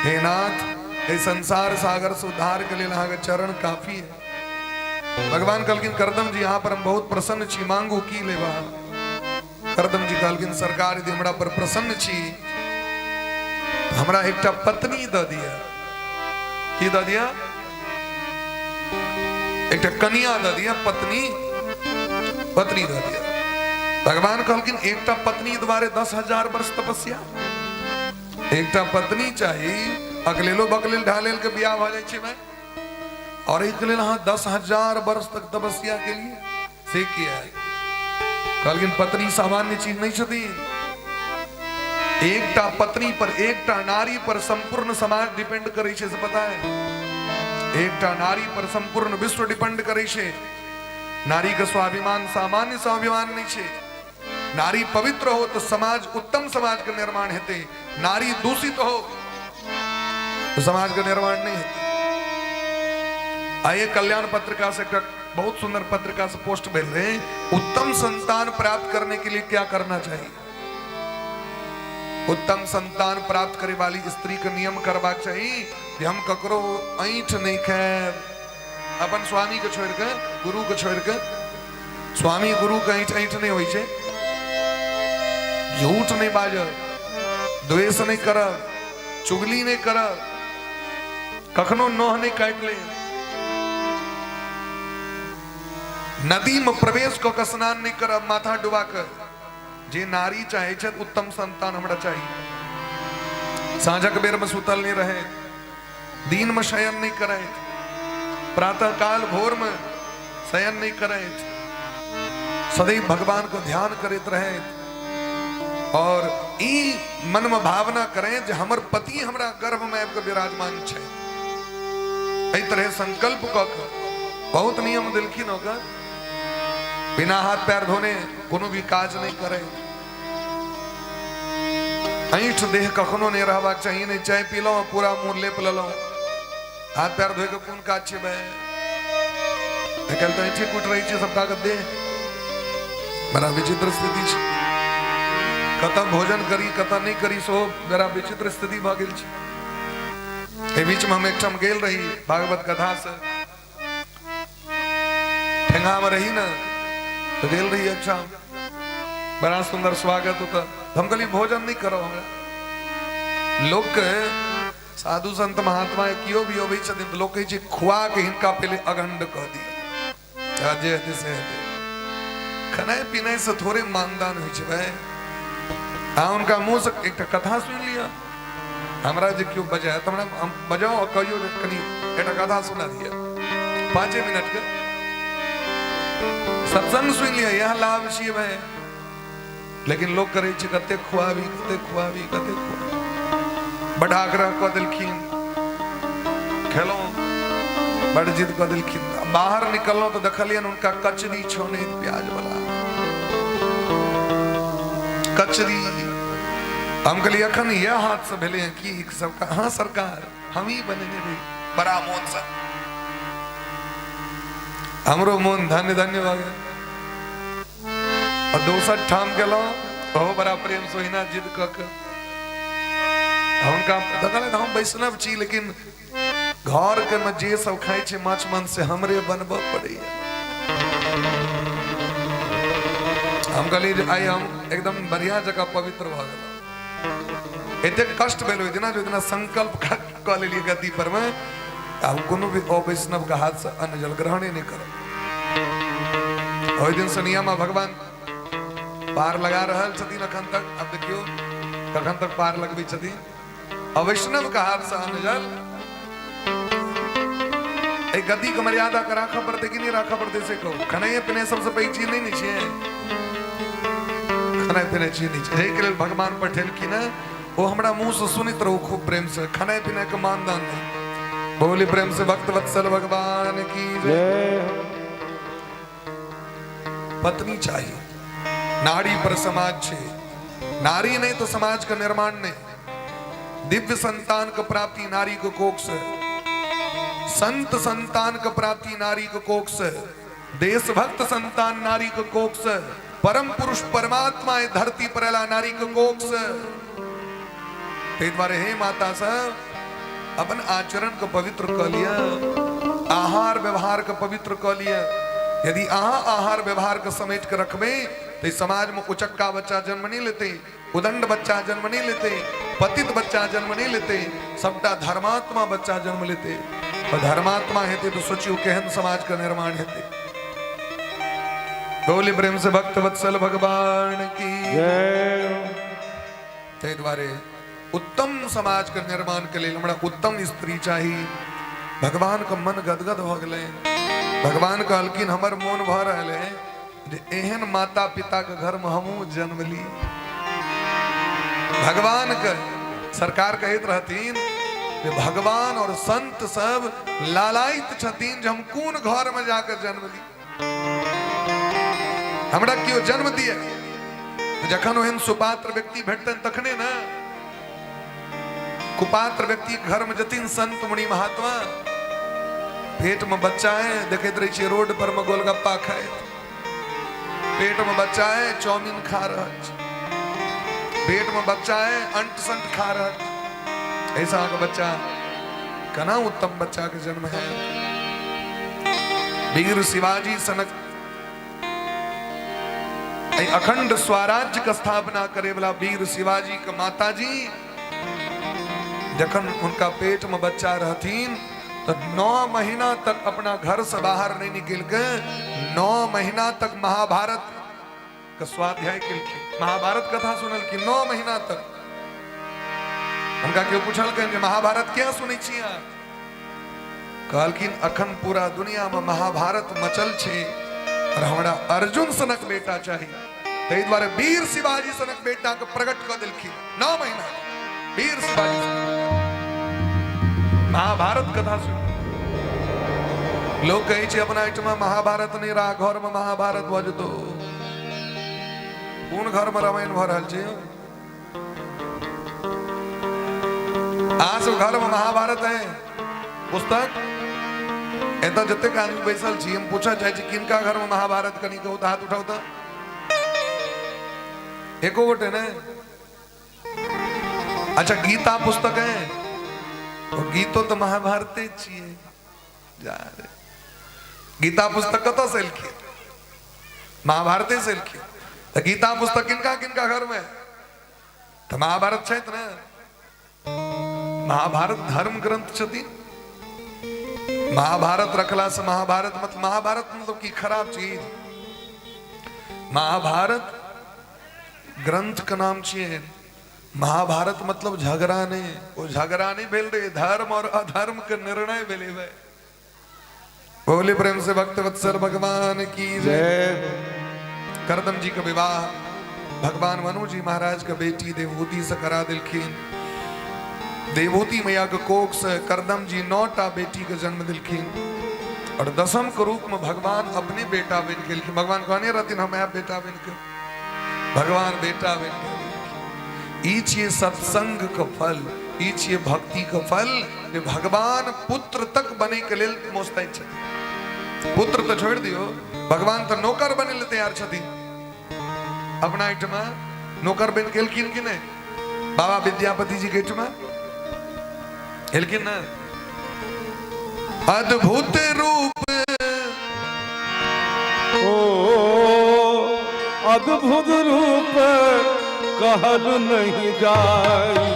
हे नाथ, हे संसार सागर से उद्धार के लिए अहाँ के चरण काफी है। भगवान कहलखिन करदम जी अहाँ पर हम बहुत प्रसन्न छी, मांगू की लेब अहाँ? करदम जी कहलखिन सरकार यदि हमरा पर प्रसन्न छी हमरा एकटा पत्नी दऽ दिअ। की दऽ दिअ? एकटा कनिया दऽ दिअ, पत्नी, पत्नी दऽ दिअ। भगवान कहलखिन एकटा पत्नी दुआरे 10,000 वर्ष तपस्या? एकटा पत्नी चाही, अकलेलो बकलेल ढालेल के बियाह भऽ जाइ छै भाई, और एक लेल अहाँ 10,000 वर्ष तक तपस्या के लिए से किया है? कहलखिन पत्नी सामान्य चीज नहीं छथिन। एकटा पत्नी पर, एकटा नारी पर संपूर्ण समाज डिपेंड करै छै, से पता है? एकटा नारी पर संपूर्ण विश्व डिपेंड करै छै। नारी के स्वाभिमान सामान्य स्वाभिमान नहीं छै। नारी पवित्र हो तो समाज उत्तम समाज के निर्माण हेतै, नारी दूषित हो तो समाज के निर्माण नहीं हेतै। आइए कल्याण पत्रिका से एक बहुत सुंदर पत्रिका से पोस्ट भेल रहे, उत्तम संतान प्राप्त करने के लिए क्या करना चाहिए। उत्तम संतान प्राप्त करे वाली स्त्री के नियम करबाक चाहिए कि हम ककरो ऐठ नहीं खाएब, अपन स्वामी के छोड़ के, गुरु के छोड़ के। स्वामी गुरु के ऐठ ऐठ नहीं होइ छै। झूठ नहीं बाजब, द्वेष नहीं करब, चुगली नहीं करब, कखनो नोह नहीं काटि लेब, नदी में प्रवेश कऽ के स्नान नहीं करब माथा डुबा के। जे नारी चाहे छै उत्तम संतान हमरा चाहिए, साँझक बेर में सुतल नहीं रहे, दिन में शयन नहीं करे, प्रातः काल भोर में शयन नहीं करे, सदैव भगवान को ध्यान करते रहे और ई मन में भावना करें जे हमर पति हमरा गर्भ में आबि के विराजमान छै। एहि तरह संकल्प कऽ के बहुत नियम देलखिन ओकर, बिना हाथ पैर धोने कोनो भी काज नहीं करे, ऐठ देह कखनो नहीं रहबाक चाही, नहीं चाय पीलहुँ पूरा मुंह लेप लेलहुँ, हाथ पैर धोए के कोन काज छै भाई? आइ काल्हि तऽ ऐठे कुट रहै छै सबटा के देह। बड़ा विचित्र स्थिति छै, कतऽ भोजन करी कतऽ नहि करी सेहो बड़ा विचित्र स्थिति भऽ गेल छै। एहि बीचमे हम एकठाम गेल रही भागवत कथा से, ठेंगामे रही ने तऽ गेल रही एकठाम, बड़ा सुंदर स्वागत ओतऽ। हम कहलियै भोजन नहि करब, हमरा लोकके साधु संत महात्मा केओ भी अबै छथिन तऽ लोक कहै छै खुआ के हिनका पहिले अगंड कऽ दी, जे हेतै से हेतै। खेनाइ पिनाइ से थोड़े मानदान होइ छै भाई। अहाँ हुनका मुँह से एकटा कथा सुनि लिअ। हमरा जे केओ बजाय तऽ हमरा हम बजाउ आ कहियौ जे कनि एकटा कथा सुना दिअ, 5 मिनट के सत्संग सुनि लिअ, इएह लाभ छियै भाई। लेकिन लोक करै छै कते खुआबी कते खुआबी कते खुआबी, बड आग्रह कऽ देलखिन, खेलहुँ, बड जिद कऽ देलखिन। बाहर निकललहुँ तऽ देखलियनि हुनका कचरी छौने प्याज वाला कचरी। हम कहलियै अखन इएह हाथ से भेलै हँ की सबका? हाँ सरकार, हम ही बनेने रही बड़ा मोन से। हमरो मोन धन्य धन्य भऽ गेल। आ दोसर ठाम गेलहुँ, ओहो बड़ा प्रेम से ओहिना जिद कऽ के हुनका देखल। हम वैष्णव छी लेकिन घर के में जे सब खाइ छै माछ मांस से हमरे बनबऽ पड़ैया। हम कहलियै जे आइ हम एकदम बढ़िया जगह पवित्र भऽ गेलहुँ। एतेक कष्ट भेल ओहि दिना, जो दिना संकल्प कऽ लेलियै गद्दी पर में आब कोनो भी अवैष्णव के हाथ से अन्न जल ग्रहणे नहि करब। ओहि दिन से नियम भगवान पार लगा रहल छथिन अखन तक। अब देखियौ कखन तक पार लगबै छथिन। अवैष्णव के हाथ से अन्न जल, एहि गद्दी के मर्यादा के राखऽ पड़तै कि नहि राखऽ पड़तै से कहू? खेनाइए पिनाइ सबसँ पैघ चीज नहि ने छियै? खेनाइ पिनाइ चीज नहि छै, जाहिके लेल भगवान पठेलखिन हँ ओ हमरा मुँह से सुनैत रहू खूब प्रेम से। खेनाइ पिनाइ के मानदान नहि। बोली प्रेम से भक्त वत्सल भगवान की जय। पत्नी चाहिए, नारी पर समाज छै, नारी नहीं तो समाज का निर्माण नहीं। दिव्य संतान का प्राप्ति नारी के कोख से, संत संतान का प्राप्ति नारी के कोख से, देशभक्त संतान नारी के कोख से, परम पुरुष परमात्मा धरती पर अला नारी के कोख से। ताहि दुआरे हे माता सब, अपन आचरण के पवित्र कऽ लिअ, आहार व्यवहार के पवित्र कऽ लिअ। यदि अहाँ आहार व्यवहार के समेट के रखबै तऽ समाज में उचक्का बच्चा जन्म नहीं लेते, उदंड बच्चा जन्म नहीं लेते, पतित बच्चा जन्म नहीं लेते, सबटा धर्मात्मा बच्चा जन्म लेते। और धर्मात्मा हेते तो सोचियो केहन समाज का निर्माण हेते। बोले प्रेम से भक्त वत्सल भगवान की जय। ताहि दुआरे उत्तम समाज के निर्माण के लेल हमरा उत्तम स्त्री चाही। भगवान के मन गदगद भऽ गेलै। भगवान कहलखिन हमर मोन भऽ रहल है जे एहन माता पिता के घर में हमहूँ जन्म ली। भगवान के सरकार कहैत रहथिन जे भगवान और संत सब लालायित छथिन जे हम कोन घर में जाकर जन्म ली, हमरा केओ जन्म दिए। जखन ओहन सुपात्र व्यक्ति भेटतनि तखने ने। कुपात्र व्यक्ति घर में जतिन संत मुनि महात्मा, पेट में बच्चा है, देखैत रहे छियै रोड पर में गोलगप्पा खाइत, पेट में बच्चा है चाउमीन खा रहल छै, पेट में बच्चा है अंट संट खा रहल छै। ऐसा अहाँके बच्चा केना उत्तम बच्चा के जन्म है। वीर शिवाजी सनक अखंड स्वराज्य के स्थापना करे वाला वीर शिवाजी के माताजी जखन उनका पेट में बच्चा रहथिन तो 9 महीना तक अपना घर से बाहर नहीं निकल के 9 महीना तक महाभारत के स्वाध्याय केलखिन, महाभारत कथा सुनलखिन 9 महीना तक। हुनका केओ पूछलखिन जे महाभारत किया सुनै छी अहाँ? कहलखिन अखन पूरा दुनिया में महाभारत मचल छै और हमरा अर्जुन सनक बेटा चाही। ताहि दुआरे वीर शिवाजी सनक बेटा के प्रकट कऽ देलखिन 9 महीना वीर शिवाजी महाभारत कथा सुन। लोग कहै छै अपना एहिठमा महाभारत नहि रहा, घर में महाभारत भऽ जेतौ। कोन घर में रामायण भऽ रहल छै? अहाँ सब घर में महाभारत है पुस्तक? एतऽ जतेक आदमी बैसल छी हम पूछऽ चाहै छी किनका घर में महाभारत कनि कहू तऽ हाथ उठाउ तऽ। एको गोटे ने? अच्छा गीता पुस्तक है? ओ गीतो तऽ महाभारते छियै। जा रे, गीता पुस्तक कतऽ से एलखिन? महाभारते से एलखिन। तऽ गीता पुस्तक किनका किनका घर में? तऽ महाभारत छथि ने। महाभारत धर्म ग्रंथ छथिन। महाभारत रखला से महाभारत मतलब महाभारत मतलब की खराब चीज? महाभारत ग्रंथ के नाम छियै। महाभारत मतलब झगड़ा नहीं, वो झगड़ा नहीं भेल रहे, धर्म और अधर्म के निर्णय भेले भाई। बोले प्रेम से भक्त वत्सल भगवान की जय। करदम जी का विवाह भगवान मनु जी महाराज के बेटी देवहूति से करा दिलखिन। देवहूति मैया के कोख से करदम जी 9टा बेटी के जन्म दिलखिन और दसम के रूप में भगवान अपने बेटा बन गेलखिन। भगवान कहने रहथिन हम आयब बेटा बन के, भगवान बेटा बन के। ई छियै सत्संग के फल, ई छियै भक्ति के फल जे भगवान पुत्र तक बने के लेल मोस्तैद छथिन। पुत्र तऽ छोड़ि दियौ, भगवान तऽ नौकर बने लेल तैयार छथिन। अपना एहिठमा नौकर बनि गेलखिन कि नहि? बाबा विद्यापति जी के एहिठमा एलखिन ने। अद्भुत रूप ओ अद्भुत रूप कहल नहीं जाई,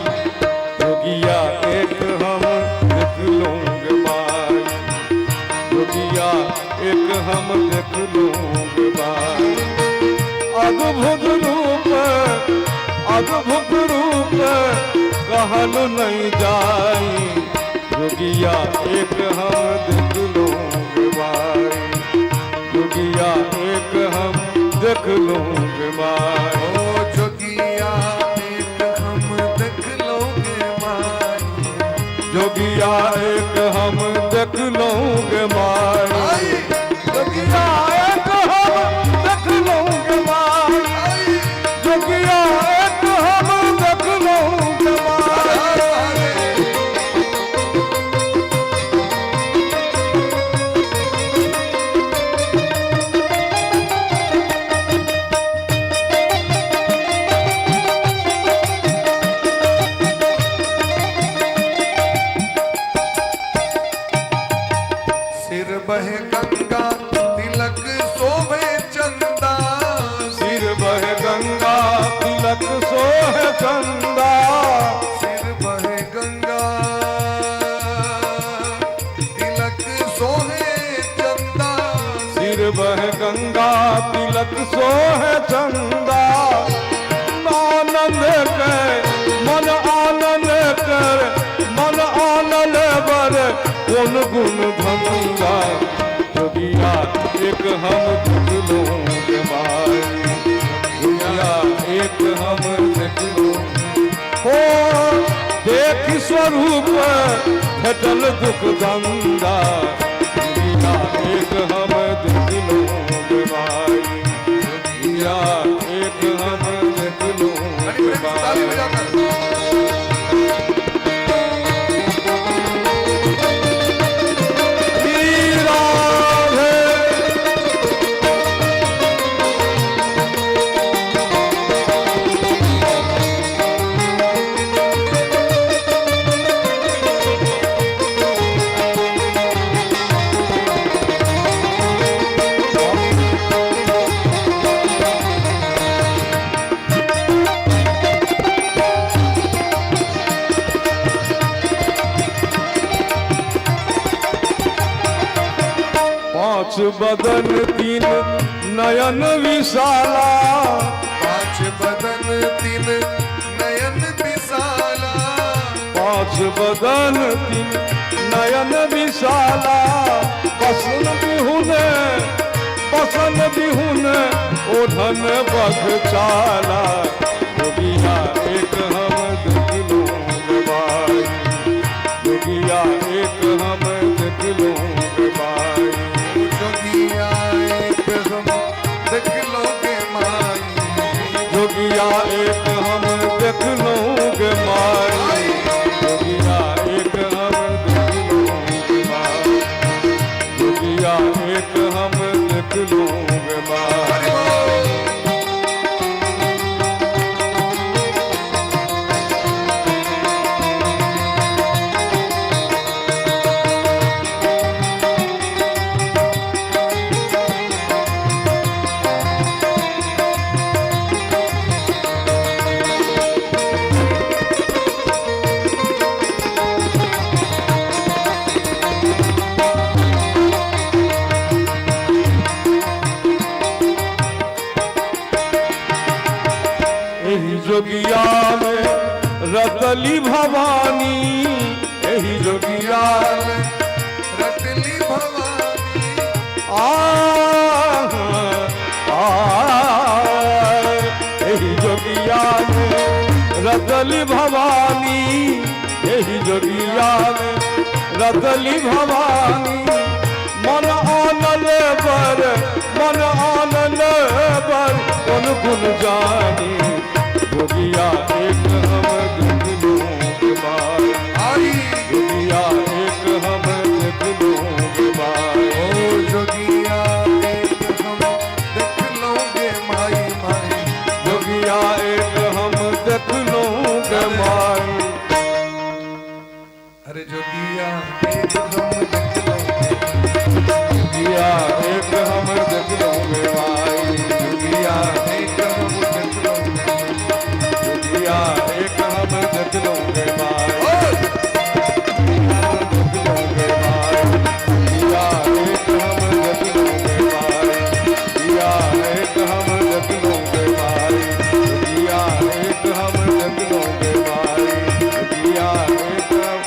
जोगिया एक हम देख लूंग बाई, जोगिया एक हम देख लूंग बाई। अद्भुत रूप अद्भुत रूप कहल नहीं जाई, जोगिया एक हम देख लूंग बाई, जोगिया एक हम देख लूंग बाई। ओ जोगिया एक हम देख लोगे माई, जोगिया एक हम देख लूंग माई, जोगिया एक हम देख लूंग माई, जोगिया एक हम देख लूंग माई। सिर बहे गंगा तिलक शोभे चंदा, सिर बहे गंगा तिलक सोहे बह गंगा तिलक सोहे चंदा। आनंद के मन आनंद कर मन आनंद बर कोन गुण धंधा। जोगिया एक हम देखलो गे माई, जोगिया एक हम देखलो। हो देख स्वरूप भेटल दुख धंधा। जोगिया एक हम देखलो गे माई, जोगिया एक हम देखलो बड़ी गे प्रेम से ताली माई। बजाकर। श्री राधे। पांच बदन तीन नयन विशाला। पांच बदन तीन नयन विशाला। पांच बदन तीन नयन विशाला। बसन बिहुन बसन बिहुन ओढ़न बघचाला। जोगिया एक हम देखलो गे बाई, जोगिया एक हम देखलो गे बाई। जोगिया एक हम देख लोगे माई, जोगिया एक हम देखलो गे माई, जोगिया एक हम देखलो गे माई, जोगिया एक हम देखलो गे माई। हरि बोल। एही जोगिया में रतली भवानी, एही जोगिया में रटली भवानी। आ आ एही जोगिया में रतली भवानी, एही जोगिया में रतली भवानी। मन आनल बर मन आनल बर कोन गुण जानी। जोगिया एक हम देखलो गे माई, आई। जोगिया एक हम देखलो गे माई। ओ जोगिया एक हम देख लोगे माई माई। जोगिया एक हम देखलो गे माई। अरे जोगिया एक हम देख लोगे, जोगिया एक हम देखलो गे माई, जोगिया एक हम देख लोगे, जोगिया एक हम देखलो गे माई। ओ देखलो गे माई, जोगिया एक हम देखलो गे माई, जोगिया एक हम देखलो गे माई, जोगिया एक हम देखलो गे माई, जोगिया एक हम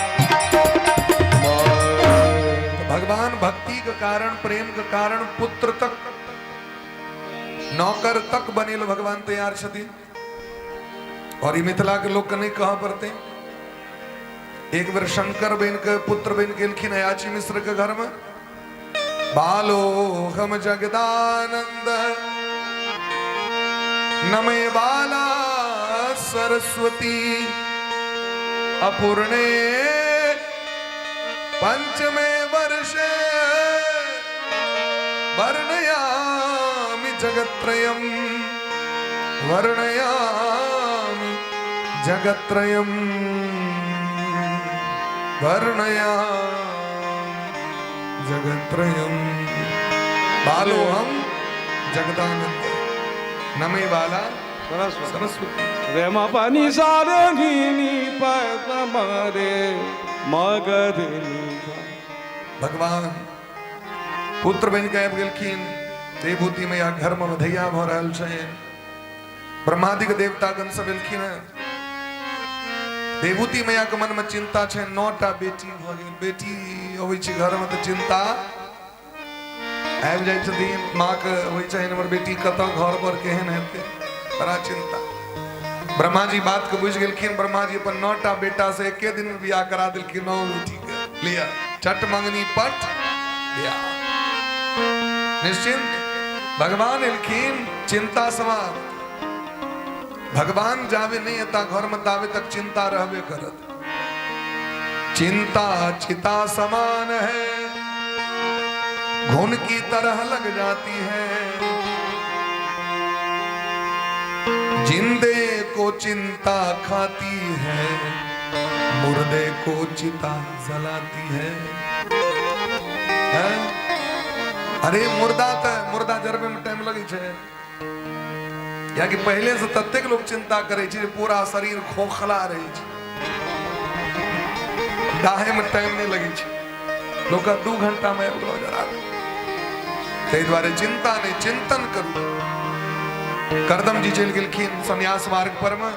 माई। तो भगवान भक्ति के कारण प्रेम के कारण पुत्र तक नौकर तक बनेल भगवान तैयार छथिन। और ई मिथिला के लोग के नहीं कह पड़ते। एक बेर शंकर बन के पुत्र बन के एलखिन अयाची मिश्र के घर में। बालो हम जगदानंद नमे बाला सरस्वती अपूर्णे पंचमे वर्षे वर्णयामि जगत्त्रयम्, वर्णयामि जगत्त्रयम्, वर्णयामि जगत्त्रयम्। बालोहम जगदानंद नमे बाला सरस्वती। सरस्वती। रे म पानी सारे नी रे मगधनी। भगवान पुत्र बन के आबि गेलखिन। देवभूति मैया घर में मधैया भऽ रहल छै। ब्रह्मादिक देवतागण सब एलखिन हेँ। देवभूति मैया के मन में चिंता छै, 9टा बेटी भऽ गेल। बेटी अबै छै घर में तऽ चिंता आबि जाइ छथिन। माँ के होइ छै हमर बेटी कतऽ घर पर केहन हेतै, बड़ा चिंता। ब्रह्मा जी बात के बुझि गेलखिन। ब्रह्मा जी अपन 9टा बेटा से एके दिन में बियाह करा देलखिन 9 बेटी के। लिअ चट मंगनी पट बियाह, निश्चिंत। भगवान एलखिन, चिंता समाप्त। भगवान जावे नहीं एता घर में तावे तक चिंता रहबे करत। चिंता चिता समान है, घुन की तरह लग जाती है। जिंदे को चिंता खाती है, मुर्दे को चिता जलाती है, है? अरे मुर्दा त मुर्दा जरबे में टाइम लगे छै, कियाकि पहले से ततेक लोग चिंता करे छै जे पूरा शरीर खोखला रहे छै, दाहे में टाइम नहीं लगे छै, लोक 2 घंटा में आबि गेलो जरा दे। ताहि दुआरे चिंता नहीं, चिंतन करू। करदम जी चलि गेलखिन संन्यास मार्ग पर में।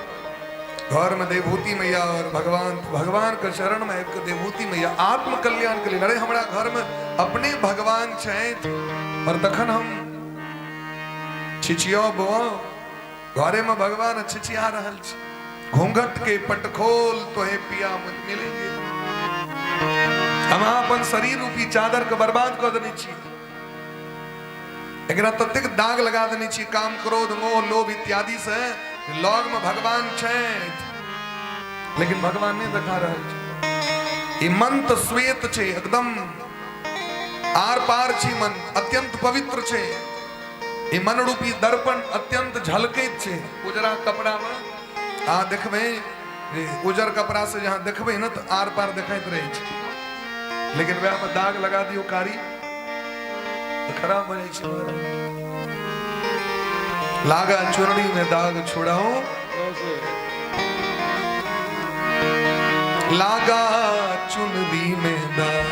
घर में देवभूति मैया और भगवान, भगवान के शरण में आबि कऽ देवभूति मैया आत्म कल्याण के लेल, अरे हमरा घर में अपने भगवान छथि और तखन हम छिछियो बो, घरे में भगवान छिछिया रहल छी। घूंघट के पटखोल तोहे पिया मिलेंगे। हम अपन शरीर रूपी चादर के बर्बाद कऽ देने छी, एकरा ततेक दाग लगा देने छी काम क्रोध मोह लोभ इत्यादि से। लग में भगवान छथि लेकिन भगवान नहीं देखा रहल छै। ई मन तऽ श्वेत छै, एकदम आर पार छी, मन अत्यंत पवित्र छै। ई मन रूपी दर्पण अत्यंत झलकैत छै। उजरा कपड़ा में अहाँ देखबै, उजर कपड़ा से जहाँ देखबै ने तऽ आर पार देखैत रहै छै, लेकिन वएह में दाग लगा दियौ कारी तऽ खराब भऽ जाइ छै। लागा चुनरी में दाग छुड़ाऊं, लागा चुनरी में दाग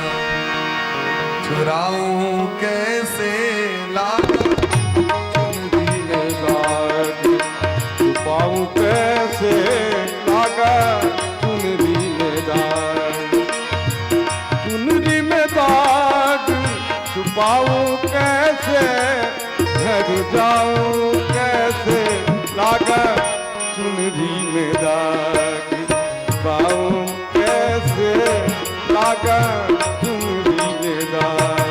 छुड़ाऊं कैसे, लागा चुनरी में दाग छुपाऊं कैसे, लागा चुनरी में दाग, चुनरी में दाग छुपाऊं कैसे, घर जाऊं कैसे, लागा चुनरी में दाग छुपाऊं कैसे, लागा चुनरी में दाग,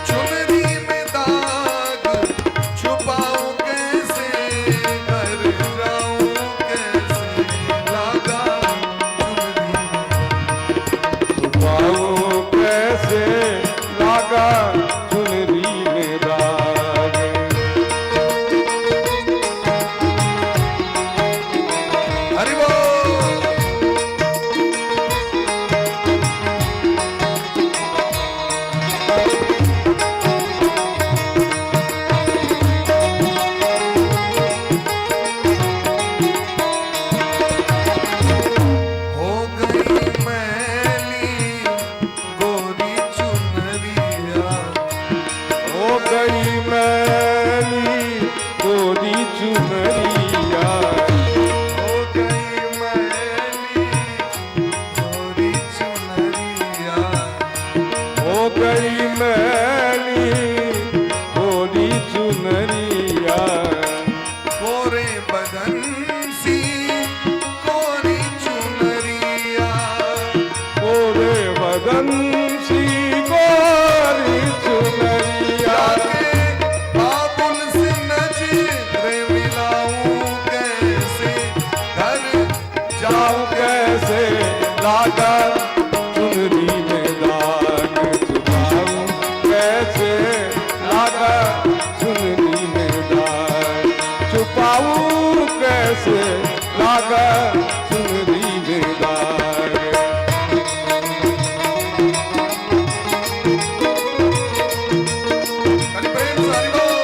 चुनरी में दाग छुपाऊं कैसे, घर जाऊं कैसे, लागा चुनरी में छुपाऊं कैसे, लागा चुनरी में दाग। हरि बोल। हो गई मैली गोरी चुनरिया, हो गई मैली गोरी चुनरिया, हो गई मैली गोरी चुनरिया, हो गई मैली गोरी चुनरिया, गोरे बदन सी गोरी चुनरिया, गोरे बदन सी गोरी चुनरिया, जाके बाबुल से नजरे मिलाऊं कैसे, घर जाऊं जाऊं कैसे, लागा चुनरी में दाग छुपाऊं कैसे, लागा चुनरी में दाग छुपाऊं कैसे, लागा चुनरी में दाग। हरि प्रेम से हरि बोल।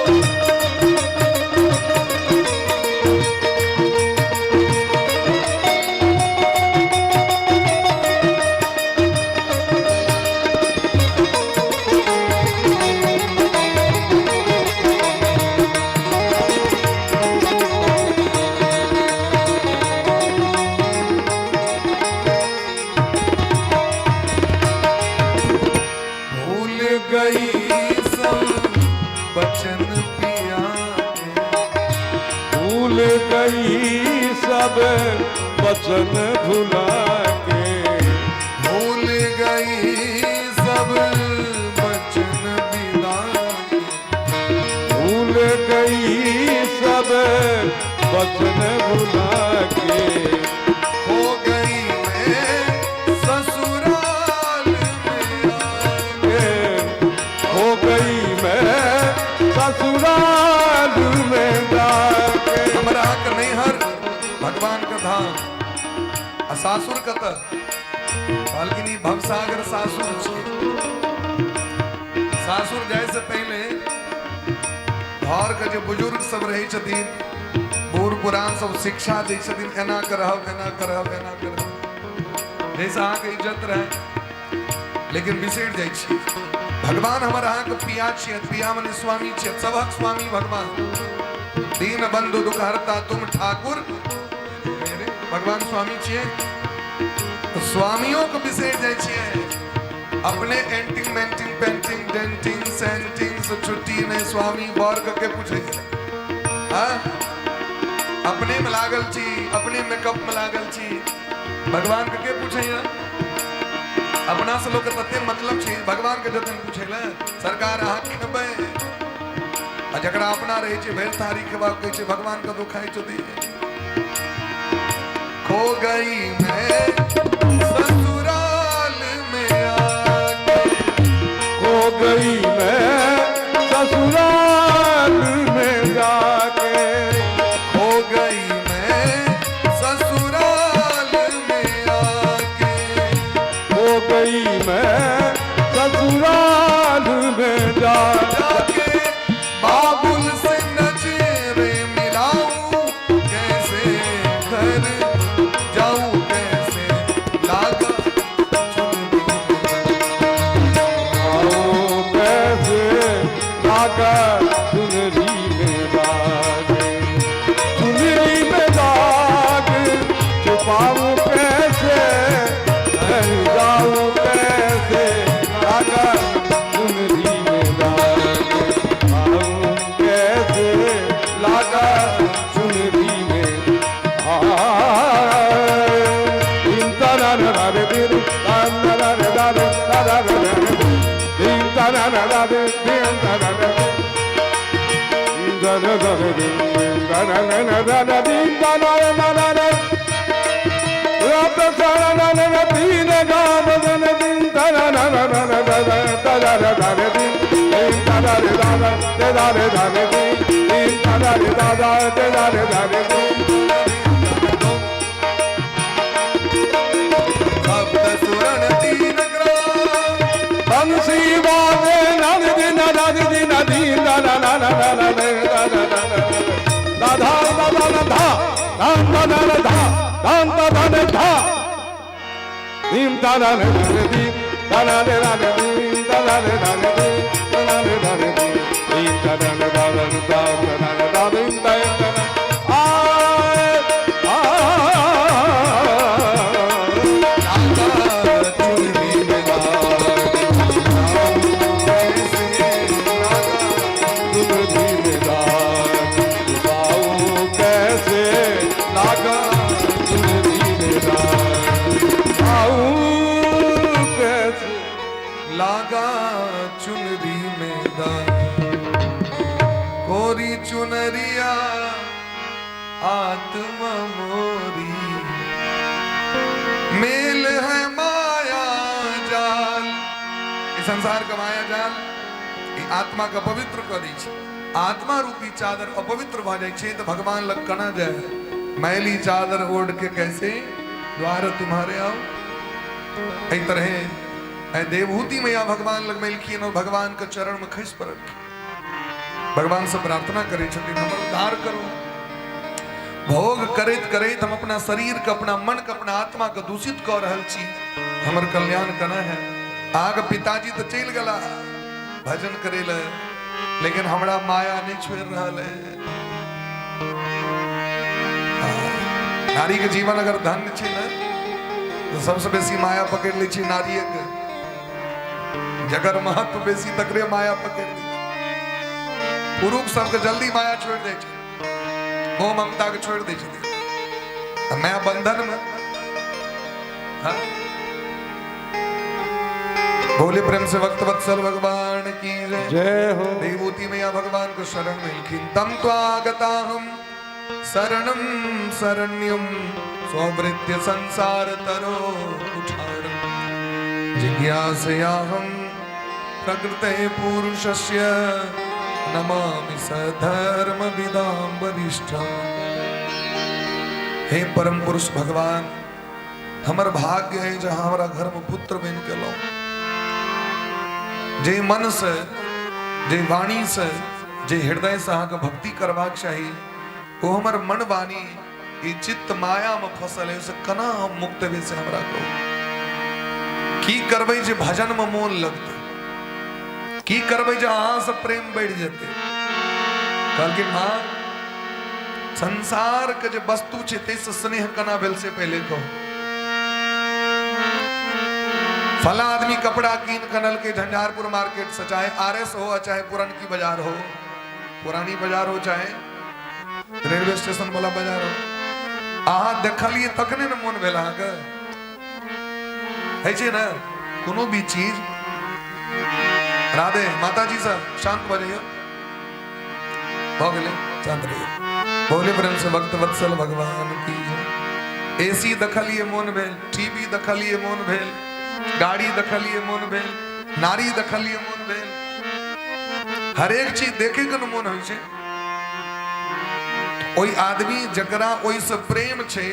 गई सब बचन पिया के। भूल गई सब बचन भुला के। भूल गई सब बचन विदा के। भूल गई सब बचन भुला के। खो गई मैं ससुराल में आके। हो गई मैं ससुराल में जाके। हमरा के नैहर भगवान का धाम आ सासुर कत कहलखिन भवसागर सासुर छै। सासुर जाय से पहले घर के जे बुजुर्ग सब रहै छथिन, बूढ़ पुरान सब शिक्षा दै छथिन, एना के रहब, एना के रहब, एना के रहब, जैसे अहाँके इज्जत रहे। लेकिन बिसरि जाइ छी भगवान हमर अहाँके पिया छियै। पिया मने स्वामी छियै, सबहक स्वामी भगवान। दीन बंधु दुख हरता तुम ठाकुर मेरे, भगवान स्वामी छियै। तो स्वामियों के बिसरि जाइ छियै। अपने एंटिंग मेंटिंग पेंटिंग डेंटिंग सेंटिंग से छुट्टी नहीं, स्वामी वर्ग के पूछे। हाँ? अपने में लागल छी, अपने मेकअप में लागल छी, भगवान के पूछैया? अपना से लोग तते मतलब छी, भगवान के जतन पूछे ले सरकार अहाँ खेबै। आ जकरा अपना रहै छै भरि थारी खेबाक कहै छै भगवान के दुखाइ छौ दी। खो गई मैं ससुराल में आके। खो गई मैं ससुराल में जाके। खो गई मैं ससुराल में आके। खो गई मैं ससुराल में जाके। बाबुल से नजरे मिलाऊं कैसे, घर जाऊं कैसे, लागा चुनरी। आओ कैसे लागा चुनरी में दाग, चुनरी में दाग छुपाऊं कैसे, घर जाऊं कैसे, लागा चुनरी में दाग। आऊं कैसे लागा चुनरी में शब्द सुरण तीन ग्राम। ਬੰਸੀ ਬਾਜੇ ਨਦ ਦੀ ਨਦ ਦੀ ਨਦੀ ਨਾ ਨਾ ਨਾ ਨਾ ਨਾ ਨਾ ਨਾ ਨਾ ਨਾ ਧਾ ਧਾ ਧਾ ਧਾ ਧਾ ਧਾ ਧਾ ਧਾ ਧਾ ਧਾ ਧਾ ਧੀਮ ਤਾ ਨਾ ਨਾ ਦੀ ਤਾ ਨਾ ਦੇ ਨਾ ਦੀ ਤਾ ਨਾ ਦੇ ਨਾ ਦੀ ਤਾ ਨਾ ਦੇ ਨਾ ਦੀ ਧੀਮ ਤਾ ਨਾ ਨਾ ਨਾ ਤਾ ਨਾ ਨਾ ਤਾ ਧੀਮ ਤਾ ਨਾ ਆ ਆ लागा चुनरी में दाग, कैसे लागा चुनरी में दाग छुपाऊं कैसे, लागा चुनरी में दाग छुपाऊं कैसे, लागा चुनरी में दाग। कोरी चुनरिया आत्मा मोरी, मेल है माया जाल। इस संसार का माया जाल ई आत्मा का पवित्र कऽ दै छै। आत्मा रूपी चादर अपवित्र भऽ जाइ छै तऽ भगवान लग कना जाय? मैली चादर ओढ़ के कैसे द्वार तुम्हारे आओ। एहि तरहे एहि देवहूति मैया भगवान लग एलखिन और भगवान के चरण में खसि पड़लखिन। भगवान से प्रार्थना करै छथिन, हमर उद्धार करू। भोग करैत करैत हम अपना शरीर के, अपना मन के, अपना आत्मा के दूषित कऽ रहल छी। हमर कल्याण केना है? आग पिताजी तऽ चलि गेला भजन करै लए, लेकिन हमरा माया नहीं छोड़ि रहल है। नारी के जीवन अगर धन्य छै ने, तऽ सबसँ बेसी माया पकड़ि लै छै नारिये के। जकर महत्व बेसी तकरे माया पकड़ि लै छै। पुरुष सबके जल्दी माया छोड़ि दै छै, मोह ममता के छोड़ि दै छथिन। आ माय बंधन में, हाँ? बोले प्रेम से वक्त वत्सल भगवान की जय। जय हो। देवूति मैया भगवान को शरण मिलखिन। तम त्वागता हम शरणम शरण्यम स्ववृत्य संसार तरो कुठारम जिज्ञासयाहम प्रकृते पुरुषस्य नमामि सधर्म विदाम वरिष्ठम। हे परम पुरुष भगवान, हमर भाग्य है जहाँ हमारा घर में पुत्र बन गेलहुँ। जे मन से, जे वाणी से, जे हृदय से अहाँके भक्ति करबाक चाही, ओ हमर मन वाणी ई चित्त माया में फसल है, से केना हम मुक्त हेबै से हमरा कहू। की करबै जे भजन में मोन लगतै? की करबै जे अहाँ से प्रेम बढ़ि जेतै? कहलखिन, माँ, संसार के जे वस्तु छै ताहिसँ स्नेह केना भेल से पहिले कहू। फला आदमी कपड़ा कीन कनलके झंझारपुर मार्केट से, चाहे आर एस हो चाहे पुरनकी बाजार हो, पुरानी बाजार हो, चाहे रेलवे स्टेशन वाला बाजार हो, अहाँ देखलिए तखने ने मोन भेल अहाँके। होइ छै ने कोनो भी चीज। राधे माताजी सब शांत भऽ जइयौ, भऽ गेलै, शांत रहियौ। बोले प्रेम से भक्त वत्सल भगवान की जय। एसी देखलिए मोन भेल, टीवी देखलिए मोन भेल, गाड़ी देखलिए मोन भेल, नारी देखलिए मोन भेल, हरेक चीज देखे के ने मोन होइ छै। ओहि आदमी जकरा ओहिसँ प्रेम छै,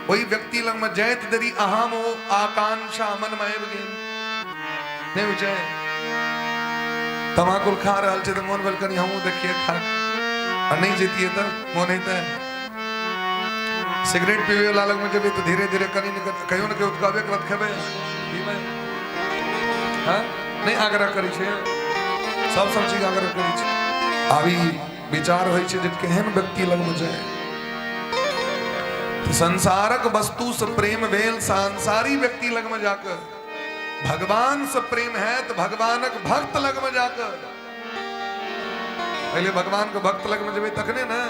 ओहि व्यक्ति लगमे जाइत देरी अहाँमे ओ आकांक्षा मनमे आबि गेल। नहि होइ छै? तमाकुल खा रहल छै तऽ मोन भेल कनि हमहूँ देखिए खा, आ नहि जैतियै तऽ मोन हेतै? सिगरेट पीबै वाला लगमे जेबै तऽ धीरे धीरे कनि ने कहियो ने कहियो कहबे करत, खेबै, पीबै? हँ, नहि आग्रह करै छै? सब सब चीज आग्रह करै छै। आब ई विचार होइ छै जे केहन व्यक्ति लगमे जाय। तऽ संसारक वस्तु से प्रेम भेल सांसारी व्यक्ति लगमे जाकऽ, भगवान से प्रेम है तो भगवानक भक्त लगमे जाकऽ। पहिले भगवान के भक्त लगमे जेबै तखने ने।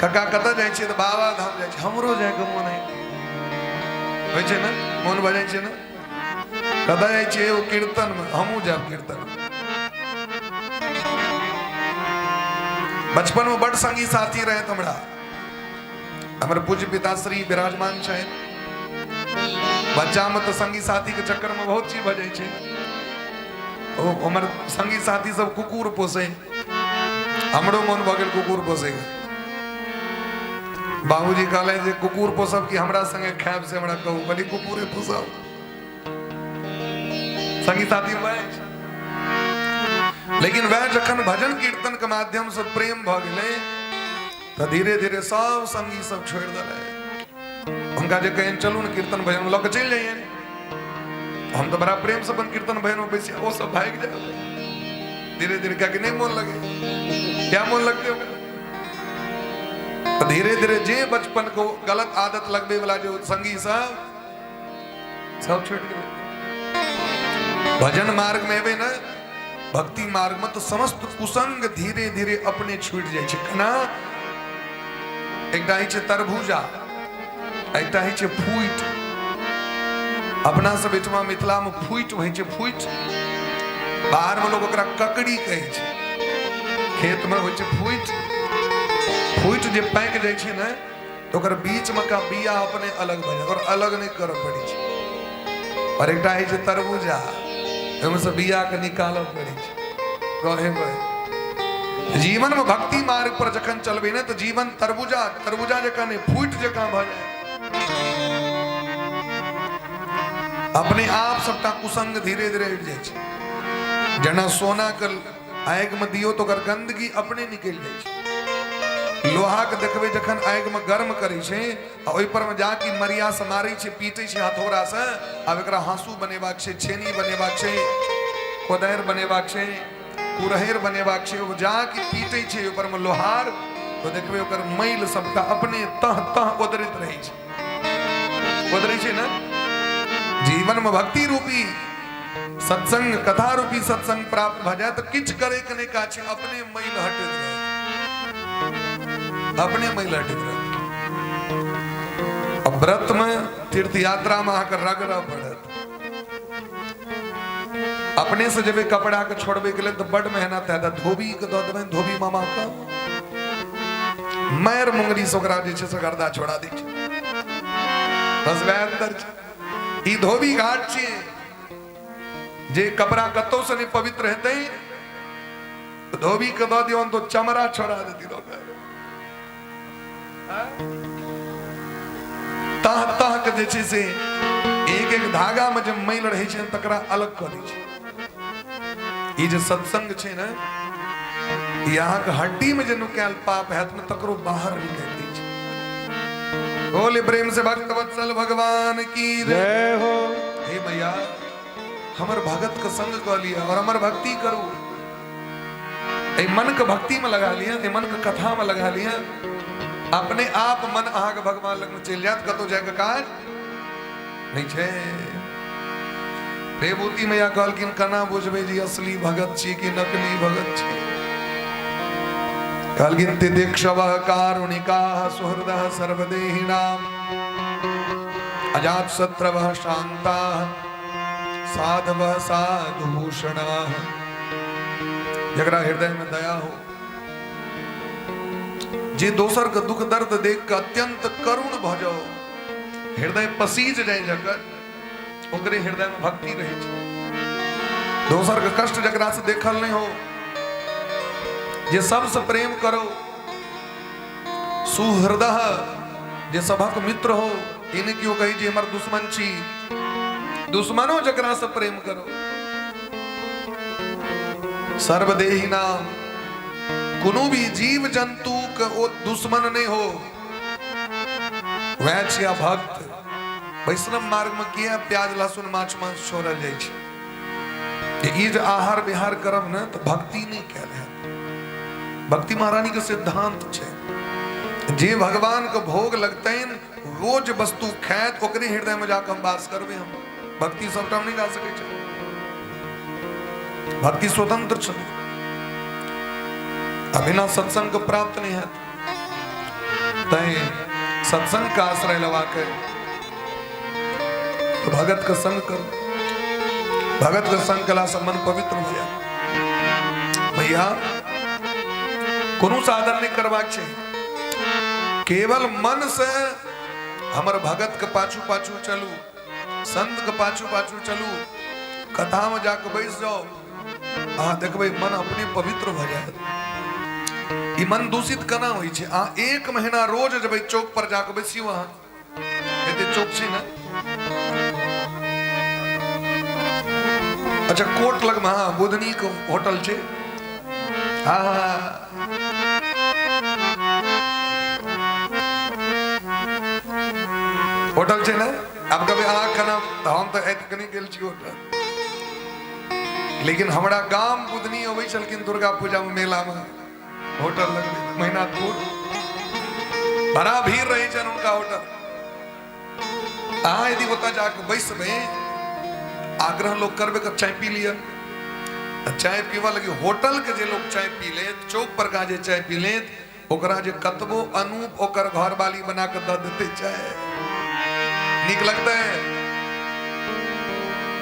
कका कतऽ जाइ छियै? तऽ बाबा धाम जाइ छियै। हमरो जायके मोन है। होइ छै ने, मोन भऽ जाइ छै ने? कतऽ जाइ छियै? ओ कीर्तनमे। हमहूँ जायब कीर्तन। बचपनमे बड संगी साथी रहै हमरा। हमर पूज्य पिताश्री विराजमान छथि। बच्चामे तऽ संगी साथीके चक्करमे बहुत चीज भऽ जाइ छै। ओ हमर संगी साथी सब कुकुर पोसै, हमरो मन भऽ गेल कुकुर पोसैके। बाबूजी कहलनि जे कुकुर पोसब कि हमरा संगे खायब से हमरा कहू। कहली, कुकुरे पोसब। संगी साथी वएह छै। लेकिन वएह जखन भजन कीर्तन के माध्यम से प्रेम भऽ गेलै तऽ धीरे धीरे सब संगी सब छोड़ि देलै। हुनका जे कहनि, चलू ने कीर्तन भजन लऽ कऽ चलि जइयनि, हम तऽ बड़ा प्रेम से अपन कीर्तन भजन में बैसी, ओ सब भागि जाए धीरे धीरे, कियाकि नहि मोन लगे। क्या मोन लगते ओकरा? तऽ धीरे धीरे जे बचपन को गलत आदत लगबे वाला जो संगी सब सब छूटि गेलै। भजन मार्ग में एबै ने, भक्ति मार्ग में, तऽ समस्त कुसंग धीरे धीरे अपने छूटि जाइ छै। केना? एकटा होइ छै तरबूजा, एकटा होइ छै फूटि। अपना सब एहिठमा मिथिला में फूटि होइ छै, फूटि। बाहर में लोग ओकरा ककड़ी कहै छै। खेत में होइ छै फूटि। फूटि जे पाकि जाइ छै ने, तऽ ओकर बीच में का बिया अपने अलग भऽ जाइ, ओकर अलग नहि करऽ पड़ै छै। और एकटा होइ छै तरबूजा, ओहिमे से बिया के निकालऽ पड़ै छै गहे गहे। जीवन में भक्ति मार्ग पर जखन चलबै ने, तऽ जीवन तरबूजा तरबूजा जकाँ नहि, फूटि जकाँ भऽ जाय। अपने आप सबटा कुसंग धीरे धीरे हटि जाइ छै। जेना सोना के आगि में दियौ तऽ ओकर गंदगी अपने निकलि जाइ छै। लोहा के देखबै, जखन आगि में गर्म करै छै आ ओहि पर में जाके मरिया से मारै छै, पीटै छै हथौड़ा से, आब एकरा हाँसू बनेबाक छै, छेनी बनेबाक छै, कोदारि बनेबाक छै, कुरहरि बनेबाक छै, ओ जाके पीटै छै ओहि पर में लोहार, तो देखबै ओकर मैल सबटा अपने तह तह ओदरैत रहै छै। ओदरै छै ने? जीवन में भक्ति रूपी सत्संग कथा रूपी सत्संग प्राप्त भऽ जाय तऽ किछु करे के नहि काज छै, अपने मैल हटैत रहत, अपने मैल हटैत रहत। आ व्रत में तीर्थ यात्रा में अहाँके रगड़ऽ पड़त। अपने से जेबै कपड़ा के छोड़बै के लेल तऽ बड मेहनत हैत। धोबी के दऽ देबै, धोबी मामा के मारि मुंगरी से ओकरा जे छै से गर्दा छोड़ा दै छै, बस वएह अंतर छै। ई धोबी घाट छियै, जे कपड़ा कतौ से नहि पवित्र हेतै धोबी के दऽ दियौन तो चमड़ा छोड़ा देती। तह तह के जे छै से एक एक धागा में जे मैल रहै छै तकरा अलग कऽ दै छै। ई जे सत्संग छै ने, ई अहाँके हड्डी में जे नुकायल पाप हैत ने तकरो बाहर निकालि दै छै। बोले प्रेम से भक्त वत्सल भगवान की जय हो। हे मैया, हमर भगत के संग कऽ लिअ और हमर भक्ति करू। एहि मन के भक्ति में लगा लिअ, एहि मन के कथा में लगा लिअ, अपने आप मन अहाँके भगवान लग में चलि जायत, कतौ जायके काज नहि छै। रेबूती मैया कहलखिन केना बुझबै जे असली भगत छी कि नकली भगत छी? कहलखिन तिदिक्षवः कारुणिकाः सुहृदः सर्वदेहिनाम् अजातशत्रवः शान्ताः साधवः साधुभूषणाः। जकरा हृदय में दया हो, जे दोसर के दुख दर्द देख के अत्यंत करुण भऽ जाओ, हृदय पसीज जाय जकर, ओकरे हृदय में भक्ति रहे छै। दोसर के कष्ट जकरा से देखल नहीं हो, जे सबसे प्रेम करो, सुहृदह जे सभक मित्र हो, ई नहि केओ कही जे हमर दुश्मन छी, दुश्मनो जकरा से प्रेम करो। सर्वदेही नाम, कोनो भी जीव जंतु के ओ दुश्मन नहीं हो, वह छिया भक्त। वैष्णव मार्ग में किया प्याज लहसुन माछ मांस छोड़ल जाइ छै? जे ई जे आहार विहार करब ने तऽ भक्ति नहि कयल हैत। भक्ति महारानी के सिद्धांत छै, जे भगवान के भोग लगतनि वो जे वस्तु खायत ओकरे हृदय में जाके हम वास करबै। हम भक्ति सबठाम नहि जा सकै छै, भक्ति स्वतंत्र छै, आ बिना सत्संग के प्राप्त नहि हैत। तैं सत्संग का आश्रय लेबाक तो भगत के संग करू। भगत के संग कला से मन पवित्र हो जाए। भैया कोनो साधन नहीं करबाक छै, केवल मन से हमर भगत के पाछू पाछू चलू, संत के पाछू पाछू चलू, कथा में जाके बैस जाओ, अहाँ देखबै मन अपने पवित्र भऽ जायत। ई मन दूषित केना होइ छै? अहाँ एक महीना रोज जेबै चौक पर जाके बैसियौ, अहाँ एते चौक छै ने, अच्छा कोर्ट लगमे, हाँ बुधनी के होटल छै, हाँ हाँ होटल छै ने। आब कभी अहाँ खाना, हम तऽ एत कनि गेल छी होटल, लेकिन हमरा गाम बुधनी अबै छलखिन दुर्गा पूजा में मेला में, होटल लगबै महिनाथपुर बड़ा भीड़ रहै छनि हुनका होटल। अहाँ यदि ओतऽ जाके बैसबै, आग्रह लोग करबै कि चाय पी लिअ, तऽ चाय पीबऽ लगी होटल के जे लोग चाय पी लेत, चौक पर का जे चाय पी लेत, ओकरा जे कतबो अनूप ओकर घरवाली बना के दऽ देतै चाय, नीक लगतै?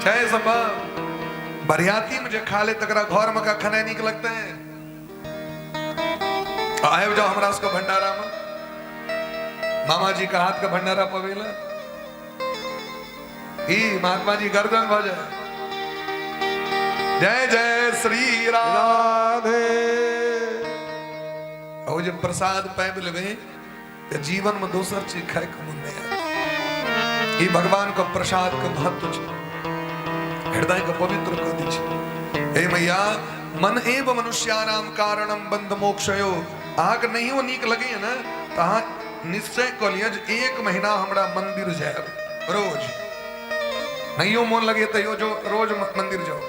चाय सब बरियाती में जे खा ले तकरा घर में का खेनाइ नीक लगतै? आबि जाओ हमरा सबके भंडारा में, मामा जी के हाथ के भंडारा पवेला, ई महात्मा जी गर्दन भऽ जाय। जय जय श्री राम राधे। ओ जे प्रसाद पाबि लेबै तऽ जीवन में दोसर चीज खाय के मन नहीं आयत। ई भगवान के प्रसाद के महत्व छै, हृदय के पवित्र कऽ दै छै। हे मैया, मन एव मनुष्याणाम कारणम बंध मोक्षयो। अहाँके नहियो नीक लगैए ने तऽ अहाँ निश्चय कऽ लिअ जे एक महीना हमरा मंदिर जायब रोज, नहियो मोन लगैए तैयो जो रोज मंदिर जाओ।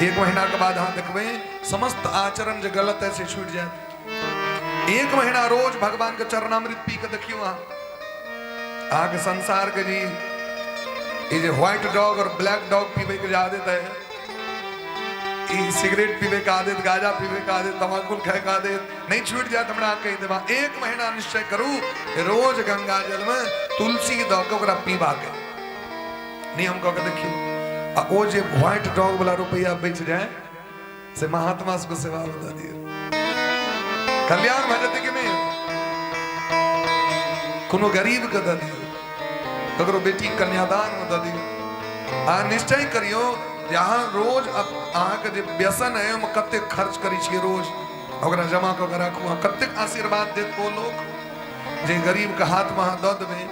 एक महीना के बाद अहाँ देखबै समस्त आचरण जे गलत है से छूटि जायत। एक महीना रोज भगवान के चरणामृत पी के देखियो अहाँ, अहाँके संसार के जी ई जे व्हाइट डॉग और ब्लैक डॉग पीबै के जे आदत है, ई सिगरेट पीबै के आदत, गांजा पीबै के आदत, तमाकुल खाए के आदत नहीं छूट जाए हमरा कहि देबा। एक महीना निश्चय करू, रोज गंगा जल में तुलसी दऽ के ओकरा पीबा के नियम कऽ के देखियौ। आ ओ जे व्हाइट डॉग वाला रुपया बचि जाए से महात्मा सबके सेवा में दऽ दियौ, कल्याण भऽ जेतै कि नहि? कोनो गरीब के दऽ दियौ, ककरो बेटी कन्यादान में दऽ दियौ। अहाँ निश्चय करियौ जे अहाँ रोज अहाँके जे व्यसन है ओहिमे कतेक खर्च करै छियै रोज, ओकरा जमा कऽ के राखू। अहाँ कतेक आशीर्वाद देत ओ लोक जे गरीबके हाथमे अहाँ दऽ देबै,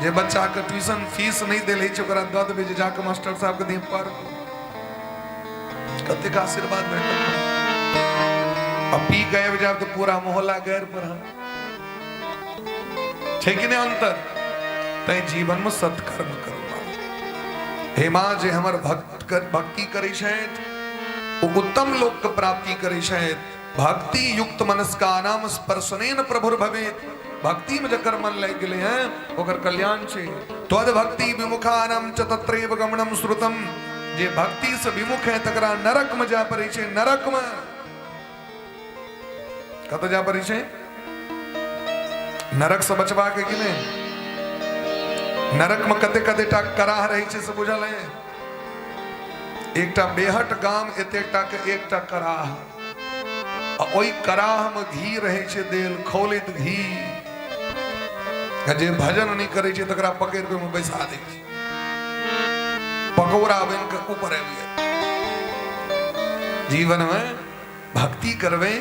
जे बच्चाके ट्यूशन फीस नहि देल होइ छै ओकरा दऽ देबै जे जाके मास्टर साहबके दिह पर, कतेक आशीर्वाद भेटत। आ पी के आबि जायब तऽ पूरा मोहल्ला गैर पर छै कि नहि अंतर? तैं जीवनमे सत्कर्म करू। हे माँ, जे हमर भक्त कर, भक्ति करै छथि ओ उत्तम लोक के प्राप्ति करै छथि। भक्ति युक्त मनस्का नाम स्पर्शनेन प्रभुर भवेत। भक्ति में जकर मन लागि गेलै हैं ओकर कल्याण छै। त्वद भक्ति विमुखानाम च तत्रैव गमनम श्रुतम। जे भक्ति से विमुख है तकरा नरक में जाय पड़ै छै। नरक में कतऽ जाय पड़ै छै? नरक से बचबाक कि नहि? नरक में कते कते टा कराह रहै छै से बुझल है? एकटा बेहट गाम एतेक टा के एकटा कराह, आ ओहि कराह में घी रहै छै देल, खौलैत घी। आ जे भजन नहि करै छै तकरा पकड़ि कऽ ओहिमे बैसा दै छै, पकौड़ा बनि कऽ ऊपर आबि गेल। जीवन में भक्ति करबै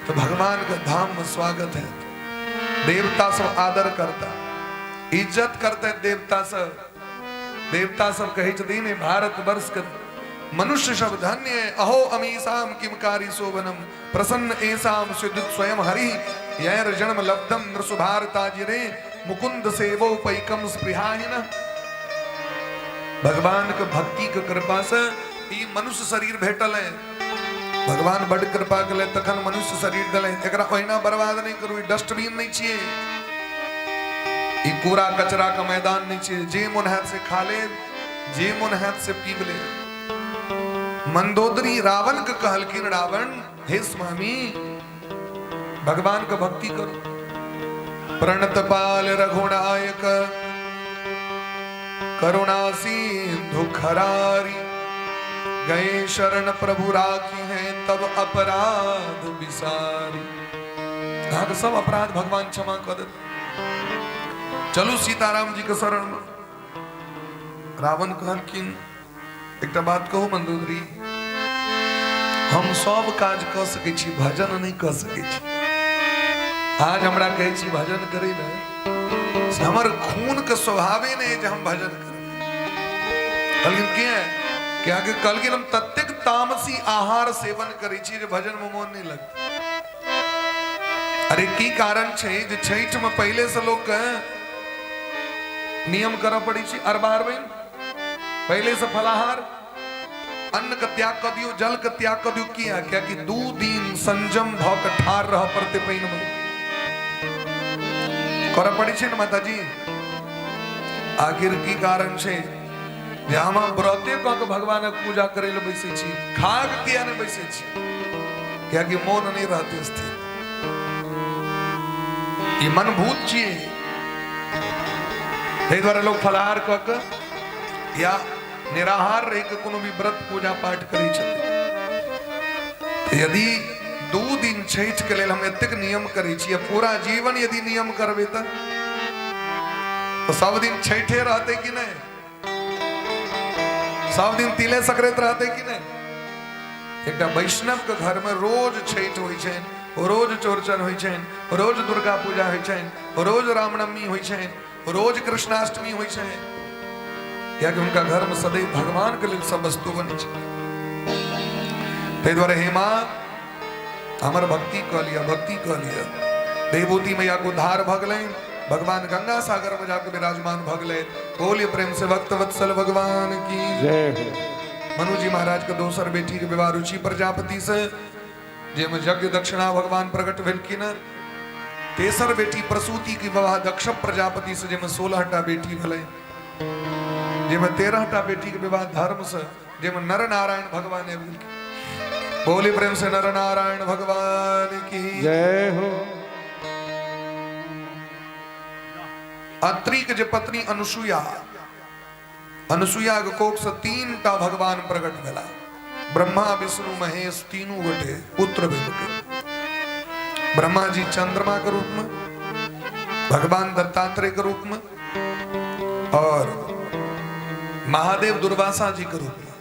तो भगवान के धाम में स्वागत है। देवता सब आदर करता, इज्जत करते देवता सब। देवता सब कहै छथिन भारत वर्ष के मनुष्य सब धन्य है। अहो अमीषाम किमकारी शोभनम प्रसन्न ऐसाम सिद्ध स्वयं हरि यैर जन्म लब्धम नृसुभारताजिरे मुकुंद सेवो पैकम स्पृहाहिन। भगवान के भक्ति के कृपा से ई मनुष्य शरीर भेटल है। भगवान बड कृपा के तखन मनुष्य शरीर दिले। एकरा ओहिना बर्बाद नहीं करू। डस्टबिन नहीं छिए, ई कूड़ा कचरा के मैदान नहीं छिए। जे मन हैत से खा ले, जे मन हैत से पीब ले। मंदोदरी रावण के कहलखिन, रावण हे स्वामी भगवान के भक्ति करो। प्रणतपाल रघुनायक करुणा सिंधु खरारी, गए शरण प्रभु राखी है तब अपराध बिसारी। अहाँके सब अपराध भगवान क्षमा कऽ देत। चलू सीताराम जी के शरण में। रावण कहलखिन एकटा बात कहू मंदोदरी, हम सब काज कऽ सकै छी, भजन नहि कऽ सकै छी। आज हमरा कहै छी भजन करै लए, से हमर खून के स्वभावे नहि जे हम भजन करबै। कहलखिन किया? कियाकि कहलखिन हम ततेक तामसी आहार सेवन करै छी जे भजन में मोन नहि लगतै। अरे की कारण छै जे छठि में पहिले से लोक के नियम करऽ पड़ै छै, अरबा अरबैन पहिले से फलाहार, अन्न के त्याग कऽ दियौ, जल के त्याग कऽ दियौ। किया? कियाकि 2 दिन संयम भऽ के ठाढ़ रहऽ पड़तै, पानि में करऽ पड़ै छै ने माताजी। आखिर की कारण छै जे हम व्रते कऽ के भगवानक पूजा करै लए बैसै छी, खा के किया नहि बैसै छी? कियाकि मोन नहि रहतै स्थिर। ई मन भूत छियै, ताहि दुआरे लोक फलाहार कऽ के या निराहार रहि के कोनो भी व्रत पूजा पाठ करै छथिन। यदि 2 दिन छठि के लेल हम एतेक नियम करै छी, पूरा जीवन यदि नियम करबै तऽ सब दिन छठे रहतै कि नहि? सब दिन तिले सकरैत रहतै कि नहि? एकटा वैष्णव के घर में रोज छठि होइ छनि, रोज चौरचन होइ छनि, रोज दुर्गा पूजा होइ छनि, रोज रामनवमी होइ छनि, रोज कृष्णाष्टमी होइ छनि, कियाकि हुनका घर में सदैव भगवान के लेल सब वस्तु बनै छै। ताहि दुआरे हे माँ हमर भक्ति कऽ लिअ, भक्ति कऽ लिअ। देवभूति मैया के उद्धार भऽ गेलनि, भगवान गंगा सागर में जाके विराजमान भऽ गेलै। बोलिए प्रेम से भक्त वत्सल भगवान की जय हो। मनु जी महाराज के दोसर बेटी के विवाह रुचि प्रजापति से, जाहिमे यज्ञ दक्षिणा भगवान प्रकट भेलखिन। तेसर बेटी प्रसूति के विवाह दक्ष प्रजापति से, जाहिमे 16 टा बेटी भेलै। जाहिमे 13 टा बेटीके विवाह धर्मसँ, जाहिमे नर नारायण भगवान आबि गेलखिन। बोली प्रेम से नर नारायण भगवान की जय हो। अत्रि के जे पत्नी अनुसुईया, अनुसुईया के कोख से 3 टा भगवान प्रकट भेला, ब्रह्मा विष्णु महेश तीनू गोटे पुत्र भेल। ब्रह्मा जी चंद्रमा के रूप में, भगवान दत्तात्रेय के रूप में और महादेव दुर्वासा जी के रूप में।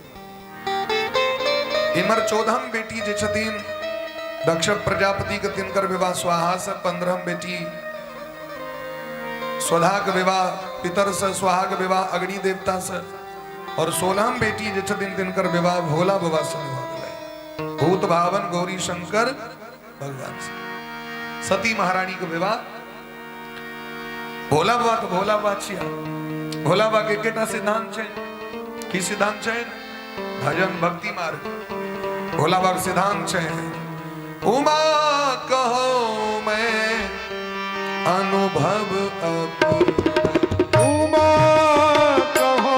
इमर 14 बेटी जे छथिन दक्ष प्रजापति के, तिनकर विवाह स्वाहा से, 15 बेटी स्वधा के विवाह पितर से, स्वाहा के विवाह अग्नि देवता से, और 16 बेटी जे छथिन तिनकर विवाह भोला बाबा से भऽ गेलै, भूत भावन गौरी शंकर भगवान से। सती महारानी के विवाह भोला बाबा, तो भोला बाबा छिया। भोला बाबा के एकेटा सिद्धांत छै, की सिद्धांत छै? भजन भक्ति मार्ग। भोला बाबा के सिद्धांत छै, उमा कहो मैं अनुभव अपना, उमा कहो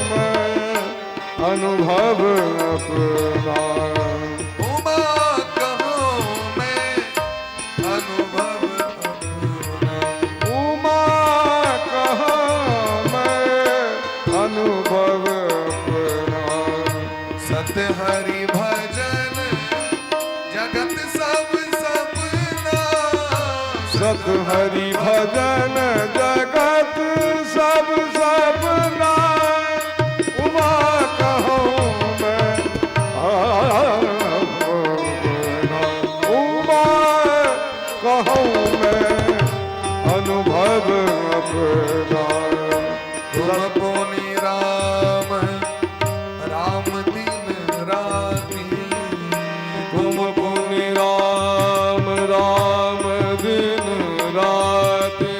मैं अनुभव अपना, उमा कहो मैं अनुभव अपना, उमा कहो मैं अनुभव अपना, सत हरि भजन जगत सब सपना, सत हरि भजन जगत सब सपना, उमा कहो मैं अपना, उमा कहो मैं अनुभव अपना, तुम पुनि राम राम दिन राति, तुम पुनि राम राम दिन राति,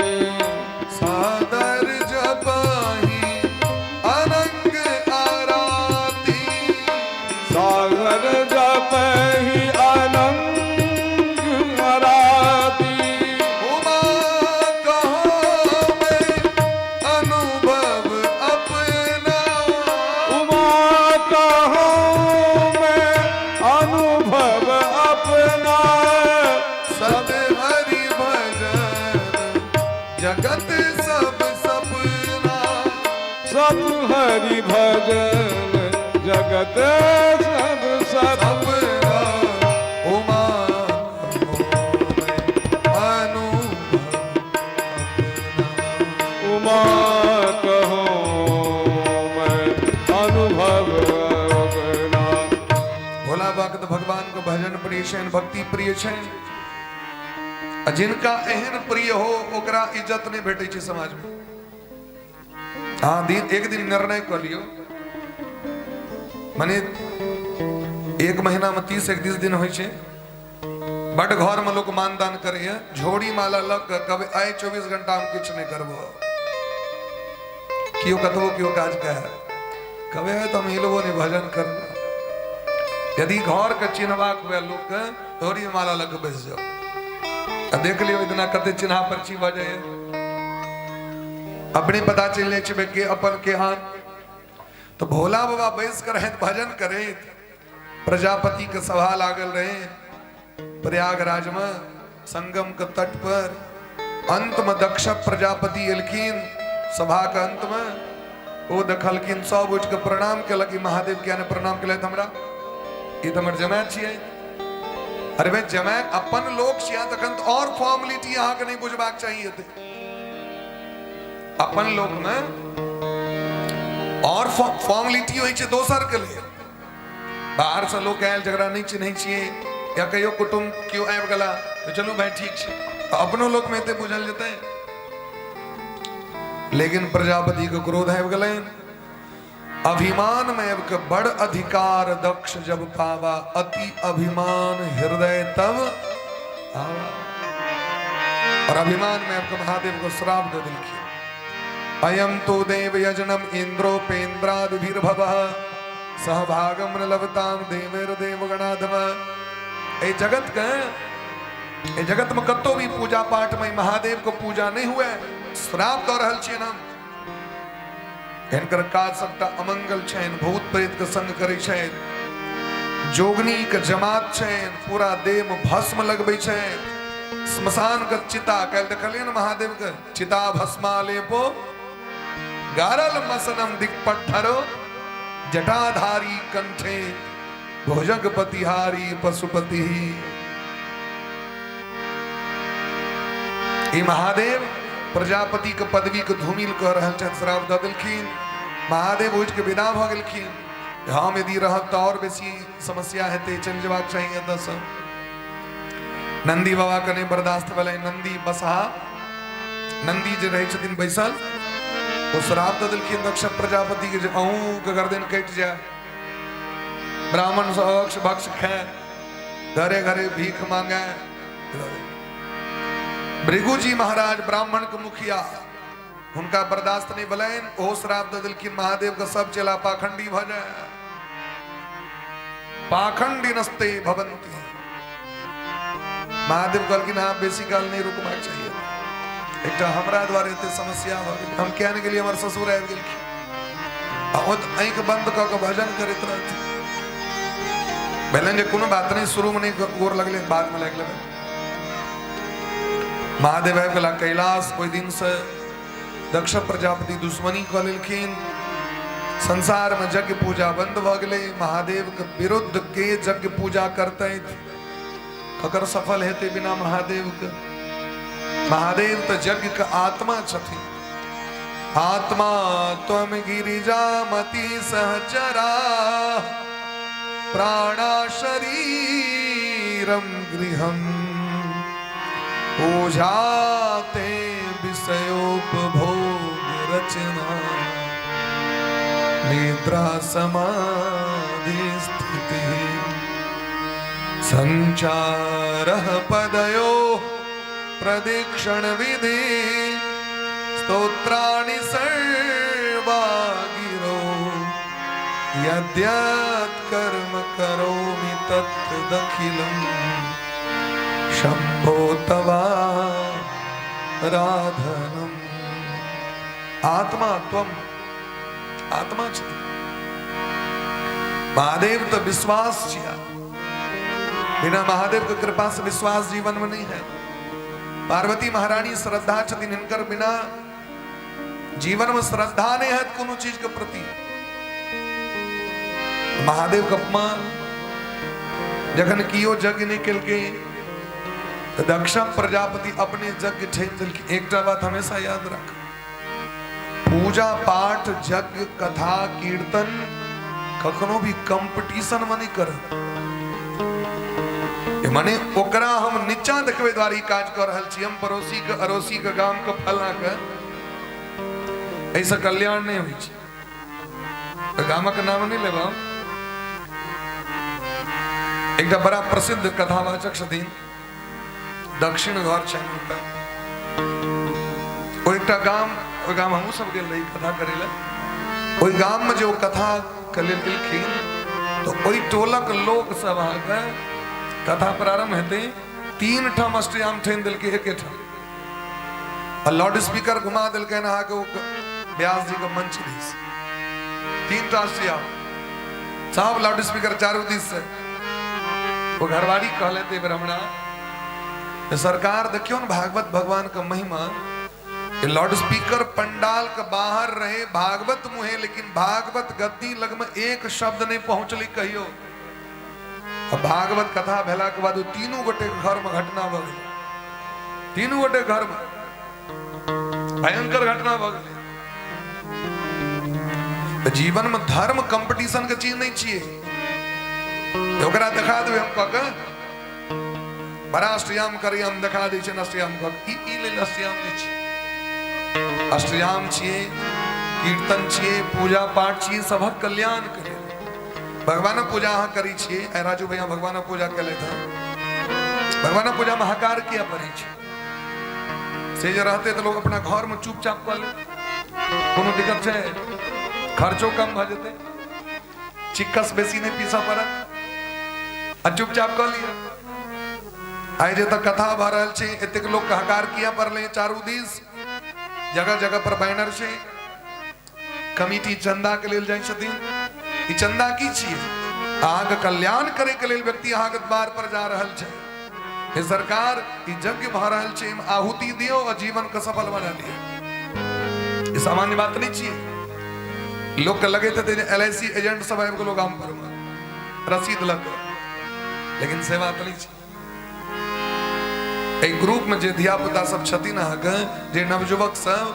सादर जपहि अनंग आराती, सागर जपहि अनंग आराती, उमा कहो मैं अनुभव अपना, उमा कहो मैं अनुभव अपना, सत हरि भजन जगत सब सपना, सत हरि भजन जगत सब सपना, सपना। उमा कहो मैं अनुभव अपना, उमा कहो मैं अनुभव अपना। भोला भक्त भगवान को भजन प्रिय छनि, भक्ति प्रिय छनि, आ जिनका एहन प्रिय हो ओकरा इज्जत नहीं भेटै छै समाज में। हाँ, दिन एक दिन निर्णय कऽ लियौ, माने एक महीना में 30-31 दिन होइ छै, बड घर में लोक मानदान करैया, झोरी माला लऽ कऽ कहबै आइ 24 घंटा हम किछु नहि करबो, केओ कतबो केओ काज कहै, कहबै आइ तऽ हम हिलबो नहि, भजन करबो। यदि घर के चिन्हबाक हुए लोक के, झोरी माला लऽ कऽ बैस जाउ आ देख लियौ ओहि दिना कते चिन्हा पर्ची भऽ जाइए, अपने पता चलि जाइ छै के अपन के आन। तो भोला बाबा बैस कर रहैत भजन करैत, प्रजापति के सभा लागल रहे प्रयागराज में संगम के तट पर। अंत में दक्ष प्रजापति एलखिन सभा के अंत में, ओ देखलखिन सब उठि के प्रणाम केलक, ई महादेव किया ने प्रणाम केलथि हमरा, ई तऽ हमर जमाय छियै। अरे भाई जमाय अपन लोक छियै तखन तऽ और फॉर्मेलिटी अहाँके नहि बुझबाक चाही। एते अपन लोक में और फॉर्मेलिटी होइ छै दोसर के लेल। बाहर से लोक आयल जकरा नहि चिन्है छियै या कहियो कुटुम्ब केओ आबि गेला तऽ चलू भाई ठीक छै, तऽ अपनो लोक में एते बुझल जेतै। लेकिन प्रजापति के क्रोध आबि गेलनि, अभिमान में आबि के बड़ अधिकार दक्ष जब पावा, अति अभिमान हृदय तब आवा। और अभिमान में आबि के महादेव को श्राप दे देलखिन, अयम तो देव यजनम इंद्रोपेन्द्रादिभिर्भवः सहभागम न लभताम देवेर देवगणाधम। ए जगत के, ए जगत में कतौ भी पूजा पाठ में महादेव को पूजा नहीं हुए, श्राप दऽ रहल छियनि हम। हिनकर काज सबटा अमंगल छनि, भूत प्रेत के संग करै छनि, जोगनी के जमात छनि, पूरा देह में भस्म लगबै छनि, श्मशान के चिता काल्हि देखलियै ने महादेव के चिता भस्मालेपो गारल मसनम दिक्पट्ठरो जटाधारी कंठे भुजग पतिहारी पशुपति। ई महादेव प्रजापति के पदवी के धूमिल कह रहल छथि, श्राप दऽ देलखिन। महादेव उठि के विदा भऽ गेलखिन। हम यदि रहब तऽ आओर बेसी समस्या हेतै, चलि जेबाक चाही एतऽसँ। नंदी बाबा के नहि बर्दाश्त भेलै। नंदी बसहा नंदी जे रहै छथिन बैसल, ओ श्राप दऽ देलखिन दक्ष प्रजापति के जे अहूँके गर्दन कटि जाय, ब्राह्मण सब अक्ष भक्ष खाय, घरे घरे भीख मांगे। भृगुजी महाराज ब्राह्मण के मुखिया, हुनका बर्दाश्त नहीं भेलनि, ओहो श्राप दऽ देलखिन महादेव के सब चेला पाखंडी भऽ जाय, पाखंडी नस्ते भवंती। महादेव कहलखिन हाँ बेसी काल नहीं रुकबाक चाहिए, एकटा हमरा द्वारे एते समस्या भऽ गेल, हम किया नहि गेलियै, हमर ससुर आबि गेलखिन आ ओ तऽ आँखि बंद कऽ कऽ भजन करैत रहथिन। भेलनि जे कोनो बात नहि, शुरूमे नहि गोर लगलै, बादमे लागि लेबै। महादेव आबि गेला कैलाश। ओहि दिनसँ दक्ष प्रजापति दुश्मनी कऽ लेलखिन, संसारमे यज्ञ पूजा बंद भऽ गेलै। महादेवके विरुद्ध के यज्ञ पूजा करतै, ककर सफल हेतै बिना महादेवके? महादेव तऽ यज्ञके आत्मा छथिन। आत्मा त्वम गिरिजामति सहचरा प्राणा शरीरम गृहम पूजाते विषयोपभोग रचना निद्रा समाधि स्थिति संचार पदयो प्रदीक्षण विधि स्तोत्राणि सर्वा गिरो यद्यत् कर्म करोमि तत्तदखिलं शंभो तवा राधनम। आत्मा त्वम आत्मा छथिन महादेव, तऽ विश्वास छिया, बिना महादेव के कृपा से विश्वास जीवन में नहीं है। पार्वती महारानी श्रद्धा छथिन, हिनकर बिना जीवन में श्रद्धा नहीं है कोनो चीज के प्रति। महादेव के अपमान जखन कियो यज्ञ नहीं केलकै तऽ दक्ष प्रजापति अपने यज्ञ ठानि देलखिन। एकटा बात हमेशा याद रख, पूजा पाठ यज्ञ कथा कीर्तन कखनो भी कंपटीशन में नहीं करत। मने ओकरा हम नीचा देखबे द्वारे ई काज कऽ रहल छी, हम पड़ोसी के अड़ोसी के गाम के फलना के, एहिसँ कल्याण नहि होइ छै। तऽ गामक नाम नहि लेब हम। एकटा बड़ा प्रसिद्ध कथावाचक छथिन, दक्षिण घर छनि हुनका। ओ एकटा गाम, ओहि गाम हमहूँ सब गेल रही कथा करै लए। ओहि गाममे जे ओ कथा के लेल गेलखिन तऽ ओहि टोलक लोक सब अहाँके कथा प्रारंभ हेतै 3 ठाम अष्टयाम ठानि देलकै एके ठाम, आ लाउड स्पीकर घुमा देलकनि अहाँके ओ व्यास जी के मंच दिस। 3 टा अष्टयाम, सब लाउड स्पीकर चारू दिस से। ओ घरवारी कहले ब्राह्मणा सरकार देखियो ने भागवत भगवान के महिमा, लाउड स्पीकर पंडाल के बाहर रहे भागवत मुहे, लेकिन भागवत गद्दी लग में एक शब्द नहीं पहुंचली कहियो। भागवत कथा भेला के बाद तीनू गोटे के घर में घटना भ गेलै, तीनू गोटे घर में भयंकर घटना भ गेलै। तऽ जीवन में धर्म कंपटीशन के चीज नहीं छियै। ओकरा देखा देबै हम कऽ के बड़ा अष्टयाम करी, हम देखा दै छियनि अष्टयाम कऽ के। ई लेल अष्टयाम नहि छियै, अष्टयाम छियै, कीर्तन छियै, पूजा पाठ छियै, सभक कल्याण के लेल। भगवानक पूजा अहाँ करै छियै, आइ राजू भैया भगवानक पूजा केलथि हँ। भगवानक पूजामे हकार किया पड़ै छै? से जे रहते तऽ लोग अपना घरमे चुपचाप कऽ ले, कोनो दिक्कत छै? खर्चो कम भऽ जेतै, चिक्कस बेसी नहि पीसऽ पड़त आ चुपचाप कऽ लिअ। आइ जे तऽ कथा भऽ रहल छै, एतेक लोक हकार किया पड़लै? चारू दिस जगह जगह पर बैनर छै, कमिटी चंदा के लेल जाइ छथिन। ई चंदा की छियै? अहाँके कल्याण करे के लेल व्यक्ति अहाँके द्वार पर जा रहल छै। हे सरकार, ई यज्ञ भऽ रहल छै, एहिमे आहुति दियौ आ जीवन के सफल बना लियौ। ई सामान्य बात नहि छियै। लोक के लगैत हेतै जे LIC agent सब आबि गेलो गाम पर मे रसीद लऽ कऽ, लेकिन से बात नहि छै। एहि ग्रुप में जे धिया पुता सब छथिन अहाँके, जे नवयुवक सब,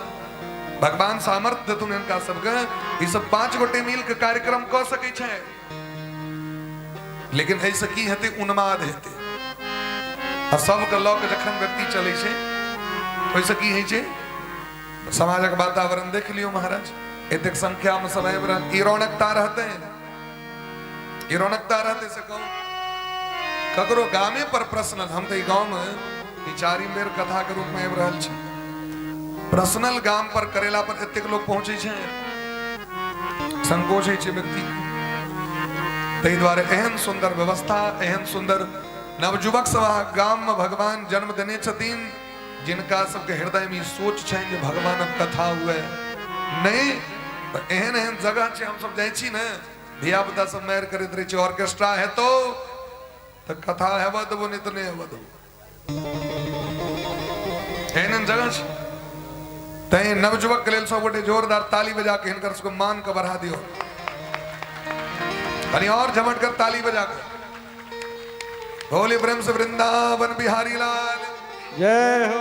भगवान सामर्थ्य देथुन हिनका सबके, ई सब 5 गोटे मिल के कार्यक्रम कऽ सकै छै। लेकिन एहिसँ की हेतै? उन्माद हेतै। आ सबके लऽ के जखन व्यक्ति चलै छै, ओहिसँ की होइ छै? समाजक वातावरण देख लियौ महाराज, एतेक संख्या में सब आबि रहल, ई रौनकता रहतै, ई रौनकता रहतै से कहू। ककरो गामे पर प्रश्न, हम तऽ ई गाँवमे ई चारिम बेर कथा के रूप में आबि रहल छी, पर्सनल गाम पर करेला पर एतेक लोग पहुंचे छै, संकोच होइ छै व्यक्ति। ताहि दुआरे एहन सुंदर व्यवस्था, एहन सुंदर नवयुवक सब अहाँ गाम में भगवान जन्म देने छथिन, जिनका सबके हृदय में ई सोच छनि जे भगवानक कथा हुए। नहि तऽ एहन एहन जगह छै, हमसब जाइ छी ने, धिया पुता सब मारि करैत रहै छै, ऑर्केस्ट्रा हेतौ तऽ कथा हेबऽ देबो, नहि तऽ नहि हेबऽ देबो। एहन एहन जगह छै। तैं नवयुवक के लेल सब गोटे जोरदार ताली बजा के हिनकर सबके मान के बढ़ा दियौ। कनी और झमट कर ताली बजा के होली प्रेम से वृंदावन बिहारी लाल जय हो।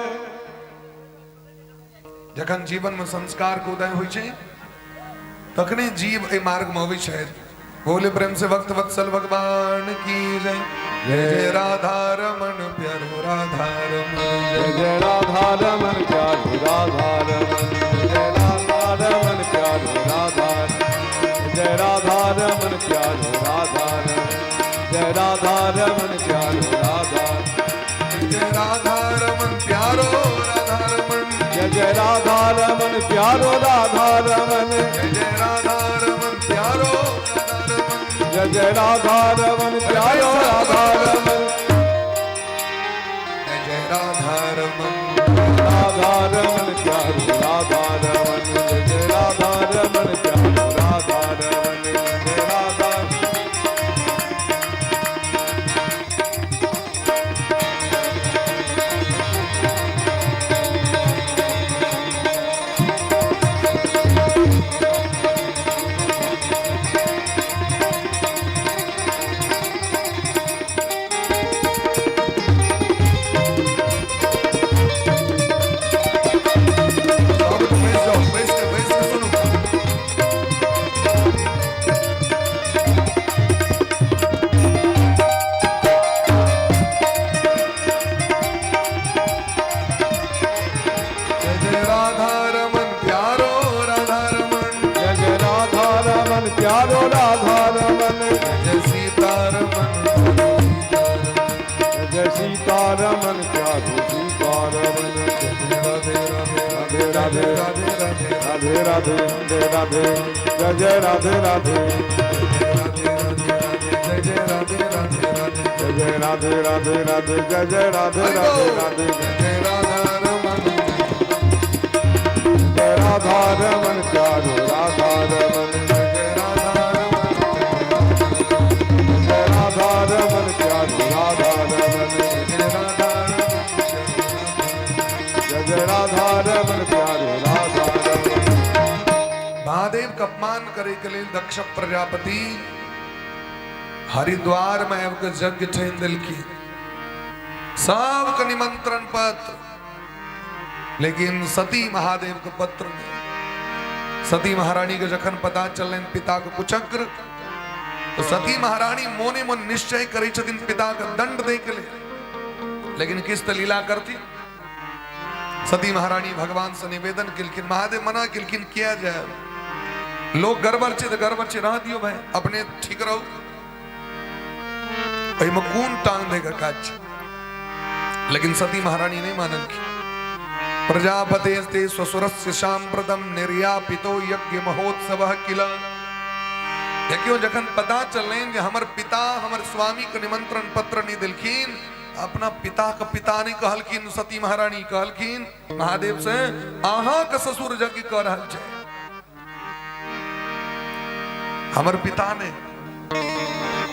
जखन जीवन में संस्कार के उदय होइ छै तखने जीव एहि मार्ग में अबै छथि। बोले प्रेम से भक्त वत्सल भगवान की जय। जय जय राधा रमन प्यारो राधा रमन, जय जय राधा रमन प्यारो राधा रमन, जय राधा रमन प्यारो राधा, जय राधा रमन प्यारो राधा रमन, जय राधा रमन प्यारो राधा, जय राधा रमन प्यारो राधा रमन, जय जय राधा रमन प्यारो राधा रमन, जय जय राधा रमन प्यारो राधा रमन, जय जय राधा रमन प्यारो राधा रमन, जय जय राधा रमन, राधा रमन प्यारो राधा रमन, जय जय राधा रमन प्यारो राधा रमन, जय राधा। सब बैस जाओ, बैस के बैस के सुनू। जय जय राधा रमन प्यारो राधा रमन, जय जय राधा रमन प्यारो राधा रमन, जय जय सीता रमन, जय जय सीता रमन प्यारो सीता रमन, राधे राधे राधे राधे राधे राधे राधे राधे राधे राधे, जय जय राधे राधे, राधे राधे राधे, जय जय राधे राधे राधे, जय जय राधे राधे राधे, जय जय राधे राधे राधे, जय राधा रमन, जय राधा रमन प्यारो राधा रमन, जय राधा रमन, जय राधा रमन प्यारो राधा रमन, जय राधा रमन, जय जय राधा रमन प्यारो राधा रमन। महादेव के अपमान करे के लेल दक्ष प्रजापति हरिद्वार में आबि के यज्ञ ठानि देलखिन, सबके निमंत्रण पत्र, लेकिन सती महादेव के पत्र नहीं। सती महारानी के जखन पता चलनि पिता के कुचक्र, तो सती महारानी मोने मन निश्चय करै छथिन पिता के दंड दै के लेल, लेकिन किस त लीला करती। सती महारानी भगवान से निवेदन केलखिन, महादेव मना केलखिन किया जाए, लोग गड़बड़ छै तऽ गड़बड़ छै, रह दियौ भाई, अपने ठीक रहू, एहिमे कोन टांग दै के काज छै। लेकिन सती महारानी नहीं मानलखिन। प्रजापते ससुरस्य साम्प्रतम निर्यापितो यज्ञ महोत्सव किल। देखियो जखन पता चलनि जे हमर पिता हमर स्वामी के निमंत्रण पत्र नहीं देलखिन, अपना पिता के पिता नहीं कहलखिन सती महारानी, कहलखिन महादेव से अहाँ के ससुर यज्ञ कऽ रहल छै। हमर पिता नहि।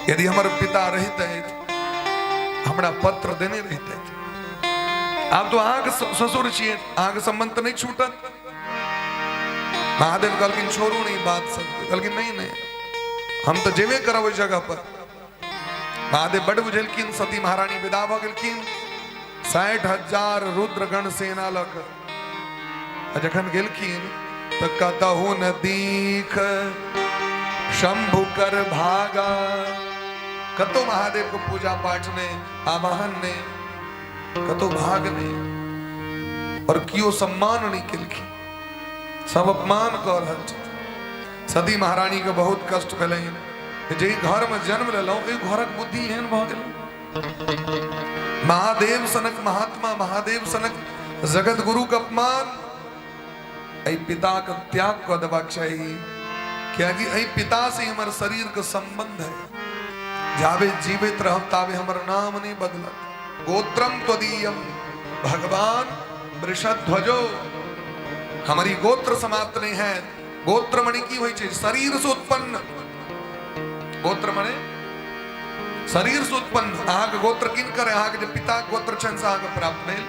यदि हमर पिता रहितथि, हमरा पत्र देने रहितथि। आब तो अहाँके ससुर छियै, अहाँके संबंध तऽ नहि छूटत। महादेव कहलखिन छोड़ू नहि बात सब। कहलखिन नहीं नहीं, हम तऽ जेबे करब ओहि जगह पर। महादेव बड बुझेलखिन। सती महारानी विदा भऽ गेलखिन 60,000 रुद्रगण सेना लऽ कऽ। आ जखन गेलखिन तऽ कतहु न दीख शंभु कर भागा। कतौ महादेव के पूजा पाठ नहि, आवाहन नहि, कतौ भाग नहि, और कियो सम्मान नहि केलखिन, सब अपमान कऽ रहल छथिन। सती महारानी के बहुत कष्ट भेलनि जे घर में जन्म लेलहुँ, ओहि घरक बुद्धि एहन भऽ गेल। महादेव सनक महात्मा, महादेव सनक जगत गुरु के अपमान। एहि पिता के त्याग कऽ देबाक चाही, कियाकि एहि पिता से हमर शरीर के संबंध है। जाबे जीवित रहब ताबे हमर नाम नहीं बदलत। गोत्रम त्वदीयम भगवान वृषध्वजो, हमारी गोत्र समाप्त नहीं है। गोत्र मणि की होइ छै? शरीर से उत्पन्न। गोत्र मने शरीर से उत्पन्न। अहाँके गोत्र किनकर? अहाँके जे पिता गोत्र छनि से अहाँके प्राप्त भेल।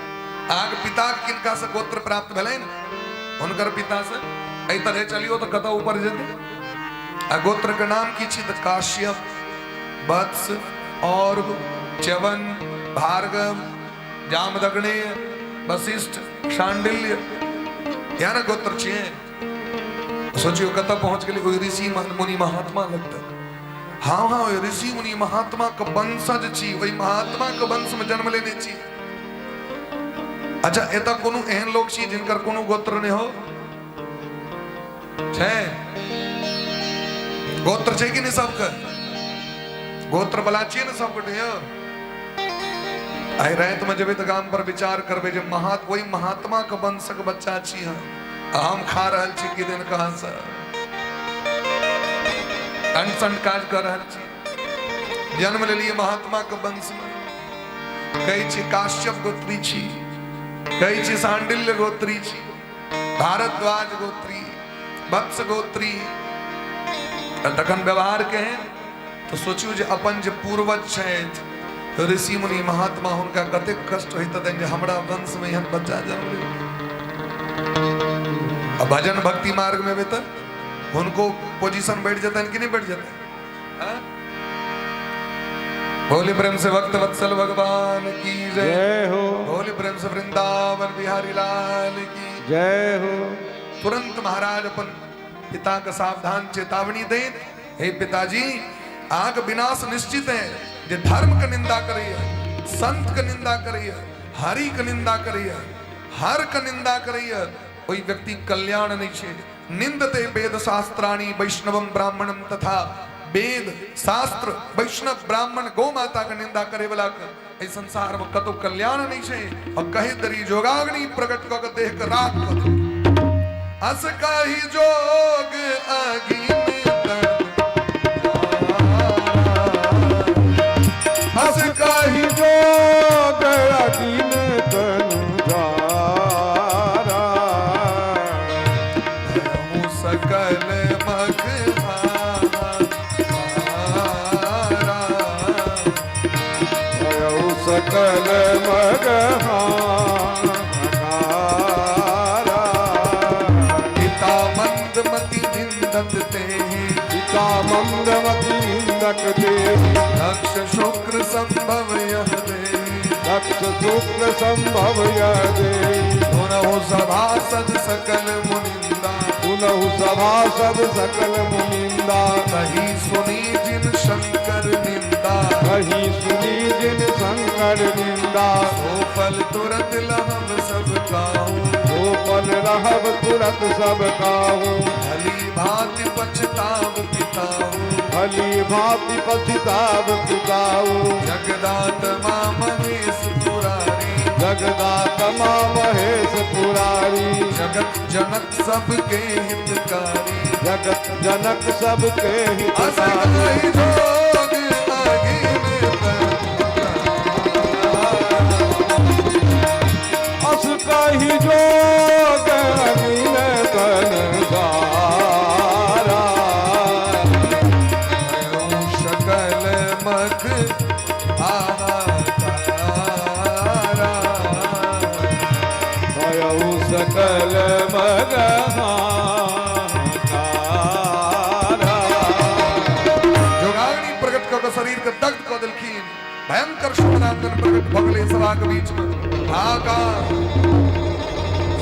अहाँके पिता किनका से गोत्र प्राप्त भेलनि? हुनकर पिता से। एहि तरहे चलियो तऽ कतऽ ऊपर जेतै। आ गोत्र के नाम की छी? तऽ काश्यप, वत्स, और्व, च्यवन, भार्गव, जामदग्नेय, वशिष्ठ, शांडिल्य, इएह ने गोत्र छियै। सोचियो कतऽ पहुंच गेलै ओहि ऋषि मुनि महात्मा लग तक। हाँ हाँ, ओहि ऋषि मुनि महात्मा के वंशज छी, ओहि महात्मा के वंश में जन्म लेने छी। अच्छा, एतऽ कोनो एहन लोक छी जिनकर कोनो गोत्र नहि हो छै? गोत्र छै कि नहि सबके? गोत्र वाला छियै ने सबगोटे यौ? आइ रातिमे जेबै तऽ गाम पर विचार करबै जे ओहि महात्मा के वंशक बच्चा छी हम, आ हम खा रहल छी कि दिन कहाँ से अंट संट काज कर रहल छी। जन्म लेलिए महात्मा के वंश में, कहै छी काश्यप गोत्री छी, कहै छी सांडिल्य गोत्री छी, भारद्वाज गोत्री, वत्स गोत्री। तखन व्यवहार केहन? तऽ सोचियौ जे अपन जे पूर्वज छथि ऋषि मुनि महात्मा, हुनका कतेक कष्ट होइत हेतनि जे हमरा वंशमे एहन बच्चा जन्म लेलकै। आ भजन भक्ति मार्गमे एबै तऽ हुनको पोजीशन बढ़ि जेतनि कि नहि बढ़ि जेतनि? बोले प्रेम से भक्त वत्सल भगवान की जय। जय हो। बोले प्रेम से वृंदावन बिहारी लाल की जय हो। तुरंत महाराज अपन पिता के सावधान चेतावनी देत, हे पिताजी, आग विनाश निश्चित है। जे धर्म के निंदा करी है, संत के निंदा करी है, हरि के निंदा करी है, हर के निंदा करी है, ओहि व्यक्ति कल्याण नहीं छे। निंदते वेद शास्त्राणी वैष्णवम ब्राह्मणम तथा, वेद शास्त्र वैष्णव ब्राह्मण गौ माता के निंदा करे वाला के एहि संसार में कतौ कल्याण नहीं छे। और कहे तरी जोगाग्नि प्रकट कऽ के देह के राख कऽ देलकै। अस कही जोग अगिन अस कही जोग अगिन तनु जारा, भयहु सकल मख हारा, भयउ सकल मग हारा। पिता मंदमति निंदत ते, पिता मंदमति निंदक देहि, दक्ष शुक्र संभव यह दे, दक्ष शुक्र संभव यह देहि। पुनः सभासद सकल मुनिंदा, पुनः सभासद सकल मुनिंदा, कही सुनी जिन शंकर निंदा, कही सुनी जिन शंकर निंदा। ओ फल तुरंत लहब सब काहू, ओ पल रहब तुरत सब काहू। भली भांति पछताव पिताऊ, भली भांति पछताव पिताऊ। जगदात्मा महेश पुरारी, जगदात्मा महेश पुरारी। जगत जनक सबके हितकारी, जगत जनक सबके अस हितकारी। कहि जोग अगिन अस कहि जोग अगिन तन धारा। प्रकट कऽ के शरीर के दग्ध कऽ देलखिन। भयंकर समरांगन प्रकट भऽ गेलै सभाक बीच में। हाहाकार,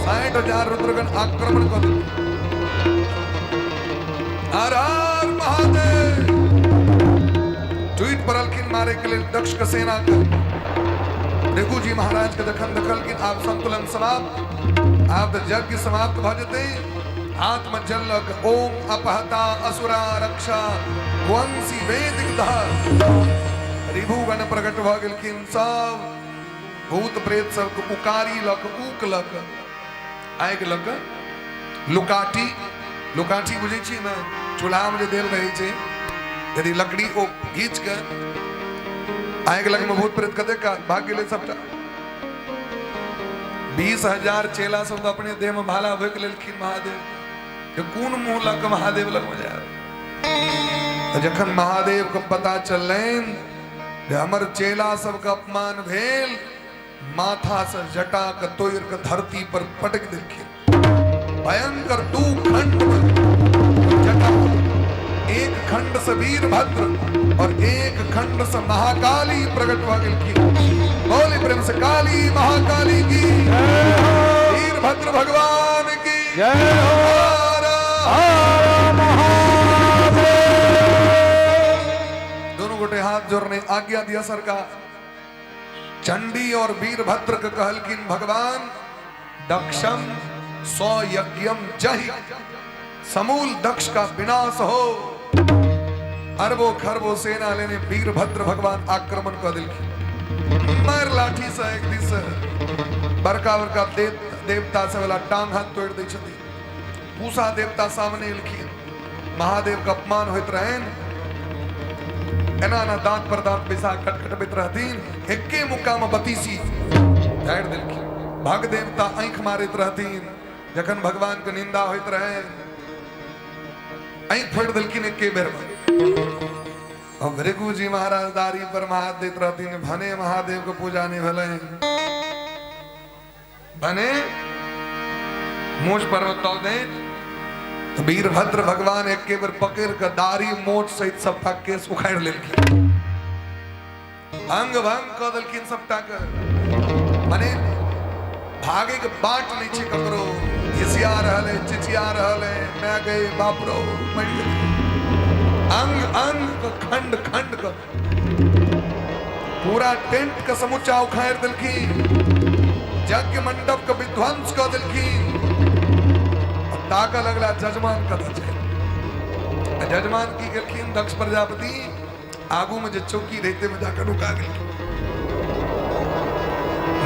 60,000 रुद्रगण आक्रमण कऽ देलखिन। हर हर महादेव। टूटि पड़लखिन मारे के लेल दक्ष के सेना के। भृगु जी महाराज के जखन देखलखिन आब संतुलन समाप्त, आब तऽ यज्ञ समाप्त भऽ जेतै, हाथ में जल लऽ कऽ ओम अपहता असुरा रक्षा वंशी वेदिक दह रिभुगण प्रकट भऽ गेलखिन। सब भूत प्रेत सबके उकारी लऽ कऽ, ऊक लऽ कऽ, आगि लऽ कऽ, लुकाठी, लुकाठी बुझै छी ने, चूल्हामे जे देल रहै छै, यदि लकड़ी ओ घीच के आगि लगमे भूत प्रेत कते काल भाग गेलै सबटा। 20,000 चेला सब तऽ अपने देह में भाला भोकि लेलखिन महादेव जे कोन मुँह लऽ कऽ महादेव लगमे जायब। तऽ जखन महादेव के पता चललनि जे हमर चेला सबके अपमान भेल, माथा से जटा के तोड़ि के धरती पर पटक देलखिन। भयंकर 2 खंड में जटा, एक खंड से वीरभद्र और एक खंड से महाकाली प्रकट भऽ गेलखिन। बोली प्रेम से काली महाकाली की, वीरभद्र भगवान की जय हो। हर हर महादेव। दोनों गोटे हाथ जोड़ने आज्ञा दिया सरकार। चंडी और वीरभद्र के कहलखिन भगवान दक्षम सौयज्ञम जहि, समूल दक्ष का विनाश हो। अरबों खरबों सेना लेने वीरभद्र भगवान आक्रमण कर दिलखिन। मार लाठी से एक दिस बड़का बड़का देवता सब वाला टांग हाथ तोड़ दै छथिन। पूसा देवता सामने एलखिन, महादेव के अपमान होइत रहनि, एना एना दांत पर दांत बैसा कटकटबैत रहथिन, एके मुक्का में बतीसी झाड़ि देलखिन। भग देवता आँखि मारैत रहथिन, जखन भगवान के निंदा होइत रहनि आँखि फोड़ि देलखिन एके बेर में। और भृगु जी महाराज दाढ़ी पर हाथ दैत रहथिन, भने महादेव के पूजा नहीं भेलनि, भने मोछ पर तौ दैत। तो वीरभद्र भगवान एके बेर पकड़ के दाढ़ी मोछ सहित सबटा केस उखाड़ि लेलखिन, अंग भंग कऽ देलखिन सबटा के। माने भागे के बाट नहीं छै ककरो, घिसिया रहल है, चिचिया रहल है, मैं गए बाप रो मरि गेलै। अंग अंग के खंड खंड के पूरा टेंट के समूचा उखाड़ि देलखिन, यज्ञ मंडप के विध्वंस कऽ देलखिन। ताकऽ लगला जजमान कतऽ छै। आ जजमान की गेलखिन दक्ष प्रजापति आगू में जे चौकी रहते में जाकर नुका गेलखिन।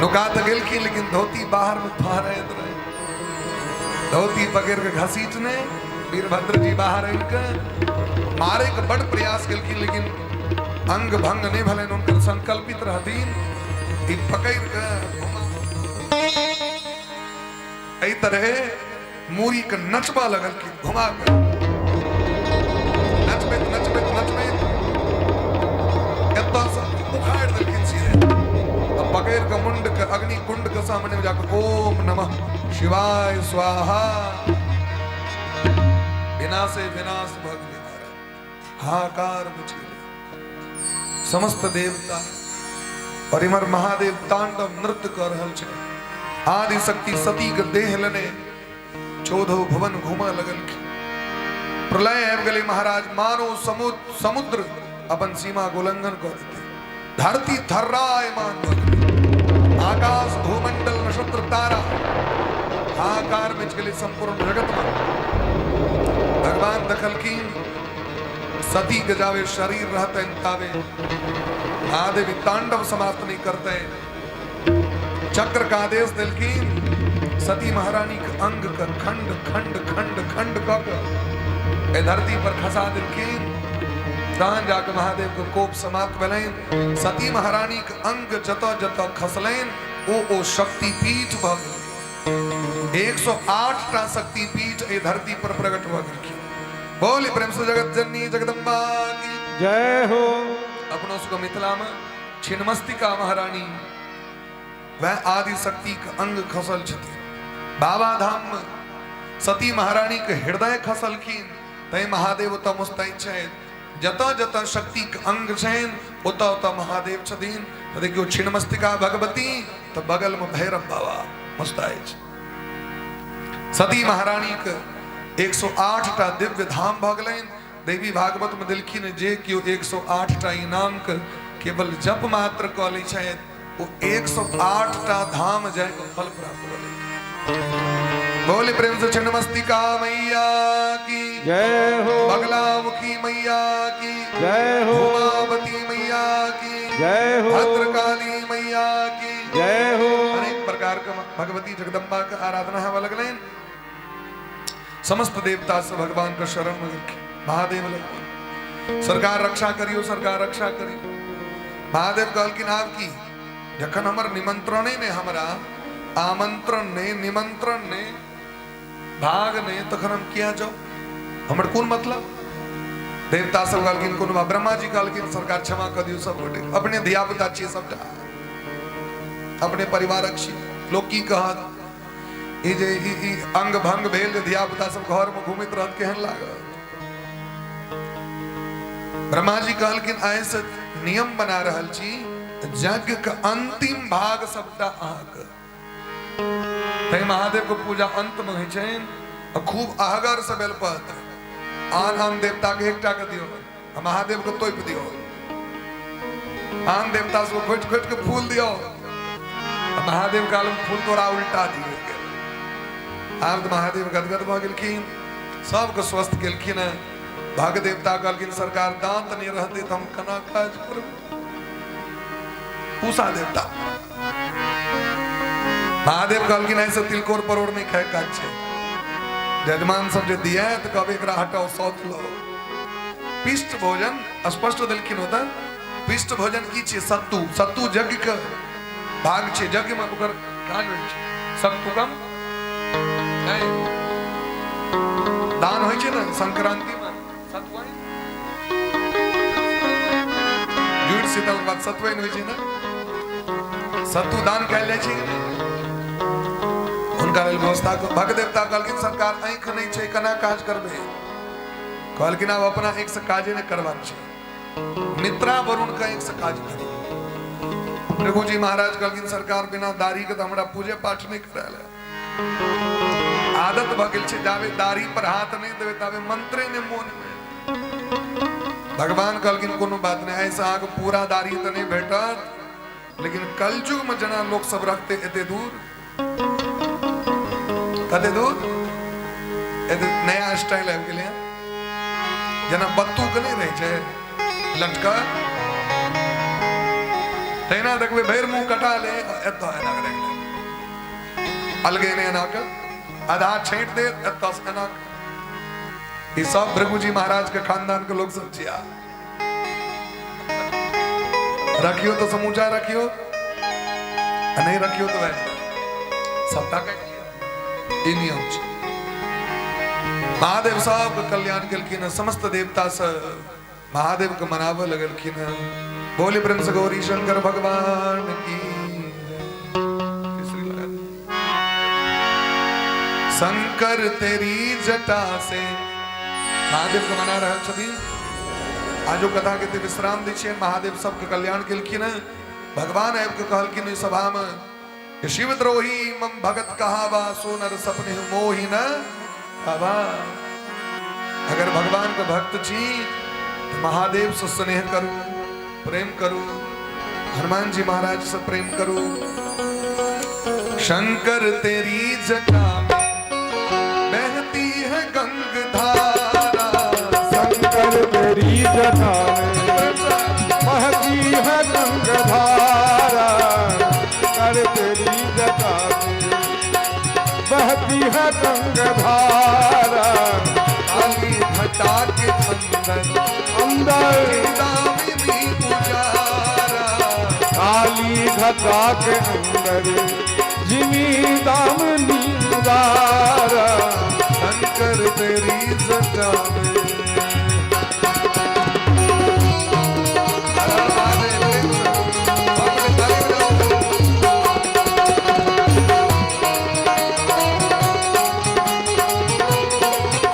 नुका तऽ गेलखिन लेकिन धोती बाहर में फहराइत रहे, धोती पकड़ के घसीटने वीरभद्र जी बाहर आबि के मारे के बड़ प्रयास केलखिन, लेकिन अंग भंग नहीं भेलनि। हुनकर संकल्पित रहथिन ई पकड़ के घुमा। एहि तरहे मूरी के नचबा लगलखिन, घुमा के नचबैत नचबैत नचबैत एतऽ से उखाड़ि देलखिन सीधे, आ पकड़ के मुंड के अग्नि कुंड के सामने में जाके ओम नमः शिवाय स्वाहा, विनाशे विनाश भऽ गेलै महाराज। हाहाकार मचि गेलै समस्त देवता। और इम्हर महादेव तांडव नृत्य कऽ रहल छै। आदि शक्ति सती के देह लेने चौदहो भुवन घूमऽ लगलखिन। प्रलय आबि गेलै महाराज, मानो समुद्र अपन सीमा के उल्लंघन कऽ देतै, धरती थर्रायमान भऽ गेलै, आकाश भूमंडल नक्षत्र तारा हाहाकार मचि गेलै संपूर्ण जगत में। भगवान देखलखिन सती के जावे शरीर रहतनि तावे महादेवी तांडव समाप्त नहीं करते। चक्र का आदेश देलखिन, सती महारानी के अंग के खंड खंड खंड खंड कऽ के एहि धरती पर खसा देलखिन। तहन जाके महादेव के कोप समाप्त भेलनि। सती महारानी के अंग जतऽ जतऽ खसलनि ओ शक्तिपीठ भऽ गेल। 108 टा शक्तिपीठ एहि धरती पर प्रकट भऽ गेलखिन। बोली प्रेम से जगत जननी जगदम्बा की जय हो। अपनों सबके मिथिला में छिन्नमस्तिका महारानी वह आदि शक्ति के अंग खसल छथिन। बाबा धाम में सती महारानी के हृदय खसलखिन, तै महादेव ओतऽ मुस्तैद छथि। जतऽ जतऽ शक्तिके अंग छनि ओतऽ ओतऽ महादेव छथिन। तऽ देखियौ छिन्नमस्तिका भगवती तऽ बगलमे भैरव बाबा मस्त अछि। सती महारानीके 108टा दिव्य धाम भऽ गेलनि। देवी भागवतमे देलखिन जे केओ 108टा इनामके केवल जप मात्र कऽ लै छथि ओ 108टा धाम जाइके फल प्राप्त कऽ लै छथि। बोले प्रेम से छिन्नमस्तिका मैया की जय हो। बगलामुखी मैया की जय हो। उमावती मैया की जय हो। भद्रकाली मैया की जय हो। अनेक प्रकार के भगवती जगदम्बा के आराधना हवा लगलनि। समस्त देवता से भगवान के शरण में गेलखिन। महादेव लगन सरकार रक्षा करियो, सरकार रक्षा करियो। महादेव कहलखिन आब की, जखन हमर निमंत्रणे ने, हमरा आमंत्रण ने, निमंत्रण ने, भाग ने, तखन हम किया जाउ, हमर कोन मतलब। देवता सब कहलखिन कोनो बात। ब्रह्मा जी कहलखिन सरकार क्षमा कर दियौ, सब गोटे अपने धियापुता छियै, सबटा अपने परिवारक छी, लोक की कहत, ई जे ई अंग भंग भेल जे धियापुता सब घर में घूमैत रहत केहन लागत। ब्रह्मा जी कहलखिन आइ से नियम बना रहल छी, यज्ञ के अंतिम भाग सबटा अहाँके। तैं महादेव के पूजा अंत में होइ छनि आ खूब अहगर से बेलपत्र आन आन देवता के एकटा के दियौ आ महादेव के तोपि दियौ, आन देवता सबके खोटि खोटि के फूल दियौ आ महादेव काल में फूल तोरा उल्टा दियौ। आब तऽ महादेव गदगद भऽ गेलखिन, सबके स्वस्थ केलखिन हेँ। भाग देवता कहलखिन सरकार दांत नहि रहतै तऽ हम केना काज करबै। पूषा देवता महादेव कहलखिन ऐसे तिलकोर परोड़ नहि खाय काज छै, जजमान सब जे दिया तऽ कहबै एकरा हटाओ सौत लो। पिष्ट भोजन स्पष्ट देलखिन होता, पिष्ट भोजन की छै, सत्तू। सत्तू यज्ञ के भाग छै, यज्ञ में ओकर काज होइ छै। सत्तू कम दान होइ छै ने संक्रांति में, सतुआइन जुड़ शीतल के बाद सतुआइन होइ छै ने, सत्तू दान कयल जाइ छै कि नहि? हुनका लेल व्यवस्था। भग देवता कहलखिन सरकार आँखि नहि छै केना काज करबै। कहलखिन आब अपना आँखि से काजे नहि करबाक छै, मित्रा वरुण के आँखि से काज करी। रघुजी महाराज कहलखिन सरकार बिना दाढ़ी के तऽ हमरा पूजे पाठ नहि करायल है, आदत भऽ गेल छै, जाबे दाढ़ी पर हाथ नहि देबै ताबे मंत्रे नहि मोन मे। भगवान कहलखिन कोनो बात नहि, ऐसे अहाँके पूरा दाढ़ी तऽ नहि भेटत, लेकिन कलयुग में जेना लोक सब रखते एते दूर, कते दूर, एते नया स्टाइल आबि गेलै हँ, जेना बत्तू के नहि रहै छै लटकल, तहिना देखबै भरि मुँह कटा ले एतऽ एना कऽ राखि ले, अलगे नहि एना कऽ आधा छाँटि देत एतऽ से एना कऽ। ई सब भृगुजी महाराज के खानदान के लोक सब छिया। रखियो तो समूचा रखियो, आ नहीं रखियो तो वैसे सबटा काटि लिअ। ई नियम छै। महादेव सबके कल्याण केलखिन, समस्त देवता से महादेव के मनाबऽ लगलखिन। बोले प्रेम से गौरी शंकर भगवान की तीसरी लगा दे। शंकर तेरी जटा से महादेव के मना रहल छथिन। आजो कथा के विश्राम दै छियनि। महादेव सबके कल्याण केलखिन। भगवान आबि के कहलखिन ओहि सभा में, शिवद्रोही मम भगत कहावा सोनर सपने मोहि न बाबा। अगर भगवान के भक्त छी तो महादेव से स्नेह करू, प्रेम करू, हनुमान जी महाराज से प्रेम करू। शंकर तेरी जटा में बहती है गंग धारा, शंकर तेरी जटा में बहती है गंग धारा, कर तेरी जटा में बहती है गंग धारा, काली घटा के अंदर अंदर दामिनी पुजारा, काली घटा के अंदर जिमी दामिनी उदारा, शंकर तेरी जटा में। हर हर महादेव, बाप रे, ताली बजाओ।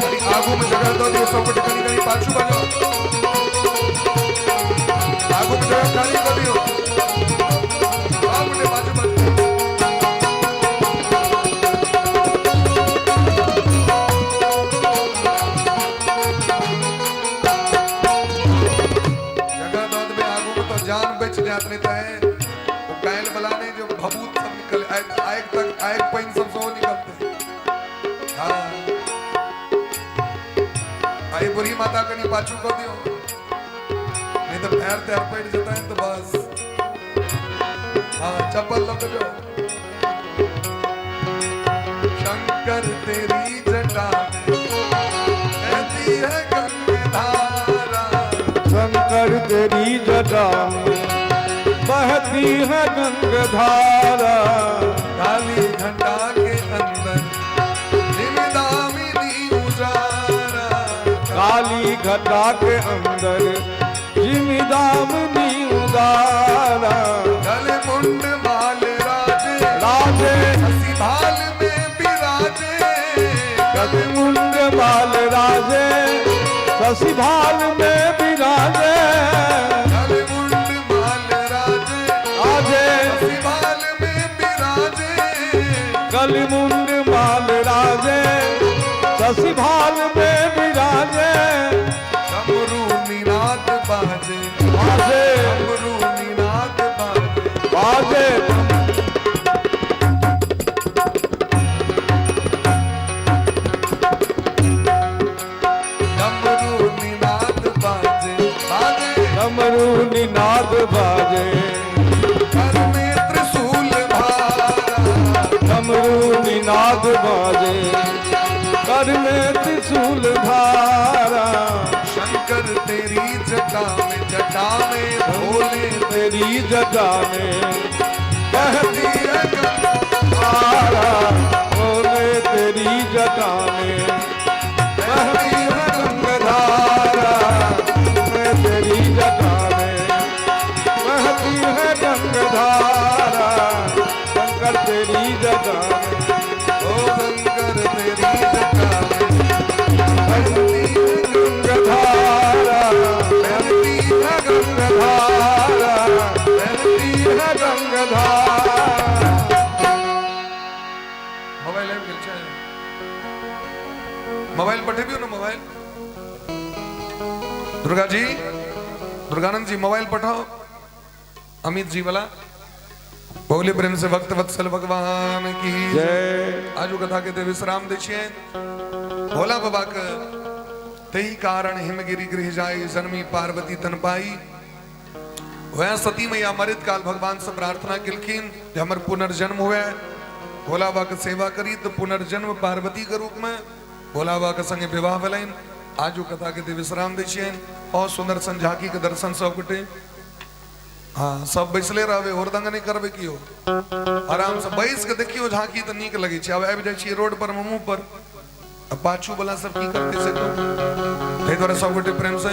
कनी आगू में जगह दो दियो, सब गोटे कनी कनी पाछू बजाओ। जायत, नहि तऽ ओ काल्हि वाला नहि जे भभूत सब निकल आगि, आगि तक आगि पानि सब सेहो निकलतै। हँ, आ ई बूढ़ी माता कनि पाछू कऽ दियौ, नहि तऽ पैर तैर पड़ि जेतनि तऽ बस। हाँ, चप्पल लऽ कऽ जाओ। शंकर तेरी जटा में बहती है गंगधारा। शंकर तेरी जटा में बहती है गंगधारा। काली घटा के अंदर जिन दामिनी उजारा। काली घटा के अंदर जिम दामिनी उदारा। गले मुंड माल राजे, राजे, हसी भाल में विराजे। गले मुंड माल राजे, शशि भाल में विराजे। गले मुंड माल राजे, राजे, शशि भाल में विराजे। गले मुंड माल राजे, शशि भाल में विराजे। डमरू निनाद बाजे, बाजे, डमरू निनाद बाजे, बाजे। डमरू निनाद बाजे, बाजे, डमरू निनाद बाजे। कर में त्रिशूल भारा। डमरू निनाद बाजे, कर में त्रिशूल धारा। शंकर तेरी जटा में, जटा में भोले तेरी जटा में बहती है गंगाधारा। भोले तेरी जटा में बहती है गंगाधारा। मैं तेरी जटा में बहती है गंगाधारा। शंकर तेरी जटा में, ओ शंकर तेरी जटा में बहती है गंगाधारा, बहती है गंगाधारा, बहती है गंगाधारा। मोबाइल आबि गेल छै? मोबाइल पठेबियौ ने मोबाइल। दुर्गा जी, दुर्गानंद जी, मोबाइल पठाओ अमित जी वाला। बोले प्रेम से भक्त वत्सल भगवान की जय। आजू कथा के विश्राम दै छियनि। भोला बाबा के तही कारण हिमगिरि गृह जाय जन्मी पार्वती तन पाई। वह सती मैया मरित काल भगवान से प्रार्थना केलखिन जे हमर पुनर्जन्म हुए, भोला बाबा के सेवा करी, तो पुनर्जन्म पार्वती के रूप में भोला बाबा के संगे विवाह भेलनि। आजू कथा के विश्राम दै छियनि। बहुत सुंदर सन झांकी के दर्शन सब गोटे। हाँ, सब बैसले रहबै, हुड़दंग नहि करबै कियो, आराम से बैस के देखियो झांकी तऽ नीक लगै छै। आब आबि जाइ छियै रोड पर, मुँह पर, आ पाछू वाला सब की करतै से कहू। ताहि दुआरे सब गोटे प्रेम से